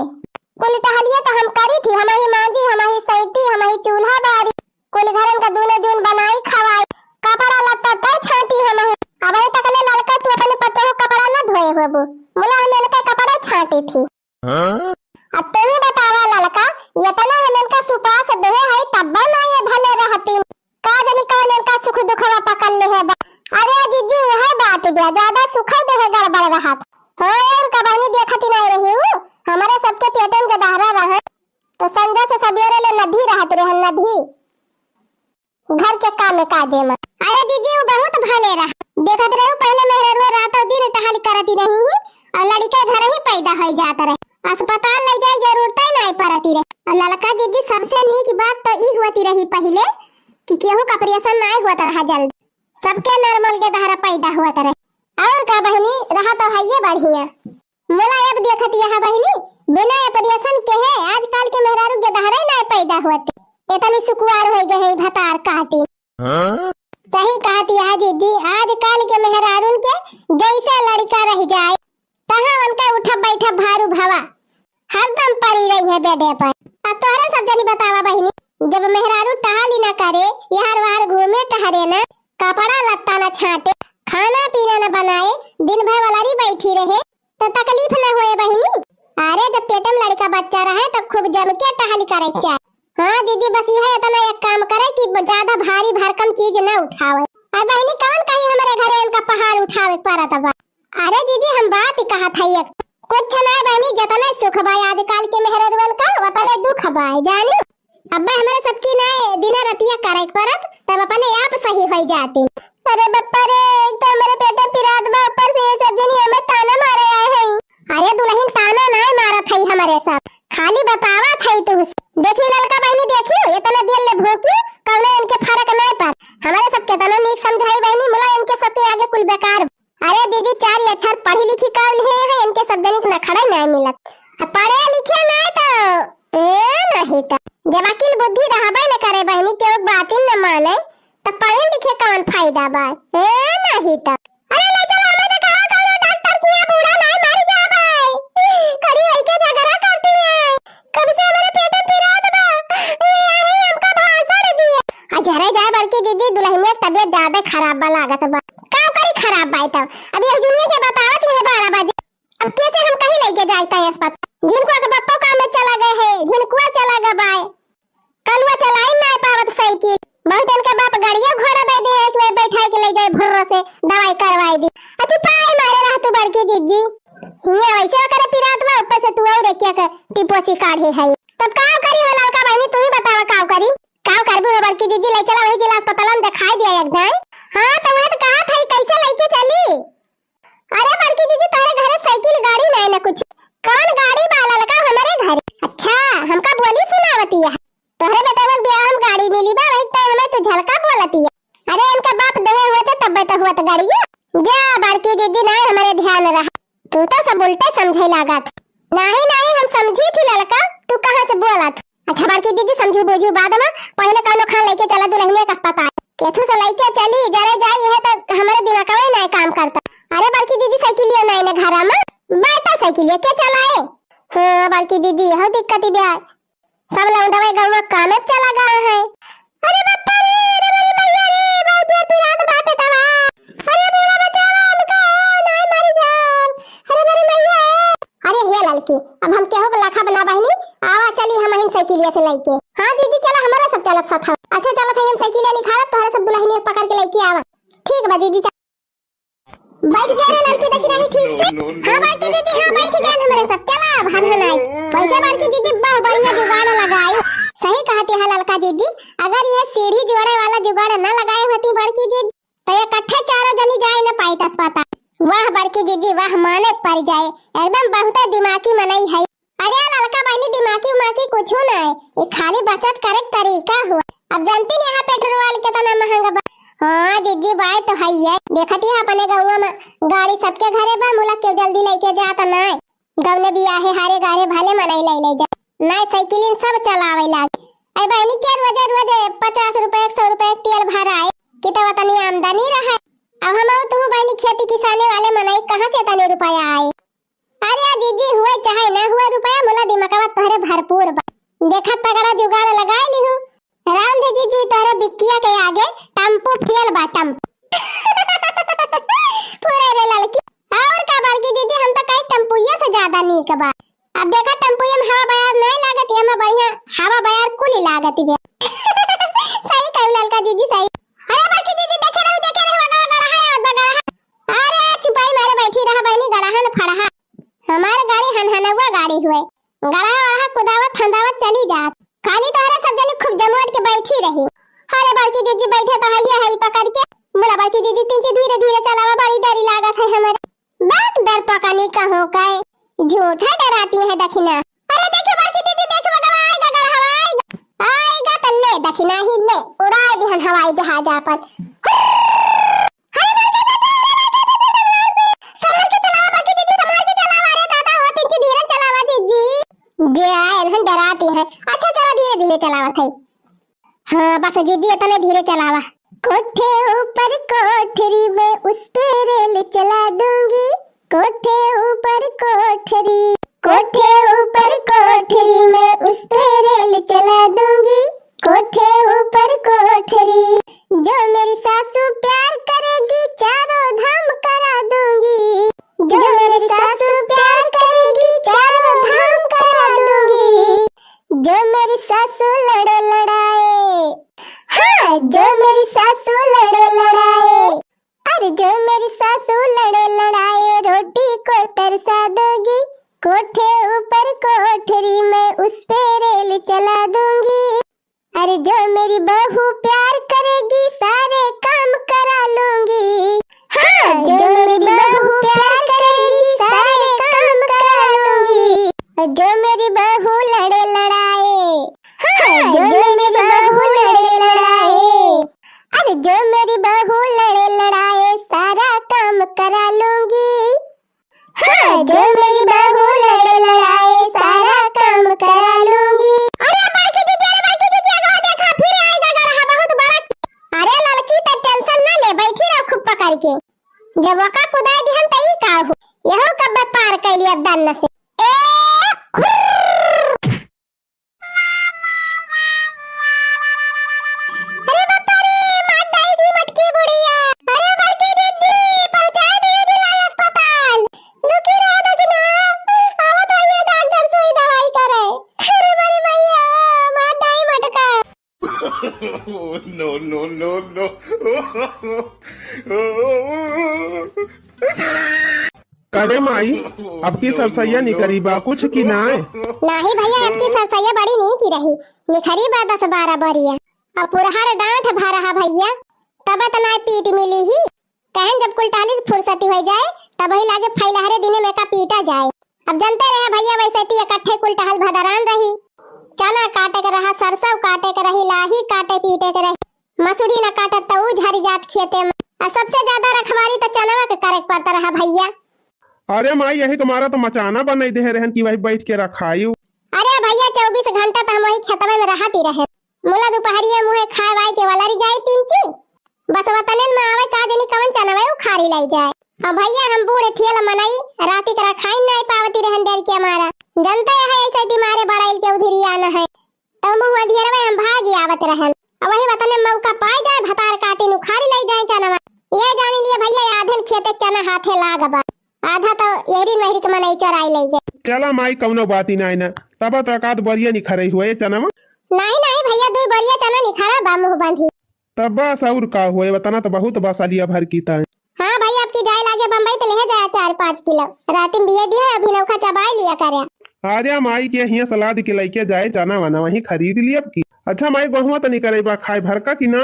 कुल टहलिया तो हम करी थी, हमही मांजी, हमही सैती, हमही चूल्हा बारी। कुल घरन का दूनो जून बनाई खवाई, कपड़ा लत्ता तो छांटी हमही। अबही तकले ललका तू अपने पतोह कपड़ा न धोए होबू, मुला हम इनका कपड़ा छांटी थी। हाँ? अब तू ही बतावा ललका, इतना हम इनका सुपास देहे है तब्बा ना ये भले रहतीन। का जानी कौन इनका सुख दुखवा पकड़ ले है बा। अरे जीजी वह बात बा, ज्यादा सुख देहे गड़बड़ रहत। हाँ, और का बहिनी देखती नहीं रही हूँ, हमारे सबके पेटन के दहरा रहे। तो संझा से सबेरे ले नदी रहत रहे, नदी। घर के कामे काजे में। अरे जीजी, उ बहुत भले रहा। देखत रहे, पहले मेहररुआ रात और दिन टहल करती रही ही, और लड़िका घर ही पैदा हो जात रहे। अस्पताल ले जाए जरूरत ही नहीं पड़ती रहे। और ललका जीजी, सबसे नीक बात तो ई होती रही पहले कि केहू का ऑपरेशन नहीं होत रहा जल्दी, सबके नॉर्मल के दहरा पैदा होत रहे। और का बहिनी, रहा तो है ये बढ़िया। मुला अब देखत यह बहिनी, बिना ऑपरेशन के है, आजकल के मेहरारू के दहरे ना पैदा होते, इतनी सुकुवार हो गए है भतार काटी। हाँ? सही कहत यह जीजी, आजकल के मेहरारून के जैसे लड़िका रह जाए, तहाँ उनका उठब बैठब भारू भवा, हरदम पड़ी रही है बेडे पर। अब तोहरे सब जनी बतावा बहिनी, जब मेहरारू टहली ना करे, यार वार घूमे टहरे ना, कपड़ा लत्ता ना छाटे, खाना पीना ना बनाए, दिन भर वलरी बैठी रहे, तो तकलीफ न होए बहिनी। अरे जब पेट में लड़का बच्चा रहे तो खूब जम के टहल करे के चाहे। हाँ जीजी, बस यह इतना एक काम करे कि ज्यादा भारी भरकम चीज न उठावे। और बहिनी कौन कही हमारे घरे इनका पहाड़ उठावे के पड़त बा। अरे जीजी हम बात ही कहत है एक, कुछ ना बहिनी, जितना सुख बा आजकल के मेहररुअन का उतने दुख बा जानी। अब्बा हमरे सबकी ना दिना रतिया करे के पड़त, तब अपने आप सही होई जाती। अरे बप्पा रे, एक तो हमरे पेटे पिरात बा, ऊपर से ये सब जनी हमें ताना मारे आए हैं। अरे दुलहिन ताना ना मारत है हमरे सब, खाली बतावत है तू। देखी ललका बहिनी, देखी इतना दिल ले भूकी, कौनो इनके फर्क नहीं पड़। हमरे सब केतना नीक समझाई बहिनी, मुला इनके सबके आगे कुल बेकार। अरे दीदी, चार अक्षर पढ़ी लिखी कर लिए हैं, इनके सब जनिक नखड़ा नहीं मिलत। आ पढ़े लिखे नहीं तो, ए नहीं तो, जब अकिल बुद्धि रहबे न करे बहिनी, केहू बातिन न माने, तो पढ़े लिखे कौन फायदा बा? ए नहीं तो। अरे ले चलो, हमें दिखाओ कौनो डॉक्टर किया, बूढ़ा नहीं मर जाबे। खड़ी होई के झगड़ा करती है। कब से हमारे पेट में पिरात बा? ये आई हमका भाषण दिए। आ जरे जाए बड़की दीदी, दुलहिनिया के तबियत ज्यादा खराब बा लागत बा। का करी खराब बा तो? अब ये दुनिया के बतावत ये बारह बजे। अब कैसे हम कहीं लेके जाए ताई अस्पताल? झिनकुआ के बप्पो काम में चला गए है, झिनकुआ चला गए बाय। कलुआ चलाई ना पावत साइकिल। बहुत इनका बाप गाड़िया घोड़ा दे दे, एक बेर बैठाई के ले जाए भुर्रो से दवाई करवाई दी। आ चुपाई मारे रह तू बड़की जीजी। हिया वैसे ओकरे पिरात बा, ऊपर से तू और क्या कर टिपोसी काढ़े है। तब का करी हो ललका बहिनी, तू ही बतावा का करी? का करबू हो बड़की जीजी, ले चला वही जिला अस्पताल में दिखाई दिया एक दाई। अरे इनका बाप देहे हुए थे तब तो हुआ तो गाड़िया। जा बड़की दीदी, नाहीं हमरे ध्यान रहा। तू तो सब उल्टे समझे लागत। नाहीं, नाहीं, हम समझी थी ललका, तू कहाँ से बोलत? अच्छा बड़की दीदी, समझू बूझू बाद में, पहिले कौनो खान लइके चला दुलहिनिया के अस्पताल। केथू से लइके चली, जरे जाई, यह तो हमरे दिमागवा ही नाहीं काम करता। अरे बड़की दीदी, साइकिलिया नाहीं न घरा में, बैठा साइकिलिया के चलाए। हाँ बड़की दीदी, यह दिक्कत ही ब्या। सब लौंडवा गौवा कामे चला गया है। अरे बापा रे, अरे बड़ी मैया रे, बहुत जोर पिरात बा पेटवा। अरे बूढ़ा बचावा हमका, नाहीं मरी जान। अरे बड़ी मैया। अरे हे ललकी, अब हम केहू के लखा बना बहिनी, आवा चली हम हिन साइकिलिया से लइके। हाँ दीदी, चला, हमारा सब चलब साथ। अच्छा चलत है, हम साइकिलिया निखारत, तोहरे सब दुलहिनिया पकड़ के लइके आवा। ठीक बा दीदी, चल। बैठ गया रे लड़की, देखी नहीं ठीक से। हाँ बड़की दीदी, हाँ बैठ गया हमरे सब। चला अब हम हनाई। वैसे बड़की दीदी बहुत बढ़िया जुगाड़ लगाई। सही कहती है ललका दीदी, अगर यह सीढ़ी जोड़े वाला जुगाड़ ना लगाए होती बड़की दीदी, तो इकट्ठे चारों जनी जाए न पाई अस्पताल। वाह बड़की दीदी वाह, माने पड़ जाए, एकदम बहुते दिमागी मनई है। अरे ललका बहिनी, दिमागी उमागी कुछू नाय, ई खाली बचत करे के तरीका हुआ। अब जानती नहीं यहाँ पेट्रोल केतना महंगा बा। हाँ जीजी, बाय तो है ये। देखती है अपने गौवा में गाड़ी सबके घरे बा, मुला क्यों जल्दी लेके जाता नाय। गौने बियाहे हारे गारे भले मनई ले ले जा। नाय साइकिलिन सब चलावे लाग। अरे बहिनी के रोजे रोजे पचास रुपए, एक सौ रुपए तेल भराए कि तो तनी आमदनी रहे। अब हम तू बहिनी खेती किसानी वाले मनई, कहाँ से तनी रुपया आए? अरे जीजी, हुए चाहे ना हुए रुपया, मुला दिमागवा तोहरे भरपूर बा। देखा तगड़ा जुगाड़ लगाए लिहू। राम दे जीजी, तोहरे बिक्किया के आगे टम्पू फेल बा, टम्पू। पूरे रे ललकी। और का बड़की जीजी, हम तो कहे टम्पुइया से ज्यादा नीक बा। अब देखा टम्पुइया में हवा बयार नहीं लागत, ये में बढ़िया हवा बयार कुल लागत बे। सही कहू ललका जीजी, सही। अरे बड़की जीजी, देखे रहू, देखे रहू, बगड़ा, बगड़ा है, बगड़ा है। अरे चुपाई मारे बैठी रहा बहिनी, गड़ाहन फड़हा। हमार गाड़ी हनहनवा गाड़ी हुए। गड़ावा वहाँ कुदावत फंदावत चली जात। खाली तोहरे सब जने खूब जमोट के बैठी रही। अरे बड़की जीजी बैठे तो हइये हई पकड़ के। मुला बड़की जीजी तिनची धीरे धीरे चलावा, बड़ी डरी लागत है हमरे। बात डर पकनी कहो काए। झूठा डराती है दखिना। अरे देखे बड़की दीदी, देखे बगवा आएगा गड़हवा आएगा। आएगा तो ले दखिना ही ले। उड़ाए दिहन हवाई जहाज आपन। अरे बड़की दीदी, अरे बड़की दीदी, संभाल के, संभाल के चलावा बड़की दीदी, संभाल के चलावा। अरे दादा हो, तिनची धीरे चलावा जीजी। जे आए इन्हन डराती है। अच्छा चला धीरे धीरे चलावा थे। हाँ बस जीजी, इतने धीरे चलावा। कोठे ऊपर कोठरी में उस पे रेल चला दूंगी। कोठे ऊपर कोठरी, कोठे ऊपर कोठरी में उस पे रेल चला दूंगी। कोठे ऊपर कोठरी, जो मेरी सासू प्यार करेगी, चारों धाम करा दूंगी। जो मेरी सासू प्यार करेगी, चारों धाम करा दूंगी। जो मेरी सासू लड़े लड़ाए, हाँ, जो मेरी सासू लड़े लड़ाए, अरे जो मेरी सासू लड़े लड़ाए, रोटी को तरसा दोगी। कोठे ऊपर कोठरी में उस पे रेल चला दूंगी। अरे जो मेरी बहू प्यार करेगी, सारे काम करा लूंगी। हाँ, जो मेरी बहू प्यार करेगी, सारे काम करा लूंगी। जो मेरी बहू लड़े लड़ाए, हाँ, जो मेरी बहू लड़े लड़ाए, अरे जो मेरी बहू लड़े लड़ाए, सारा काम करा लूंगी। हाँ, जो मेरी बहू लड़े लड़ाए, सारा काम करा लूंगी। अरे बड़की दीदी, अरे बड़की दीदी, अगवा देखा, फिर आएगा गड़हा बहुत बड़ा। अरे ललकी, तो टेंशन ना ले, बैठी रहो खूब पकड़ के। जब ओका कुदाई दिहन त ई का हो? यहो कब्बे पार कैली अब दन्न से। ए, हुर्र। अरे बापा रे, मार डाई दी मटकी बुढ़िया। अरे बड़की दीदी, पहुंचाए दियो जिला अस्पताल। दुखी रहो, दुखी ना। आवत आइए डॉक्टर सुई दवाई करे। अरे बड़ी मैया, मार डाई मटका। Oh, no, no, no, no। अरे माई, अब की सरसैया निकरी बा कुछ कि नाय? नाही भैया, अब की सरसैया बड़ी नीक ही रही, निखरी बा दस बारह बरिया। अब पुरहर डांठ भा रहा भैया, तब त नाय पीट मिली ही। कहन जब कुल टहली से फुर्सती हो जाए, तब ही लागे फैलहरे दिने में का पीटा जाए। अब जनते रहे भैया, वैसे ती इकट्ठे कुल टहल भदरान रही। चना काटे के रहा, सरसों काटे के रही, लाही काटे पीटे के रही। मसूरी न काटत त ऊ झरि जात खेते में। आ सबसे ज्यादा रखवारी त चनवा के करे के पड़त रहा भइया। अरे माई, यही तुम्हारा तो मचाना बनाई देहे रहन कि वही बैठ के रखायू। अरे भइया, चउबीस घंटा त हम वही खेतवे में रहत ही रहे। मुला दुपहरिया मुहे खाए वाए के वाला रह जाए तीन ची। बस वतनन में आवे का जनी कवन चनवे उखारी लाई जाए। अब भइया हम बूढ़ ठेल मनई राती के रखाई नाई पावती रहन डर के मारा। जनते है ऐसे ती मारे बड़ाइल के उधिरिया न है। तब मुँह अंधियरवे हम भागी आवत रहन। अब वही वतने मौका पाए जाए, भतार काटिन उखारी लाई जाए चनवा। ये जानी लिए भइया, आधन खेते चना हाथे लाग बा, आधा तो एहरी नहरी के मनई चराई लाई गए। चला माई, कौनो बात ही नाई ना, तब तो एकाध बोरिया निखरई हुए चनवा। नहीं, नहीं भइया, दुई बोरिया चना निखरा बा मुँह बंधी। तब बस और का हुए, वतना तो बहुत बा सलिया भर की ताई। हाँ भइया, अब की जाए लागे बम्बई तो लेहे जाए चार पाँच किलो। राती में बिये दिया है, अभी नौखा चबाई लिया करे। अरे माई के हियाँ सलाद के लइके जाए चना वना वहीं खरीद लिया अब की। अच्छा माई, गोहुआ तो निकरे बा खाए भर का कि ना?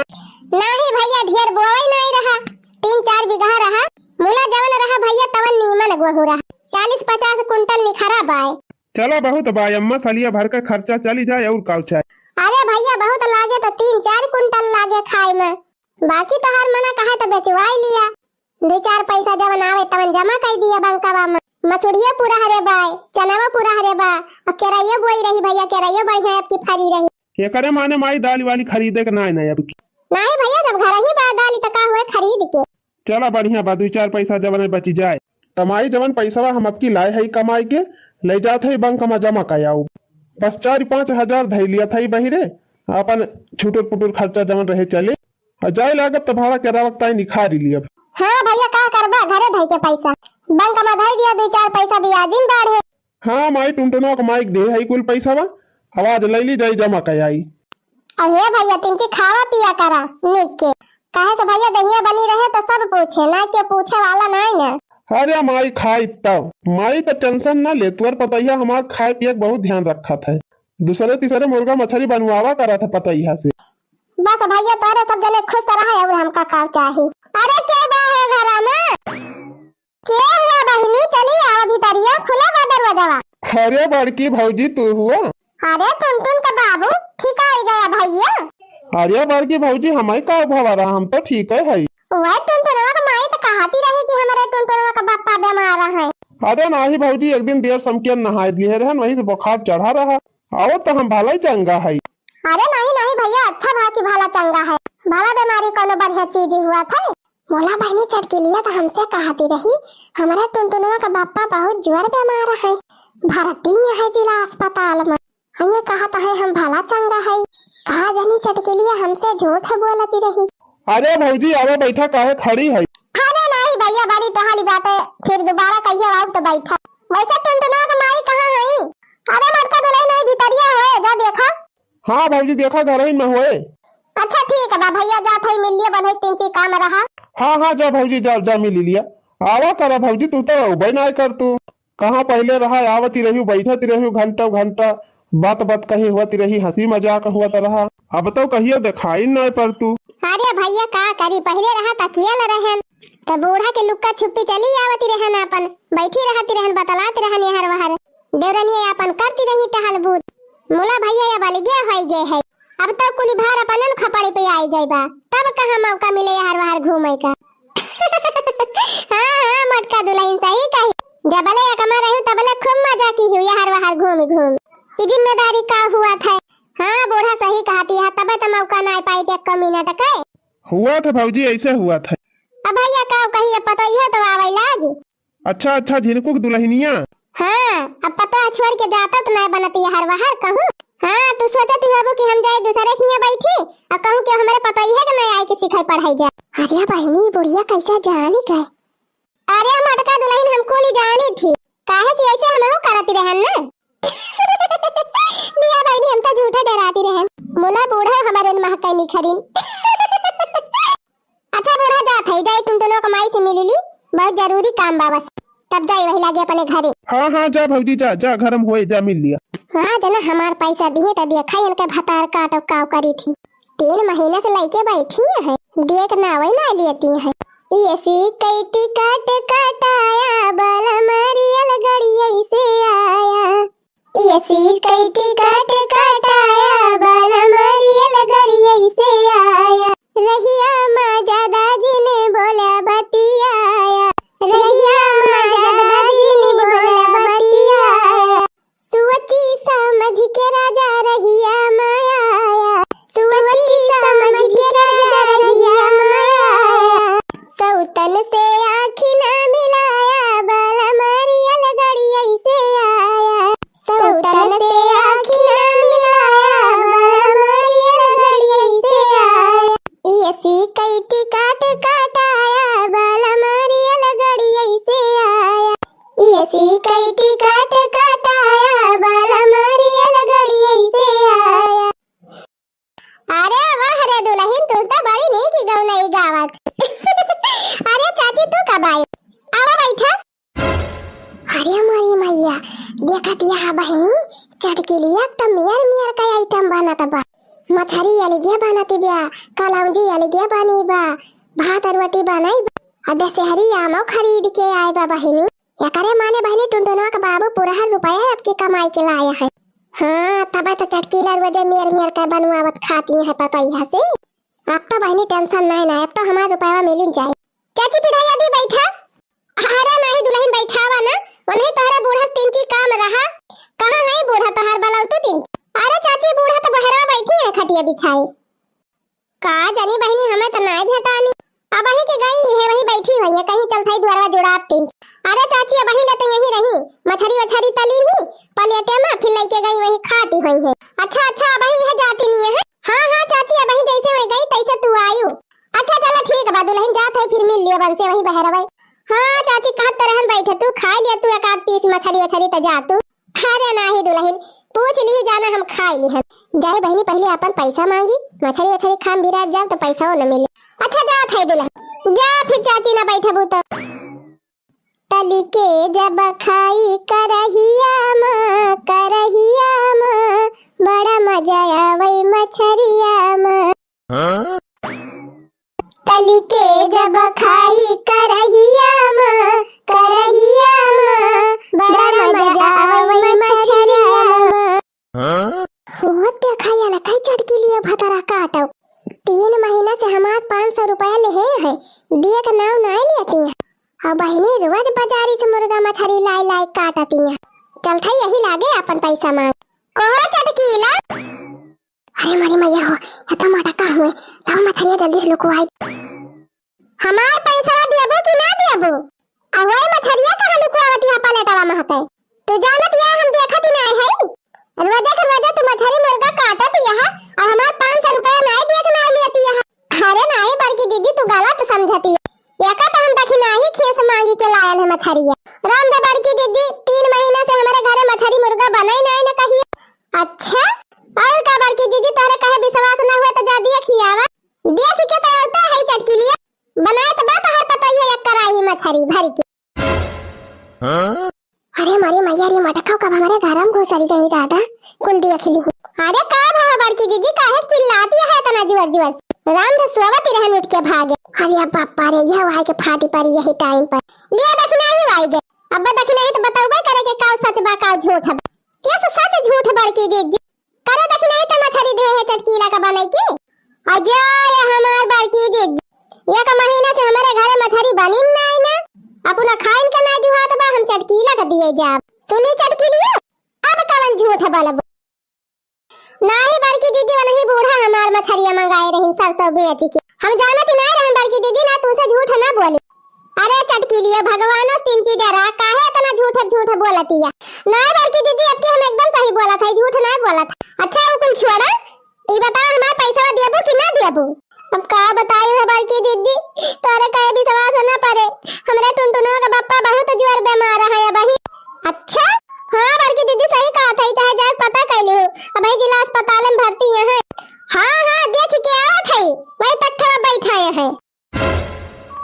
नाही भइया, ढेर बोवई नाही रहा, तीन चार बीघा रहा। मुला जवन रहा भइया, तवन नीमन गोहूँ रहा, चालीस पचास कुंटल निखरा बाय। चला बहुत बाय अम्मा, सलिया भर का खर्चा चली जाए और काउ चाहे। अरे भइया, बहुत लागे तो तीन चार कुंटल लागे खाए में, बाकी तोहार मना कहे तो बेचवाई लिया। दो चार पैसा जवन आवे तवन जमा कर दिया बैंकवा में। मसूरियो पूरा हरे बाय, चनवो पूरा हरे बा, और केरइयो बोई रही भइया, केरइयो बढ़िया अब की फरी रही। एकरे माने माई दाल वाली खरीदे के नाय ना अब की। नाही भइया, जब घर ही बा दाल त का हुए खरीद के। चला बढ़िया बा, दो चार पैसा जवन बची जाए। त माई जवन पैसवा हम अब की लाए है कमाई के, ले जात है बैंक में जमा कर आऊ। बस चार पाँच हजार धई लिया था बहिरे, अपन छुटुर पुटुर खर्चा जवन रहे चले। और जाए लागत त भाड़ा केरावा के ताई निखारी लियब। हाँ भइया, का करबा, घरे धई के पैसा, बैंक में धई दिया, दो चार पैसा ब्याजिन बाढ़े। हाँ माई, टुनटुनवा के माई के दे है कुल पैसा बा, आवाज ले ली जाई जमा कर आई। अरे भइया, तिनची खावा पिया करा नीक के, काहे से भइया दहिया बनी रहे तो सब पूछे, ना के पूछे वाला नाई ना। अरे माई, खाई तब माई तो टेंशन ना ले, तुअर पतैया हमार खाए पिए के बहुत ध्यान रखत है, दूसरे तीसरे मुर्गा मछली बनवावा करत है पतैया से। बस भइया, तोरे सब जने खुश रहे और हमका का चाही। अरे के बा है घरा में? के हुआ बहिनी? चली आवा भीतरिया, खुला बा दरवाजावा। अरे बड़की भौजी, तू हुआ? अरे टुनटुन का बाबू, ठीक आई गया भइया। अरे बड़की भौजी, हमाई का भवा रहा, हम तो ठीक है हई। वह टुनटुनवा का माई तो कहती रही कि हमरे टुनटुनवा का बप्पा बीमार है। अरे नाही भौजी, एक दिन देर समकियन नहाए दिए रहन, वहीं से बुखार चढ़ा रहा। आओ तो हम भला ही चंगा है। अरे नाही नाही भइया, अच्छा भा कि भला चंगा है, भला बीमारी कोनो बढ़िया चीज हुआ था। मोला बहिनी चटकिलिया तो हमसे कहती रही, हमरा टुनटुनवा का बप्पा बहुत जोर बीमार है, भर्ती है जिला अस्पताल में। हइये कहत है हम भला चंगा है, का जानी चटकिलिया हमसे झूठ बोलती रही। अरे भौजी, आवा बैठा, काहे खड़ी है? अरे नाही भइया, बड़ी टहली बाटे, फिर दोबारा कहियो आऊ तो बैठा। वैसे टुनटुनवा के माई कहाँ है? अरे मटका दुलही नहीं भीतरिया होए, जा देखा। हाँ भौजी, देखा घर ही में होए। अच्छा ठीक बा भइया, जात है मिल लिया, बनोस तीन ची काम रहा। हाँ हाँ, जा भौजी, जा, जा मिल लिया। आवा करा भौजी, तू तो अउबे नाय कर तू। कहाँ पहिले रहा, आवती रही, बैठती रही घंटा घंटा, बात बात कही होती रही, हंसी मजाक होत रहा। अब तो कहियो देखाई नाय पर तू। अरे भइया का करी, पहिले रहा तकियल रहन, त बूढ़ा के लुक्का छुपी चली आवती रहन, आपन बैठी रहती रहन, बतलात रहन यहर वहर। देवरनिया आपन करती रही टहल बूत। मुला भइया अब अलगे होई गए है, अब तो कुली भार अपनन खपड़ी पे आई गई बा, तब कहाँ मौका मिले यहर वहर घूमे का। हाँ हाँ, मटका दुलहिन सही कही, जबले एकमा रही तबले खूब मजा की हुई यहर वहर घूम घूम। ई जिम्मेदारी का हुआ था? हाँ, बूढ़ा सही कहती है, तबे तो मौका नाय पाई थे एक मिनट के। हुआ था भौजी, ऐसे हुआ था। अब भइया का कही, अब पतोहिया तो आवै लागी। अच्छा अच्छा, झिनकू के दुलहिनिया। हाँ, अब पतोह छोड़ के जाता तो नाय बनती यहर वहर कहूँ। हाँ, तू सोचती होबू कि हम जाए दूसरे हियाँ बैठी और कहूँ कि हमरे पतोहिया के नाय आए के सिखाई पढ़ाई जा। अरे बहिनी, बुढ़िया कैसा जानी कहे। अरे मटका दुलहिन, हम कुली जानी थी, काहे से ऐसे हमहू करती रहन ना। लिया बहिनी, हम तो झूठे डराती रहन, मुला बूढ़ा हमारे महकै निखरिन। अच्छा बूढ़ा, जात है, जाई टुनटुनो के माई से मिली ली, बहुत जरूरी काम बा बस, तब जाई वही लागे अपने घरे। हाँ हाँ, जा भौजी जा, जा घर में होए, जा मिल लिया। हाँ जना, हमार पैसा दिए तो देखा इनके भतार काटो काव करी थी। तीन महीना से लइके बैठी हैं, देख ना वही ना लेती हैं। एसी कई टिकट कटाया, बलम रेलगड़िया से आया। एसी कई टिकट कटाया, बलम रेलगड़िया से आया। रहिया मा ज्यादा जिन बोला बतियाया, रहिया मा ज्यादा जिन बोला बतियाया। सोची समझ के राजा रहिया मा आया, सोची समझ के राजा रहिया मा आया। सौतन से आँखी ना मिलाया, बलम रियल गड़िया से आया। सौतन से आँखी ना मिलाया, बलम रियल गड़िया से आया। एसी कई टिकट कटाया, बलम रियल गड़िया से आया। एसी कई टिकट कटाया, बलम रियल गड़िया से आया। अरे वाह रे दुलहिन, तू तो बड़ी नीक गवनई गावत। अरे चाची, तू कब आई? आवा बैठा। अरे मोरी मैया, देखत यह बहिनी, चटकिलिया त मेर मेर का आइटम बनत बा। मछरी अलगे बनत बिया, कलौंजी अलगे बनी बा, भात रोटी बनाई बा। आ दशहरी आमो खरीद के आए बा बहिनी। एकरे माने बहिनी टुनटुनवा के बाबू पुरहर रुपया आपके कमाई के लाए हैं। हाँ, तबे तो चटकीला रोजे मेर मेर के बनवावत खाती है पतैया से। अब तो बहिनी टेंशन नहीं ना, अब तो हमार रुपया मिलिन जाए। चाची पिढ़ाई अभी बैठा। अरे नहीं दुलहिन बैठावा ना, उन्हें तोहरा बूढ़ा से तीन ची काम रहा। कहाँ है बूढ़ा तोहार बलौतू तीन ची? अरे चाची बूढ़ा तो बहरवा बैठी है खटिया बिछाए। का जानी बहिनी, हमें त नाय भेटानी। अबही के गई है, वही बैठी हुई है, कहीं चल थाई दुआरवा जुड़ाब तीन। अरे चाची, अबही ले त यहीं रही, मछरी वछरी तली ही प्लेटे में, फिर लइके गई वही खाती हुई है। अच्छा अच्छा, अबही यह जाती नहीं है। हाँ हाँ चाची, अबही जैसे वही गई तैसे तू आयु। अच्छा चलो ठीक बा दुलहिन, जात है फिर मिल लियो बन से वही बहरवे। हाँ चाची, कहत तो रहन बैठे तू, खाई लिया तू एक आध पीस मछरी वछरी त जा तू। अरे नाही दुलहिन, पूछ लियो जाना हम खाई लिहन। जाए बहिनी पहले अपन पैसा मांगी, मछरी वछरी खाम बिराज जाब तो पैसा न मिले। अच्छा जात है दुलहिन, जा फिर चाची ना बैठबू तो। तली के जब खाई करहिया मा, करहिया मा, बड़ा मजा आवै मछरिया मा। हाँ? तली के जब खाई करहिया मा, करहिया मा, बड़ा मजा आवै मछरिया मा। हाँ? वो देखा या ना कई चटकिलिया भतरा काटो। तीन महीना से हमार पाँच सौ रुपया लेहे हैं, दिए के नाव नाय लेती हैं। और बहिनी रोज बाजारी से मुर्गा मछरी लाई लाई काटती हैं। चल थाई यही लागे अपन पैसा मांग। कहो चटकीला। अरे मारी मैया हो, या तो मटका हुए। लाओ मछरिया जल्दी से लुकवाई। हमार पैसा देबो कि ना देबो? आ वही मछरिया कहाँ लुकवावती है प्लेटवा में हते? तू जानत या हम देखत ही ना है। रोजा के रोजा तू मछरी मुर्गा काटत या, और हमार पाँच सौ रुपया ना दिए के ना लेती है। अरे नाई बड़की दीदी, तू गलत समझती है। एका तो हम दखिनाही खेस मांगी के लायल है मछरिया। राम दे बड़की दीदी, तीन महीना से हमारे घरे मछरी मुर्गा बनाई नाई न कहिए। अच्छा, और का बड़की दीदी, तोहरे कहे विश्वास ना हुआ तो जा दिए खियावा। देख के तो आवता है चटकिलिया, बनात बा तोहर पतोहिया एक कराही मछरी भर के। हाँ? अरे मारी मैया रे, मटकाऊ कब हमारे घर में घुसरी गई दादा, कुल देख ली। अरे का भवा बड़की दीदी, काहे चिल्लाती है इतना जोर जोर से? राम तो सोवत ही रहन उठ के भागे। अरे अब बापा रे, यह वाई के फाटी पड़ी यही टाइम पर। लिया दखिनाही वाई गए। अब दखिनाही तो बतौबे करे के का सच बा का झूठ बा। कैसे सच झूठ बड़की दीदी? करे दखिनाही तो मछरी दे है चटकीला का बनाई के। अजय हमार बड़की दीदी, एक महीना से हमारे घरे मछरी बनी नाई ना, अपना खाइन के ना जुहात बा, हम चटकीला का दिए जाब। सुनी चटकीलिया, अब कवन झूठ बोलब? नाही बड़की दीदी, वनही बूढ़ा हमार मछरिया मंगाए रहिन सरसों बेच के। हम जानत ही नाही रहन बड़की दीदी, ना तुमसे झूठ ना बोली। अरे चटकीलिया, भगवानो सिंची डरा, काहे इतना झूठ झूठ बोलतिया? नाही बड़की दीदी, अब की हम एकदम सही बोलत है, झूठ ना बोलत। अच्छा वो कुल छोड़ा, ई बताओ हमार पैसा देबू कि ना देबू? अब का बताई हो बड़की दीदी, तोरे कहे विश्वास ना पड़े। हमरा टुनटुनवा का बप्पा बहुत जोर बीमार है अबही। अच्छा? हाँ बड़की दीदी सही कहत है, चाहे जाके पता कर लियो। अबही जिला अस्पताल में भर्ती है। हाँ हाँ देख के आवत है, वही तख्ता में बैठाए है।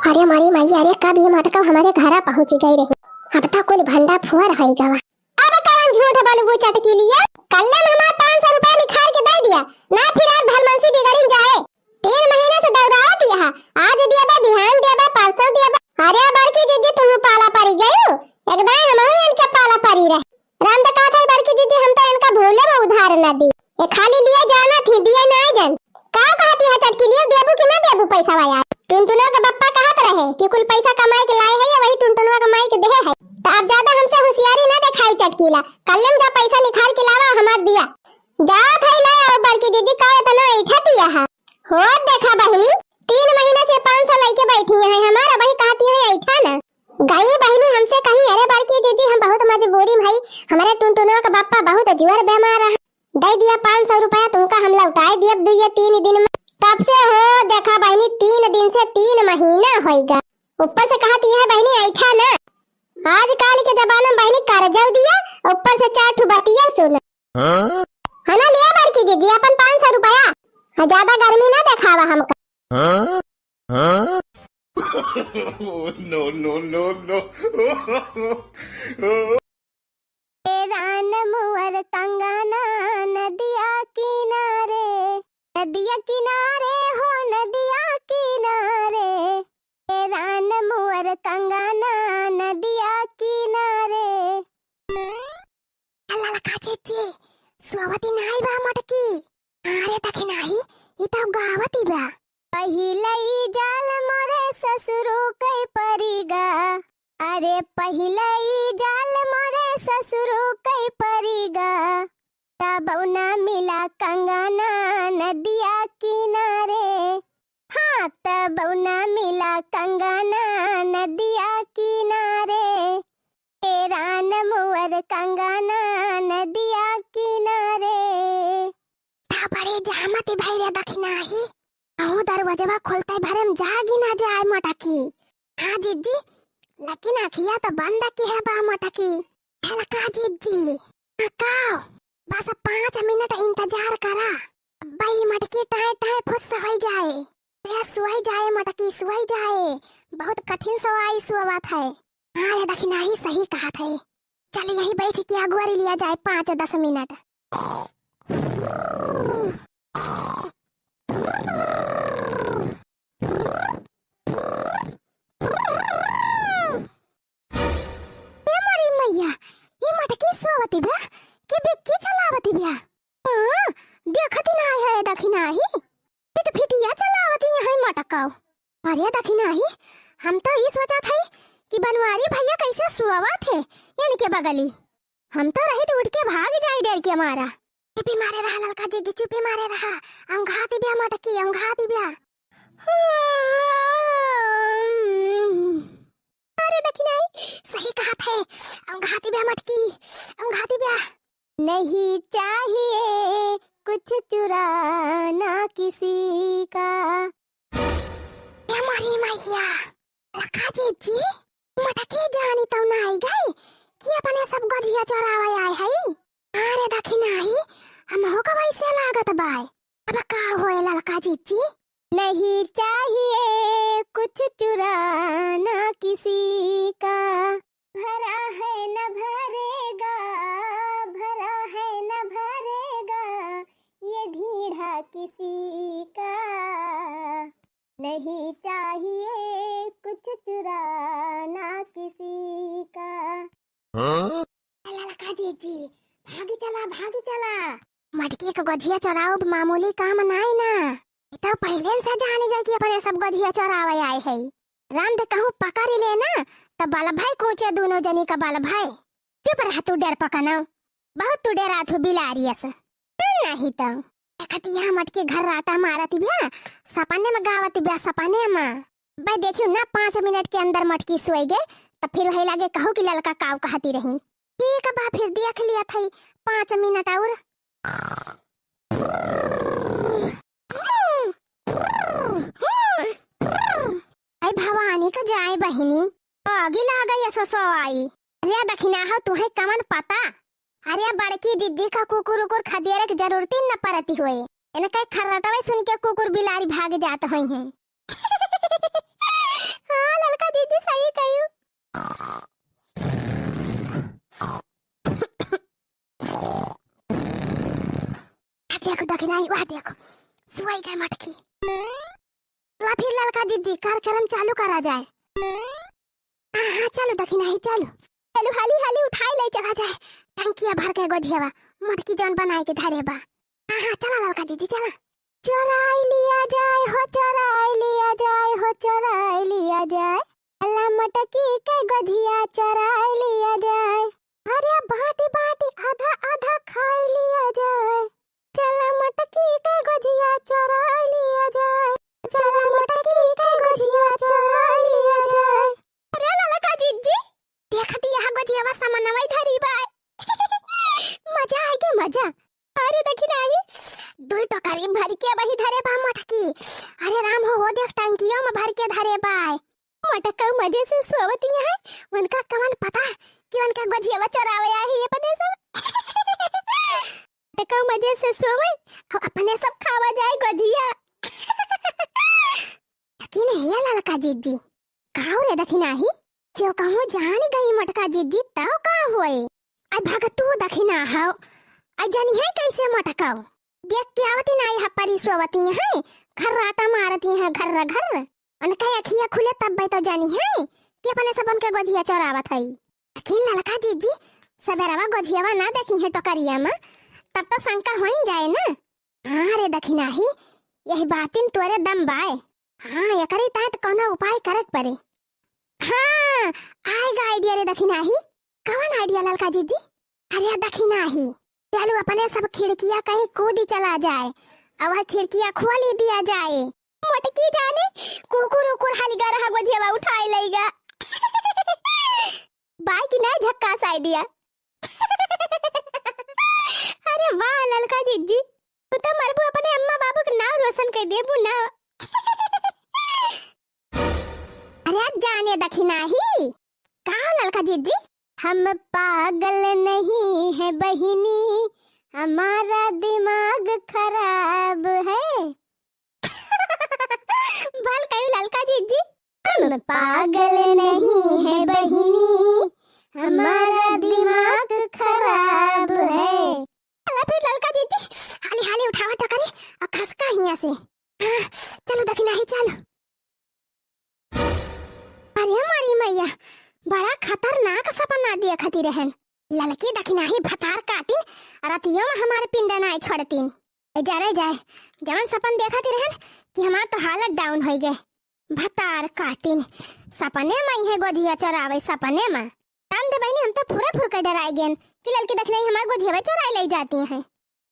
अरे मारी माई, अरे कब ये मटका हमारे घरा पहुँची गई रही, अब तो कुल भंडा फुअर है गवा। अब कवन झूठ बोलबू चटकीलिया? कल्ले में हमार पाँच सौ रुपया निकाल के दे दिया, ना फिर आज भलमनसी बिगड़िन जाए। तीन महीना से दौड़ावत यहा, आज दिया बा, बिहान दिया बा, परसों दिया बा। अरे बड़की दीदी, तू पाला पड़ी गयो, एकदम हम ही इनके पाला पड़ी रहे। राम तो कहत है बड़की दीदी, हम तो इनका भूले बा उधार ना दी, ये खाली लिए जाना थी, दिए ना जान। का कहती है चटकीलिया, देबू कि ना कि कुल पैसा कमाई के लाए है या वही टुनटुनवा कमाई के देहे है। तो अब ज्यादा हमसे होशियारी ना देखाई चटकीला, कल्ले में जा पैसा निकाल के लावा हमार दिया। जात है ले आओ बड़की दीदी, का इतना ऐठा दिया है? हो देखा बहिनी, तीन महीना से पाँच सौ लेके बैठी है हमारा, वही कहती है ऐठा ना। गई बहिनी हमसे कहीं, "अरे बड़की दीदी, हम बहुत मजबूरी में हई, हमारे टुनटुनवा का बापा बहुत जुअर बीमार है, दे दिया पाँच सौ रुपया तुमका, हम लौटाए दियब दुइये तीन दिन में।" तब से हो देखा बहिनी, तीन दिन से तीन महीना होइगा। ऊपर से कहती है बहिनी ऐठा ना, आजकल के जमाना में बहिनी कर्जा दिया, ऊपर से चार ठो बतिया सुन। हाँ? है ना, लिया बड़की दीदी अपन पाँच सौ रुपया। हाँ, ज्यादा गर्मी ना देखावा हमका। हाँ? हाँ? Oh, no, no, no, no। ए रान मुअर कंगना नदिया किनारे, नदिया किनारे हो नदिया किनारे, ए रान मुअर कंगना नदिया किनारे। ललका जीजी, सोवती नाई बा मटकी। अरे दखिनाही, ई तउ गावती बा। पहिलई जाल मोरे ससुरु कई परिगा, अरे पहिलई जाल मोरे ससुरु कई परिगा, तब ना मिला कंगना नदिया किनारे। हाँ, तब ना मिला कंगना नदिया किनारे, ए रान मुअर कंगना नदिया किनारे। ता बड़ी जहमती भई रे दखिनाही, अहू दरवाजवा खोलते भरे में जागी ना जाए मटकी। हाँ जीजी, लेकिन अखिया तो बंद की है बा मटकी। हल्का जीजी, हाँ काव, बस पाँच मिनट इंतजार करा, अब्बा ई मटकी टाए टाए फुस होई जाए। अरे सोई जाए मटकी, सोई जाए, बहुत कठिन सवाई सोवत है। हाँ रे दखिनाही, सही कहत है। चल यही बैठ के अगुवारी लिया जाए पाँच दस मिनट। ए मोरी मैया, ई मटकी सोवती बा कि बिक्की चलावती बा? हाँ, देखती ना है दखिनाही, पिटफिटिया चलावती है मटकाओ। अरे दखिनाही, हम तो ई सोचत हई कि बनवारी भैया कैसे सोवत है इनके बगली। हम तो रही तो उठ के भाग जाई डर के मारा। चुपी मारे रहा ललका जीजी, चुपी मारे रहा। औंघाती ब्या मटकी, औंघाती ब्या। अरे दखिनाही, सही कहत है, औंघाती ब्या मटकी, औंघाती ब्या। नहीं चाहिए कुछ चुराना किसी का। ए मोरी मैया, ललका जीजी, मटकी जानी तउ ना आई गई कि अपने सब गोझिया चोरावे आए हई। अरे दखिनाही, हमहू का वैसे लागत बाय। अब का होए ललका जीजी? नहीं चाहिए कुछ चुराना किसी का, भरा है न भरेगा, भरा है न भरेगा ये ढीढ़ा किसी का, नहीं चाहिए कुछ चुराना किसी का। हाँ? ललका जीजी, भागी चला, भागी चला। मटकी के गोझिया चोराउब मामूली काम नाई ना। ई तो पहिले से जानी गई कि अपने सब गोझिया चोरावे आए है। राम दे कहूँ पकड़ ले ना, त बल भाई कोचे दोनों जनी का बल भाई। चुप रह तू डर पकनो, बहुत तू डरात हो बिलारिया से। नहीं तो। देखती यहाँ मटकी घर्राटा मारत ब्या, सपने में गावत ब्या, सपने में। बे देखियो ना, पाँच मिनट के अंदर मटकी सोई गे, त फिर वही लागे कहू कि ललका काव कहती रही। ठीक बा, फिर देख लिया थई पाँच मिनट और। अरे भवानी का जाए बहिनी, आगी लागे ये ससो आई। अरे दखिनाहो, तुहे कमन पता? अरे बड़की जिज्जी का कुकुर उकुर खदेरे के जरूरत ही न पड़ती होए। इनका खर्रटवे सुन के कुकुर बिलारी भाग जात होई हैं। हाँ ललका जिज्जी सही कही। आ देखो दखिनाही, वह देखो, सोई गए मटकी। ला फिर ललका जिज्जी, कार्यक्रम चालू करा जाए। हाँ, हाँ, चलो दखिनाही, चलो। चलो, हाली, हाली उठाई ले चला जाए। टंकिया भर के गोझियावा, मटकी जौन बनाए के धरे बा। हाँ, हाँ, चला ललका जिज्जी, चला। चोराई लिया जाए हो, चोराई लिया जाए हो, चोराई लिया आ जाए। चला मटकी के गोझिया चोराई लिया जाए। अरे बाटी बाटी आधा आधा खाई लिया जाए। चला मटकी के गोझिया चोराई लिया जाए। चला मटकी के गोझिया चोराई लिया जाए। अरे ललका जिज्जी, देखती यहाँ गोझियावा समनवा धरी बाय। मजा आए के मजा। अरे देखी नाही, दुई टोकरी भर के वही धरे बा मटकी। अरे राम हो, हो देख टंकियों में भर के धरे बाय। मटकऊ मजे से सोवती हैं, उनका कवन पता कि उनका गोझियावा चोरावे आई अपने सब। मटकऊ मजे से सोवे, अउ अपने सब खावा जाए गोझिया। लेकिन हे ललका जिज्जी, काऊ रे दखिनाही, जो कहूँ जान गई मोटका जिज्जी, तब का होए? आई भगतू दखिना हौ, आई जनिहै कैसे मोटकऊ? देख के आवती नाई है परी सोवती हैं, घर्राटा मारती हैं घर्र घर्र। उनका अखिया खुले तब्बे तो जनिहै कि अपने सबन के गोझिया चोरावत हई। लेकिन ललका जिज्जी, सबेरवा गोझियावा ना देखिहैं टोकरिया में, तब तो शंका होइन जाए ना। हाँ रे दखिनाही, यही बातिन तोरे दम बाय। हाँ, एकरी ताईं त कौनो उपाय करे के परे। हाँ, आएगा idea रे दखिनाही। कवन idea ललका जिज्जी? अरे दखिनाही, चलो अपने सब खिड़किया कहीं कूदी चला जाए, अउ वह खिड़किया खोली दिया जाए। मोटकी जाने, कुकुर उकुर हाली गरहा गोझियावा उठाए लइगा। बाय कि ना झक्कास idea? अरे वाह ललका जिज्जी, तू तो मरबू अपने अम्मा बाबू के नाव रोशन कर देबू ना। अरे जाने दखिनाही, का ललका जिज्जी? हम पागल नहीं है बहिनी, हमारा दिमाग खराब है। भल कहियो ललका जिज्जी। हम पागल नहीं है बहिनी, हमारा दिमाग खराब है। चला फिर ललका जिज्जी, हाली हाली उठावा टोकरी अउ खसका हियाँ से। हाँ, चलो दखिनाही चलो। अरे मारी मैया, बड़ा खतरनाक सपना देखती रहन। ललकी दखिनाही भतार काटिन, रतियों में हमारे पिंड नाई छोड़तीन। ए जा रे जाए, जवन सपन देखती रहन कि हमार तो हालत down होइ गए। भतार काटिन, सपने में है गोझिया चोरावे, सपने में। राम दे बहिनी, हम तो फुरा फुर के डराए गेन कि ललकी दखिनाही हमार गोझिया चोराए ले जाती हैं।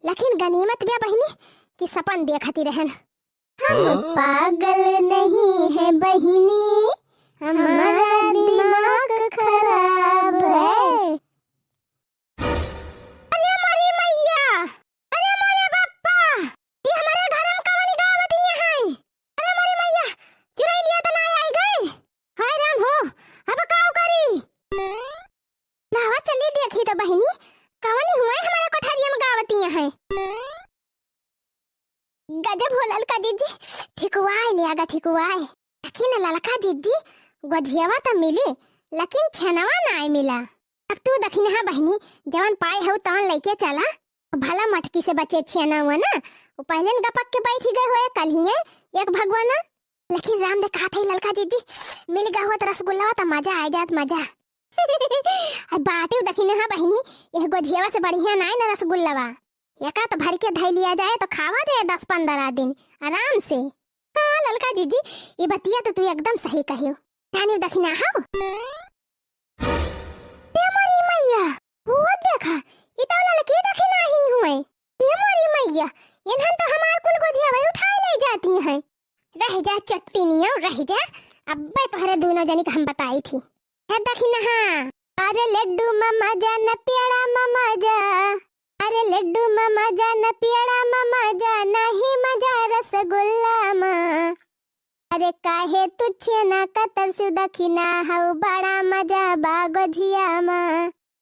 लेकिन गनीमत बा बहिनी कि सपन देखती रहन। हम हाँ? पागल नहीं है बहिनी, हमारा दिमाग खराब है। अरे मोरी मैया, अरे मोरे बप्पा, ये हमारे घर में कवन गावत ये हैं? अरे मोरी मैया, चुरैलिया त ना आई गई? हाय राम हो, अब का करी? लावा चली देखी तो बहिनी, कवन हुए हमारे कोठरिया में गावती हैं? गजब हो ललका जिज्जी, ठिकुआए ले आगा ठिकुआए। देखी न ललका जिज्जी, गोझियावा त मिली, लेकिन छेनवा नाय मिला। अब तू दखिनहा बहिनी, जवन पाए हऊ तवन लइके चला। भला मटकी से बचे छेना हुआ ना, वो पहले न गपक के बैठी गए हुए कल ही एक भगवाना। लेकिन राम दे कहा था ललका जिज्जी, मिल गए हुआ तो रसगुल्ला तो मजा आ जात मजा। आई बाटे दखिनहा बहिनी, यह गोझियावा से बढ़िया नाय न रसगुल्लावा। एका तो भर के धई लिया जाए तो खावा जाए दस पन्द्रह दिन आराम से। हाँ ललका जिज्जी, ये बतिया तो तू एकदम सही कहियो। जानियो दखिनहा। ए मोरी मैया, वो देखा, ई तो ललकी दखिनही हुए। ए मोरी मैया, इन्हन तो हमार कुल गोझियावा उठाए ले जाती हैं। रह जा चट्टिनियो, रह जा, अब्बे तोहरे दोनों जनी के हम बताई थी। हे दखिनहा। अरे लड्डू ममा जा न पेड़ा ममा जा, अरे लड्डू ममा जा न पेड़ा ममा जा, नहीं मजा रसगुल्ला मा। अरे काहे तू छेना का तरसु दखिना हऊ, बड़ा मजा बा गोझिया मा।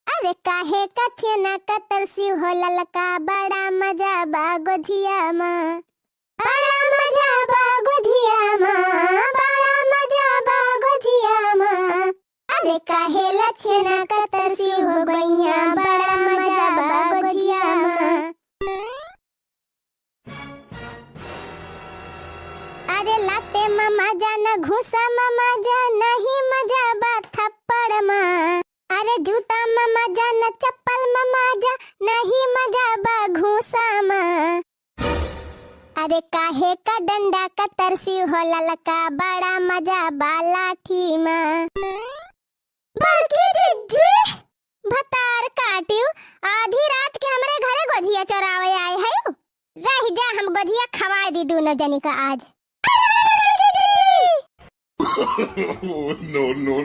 अरे काहे का छेना का तरसु हो ललका, बड़ा मजा बा गोझिया मा। बड़ा मजा बा गोझिया मा, बड़ा मजा बा गोझिया मा। अरे काहे लक्षणा कतरसी हो गइया, बड़ा मजा बा गोझिया मा। अरे लाते मा मजा न घूसा मा मजा, नहीं मजा बा थप्पड़ मा। अरे जूता मा मजा न चप्पल मा मजा, नहीं मजा बा घूसा मा। अरे काहे का डंडा कतरसी हो ललका, बड़ा मजा बा लाठी मा। बड़की जिज्जी, भतार काटियो, आधी रात के हमरे घरे गोझिया चोरावे आए है। रहि जा, हम गोझिया खवाए दी दूनो जनी का आज। Oh, no, no.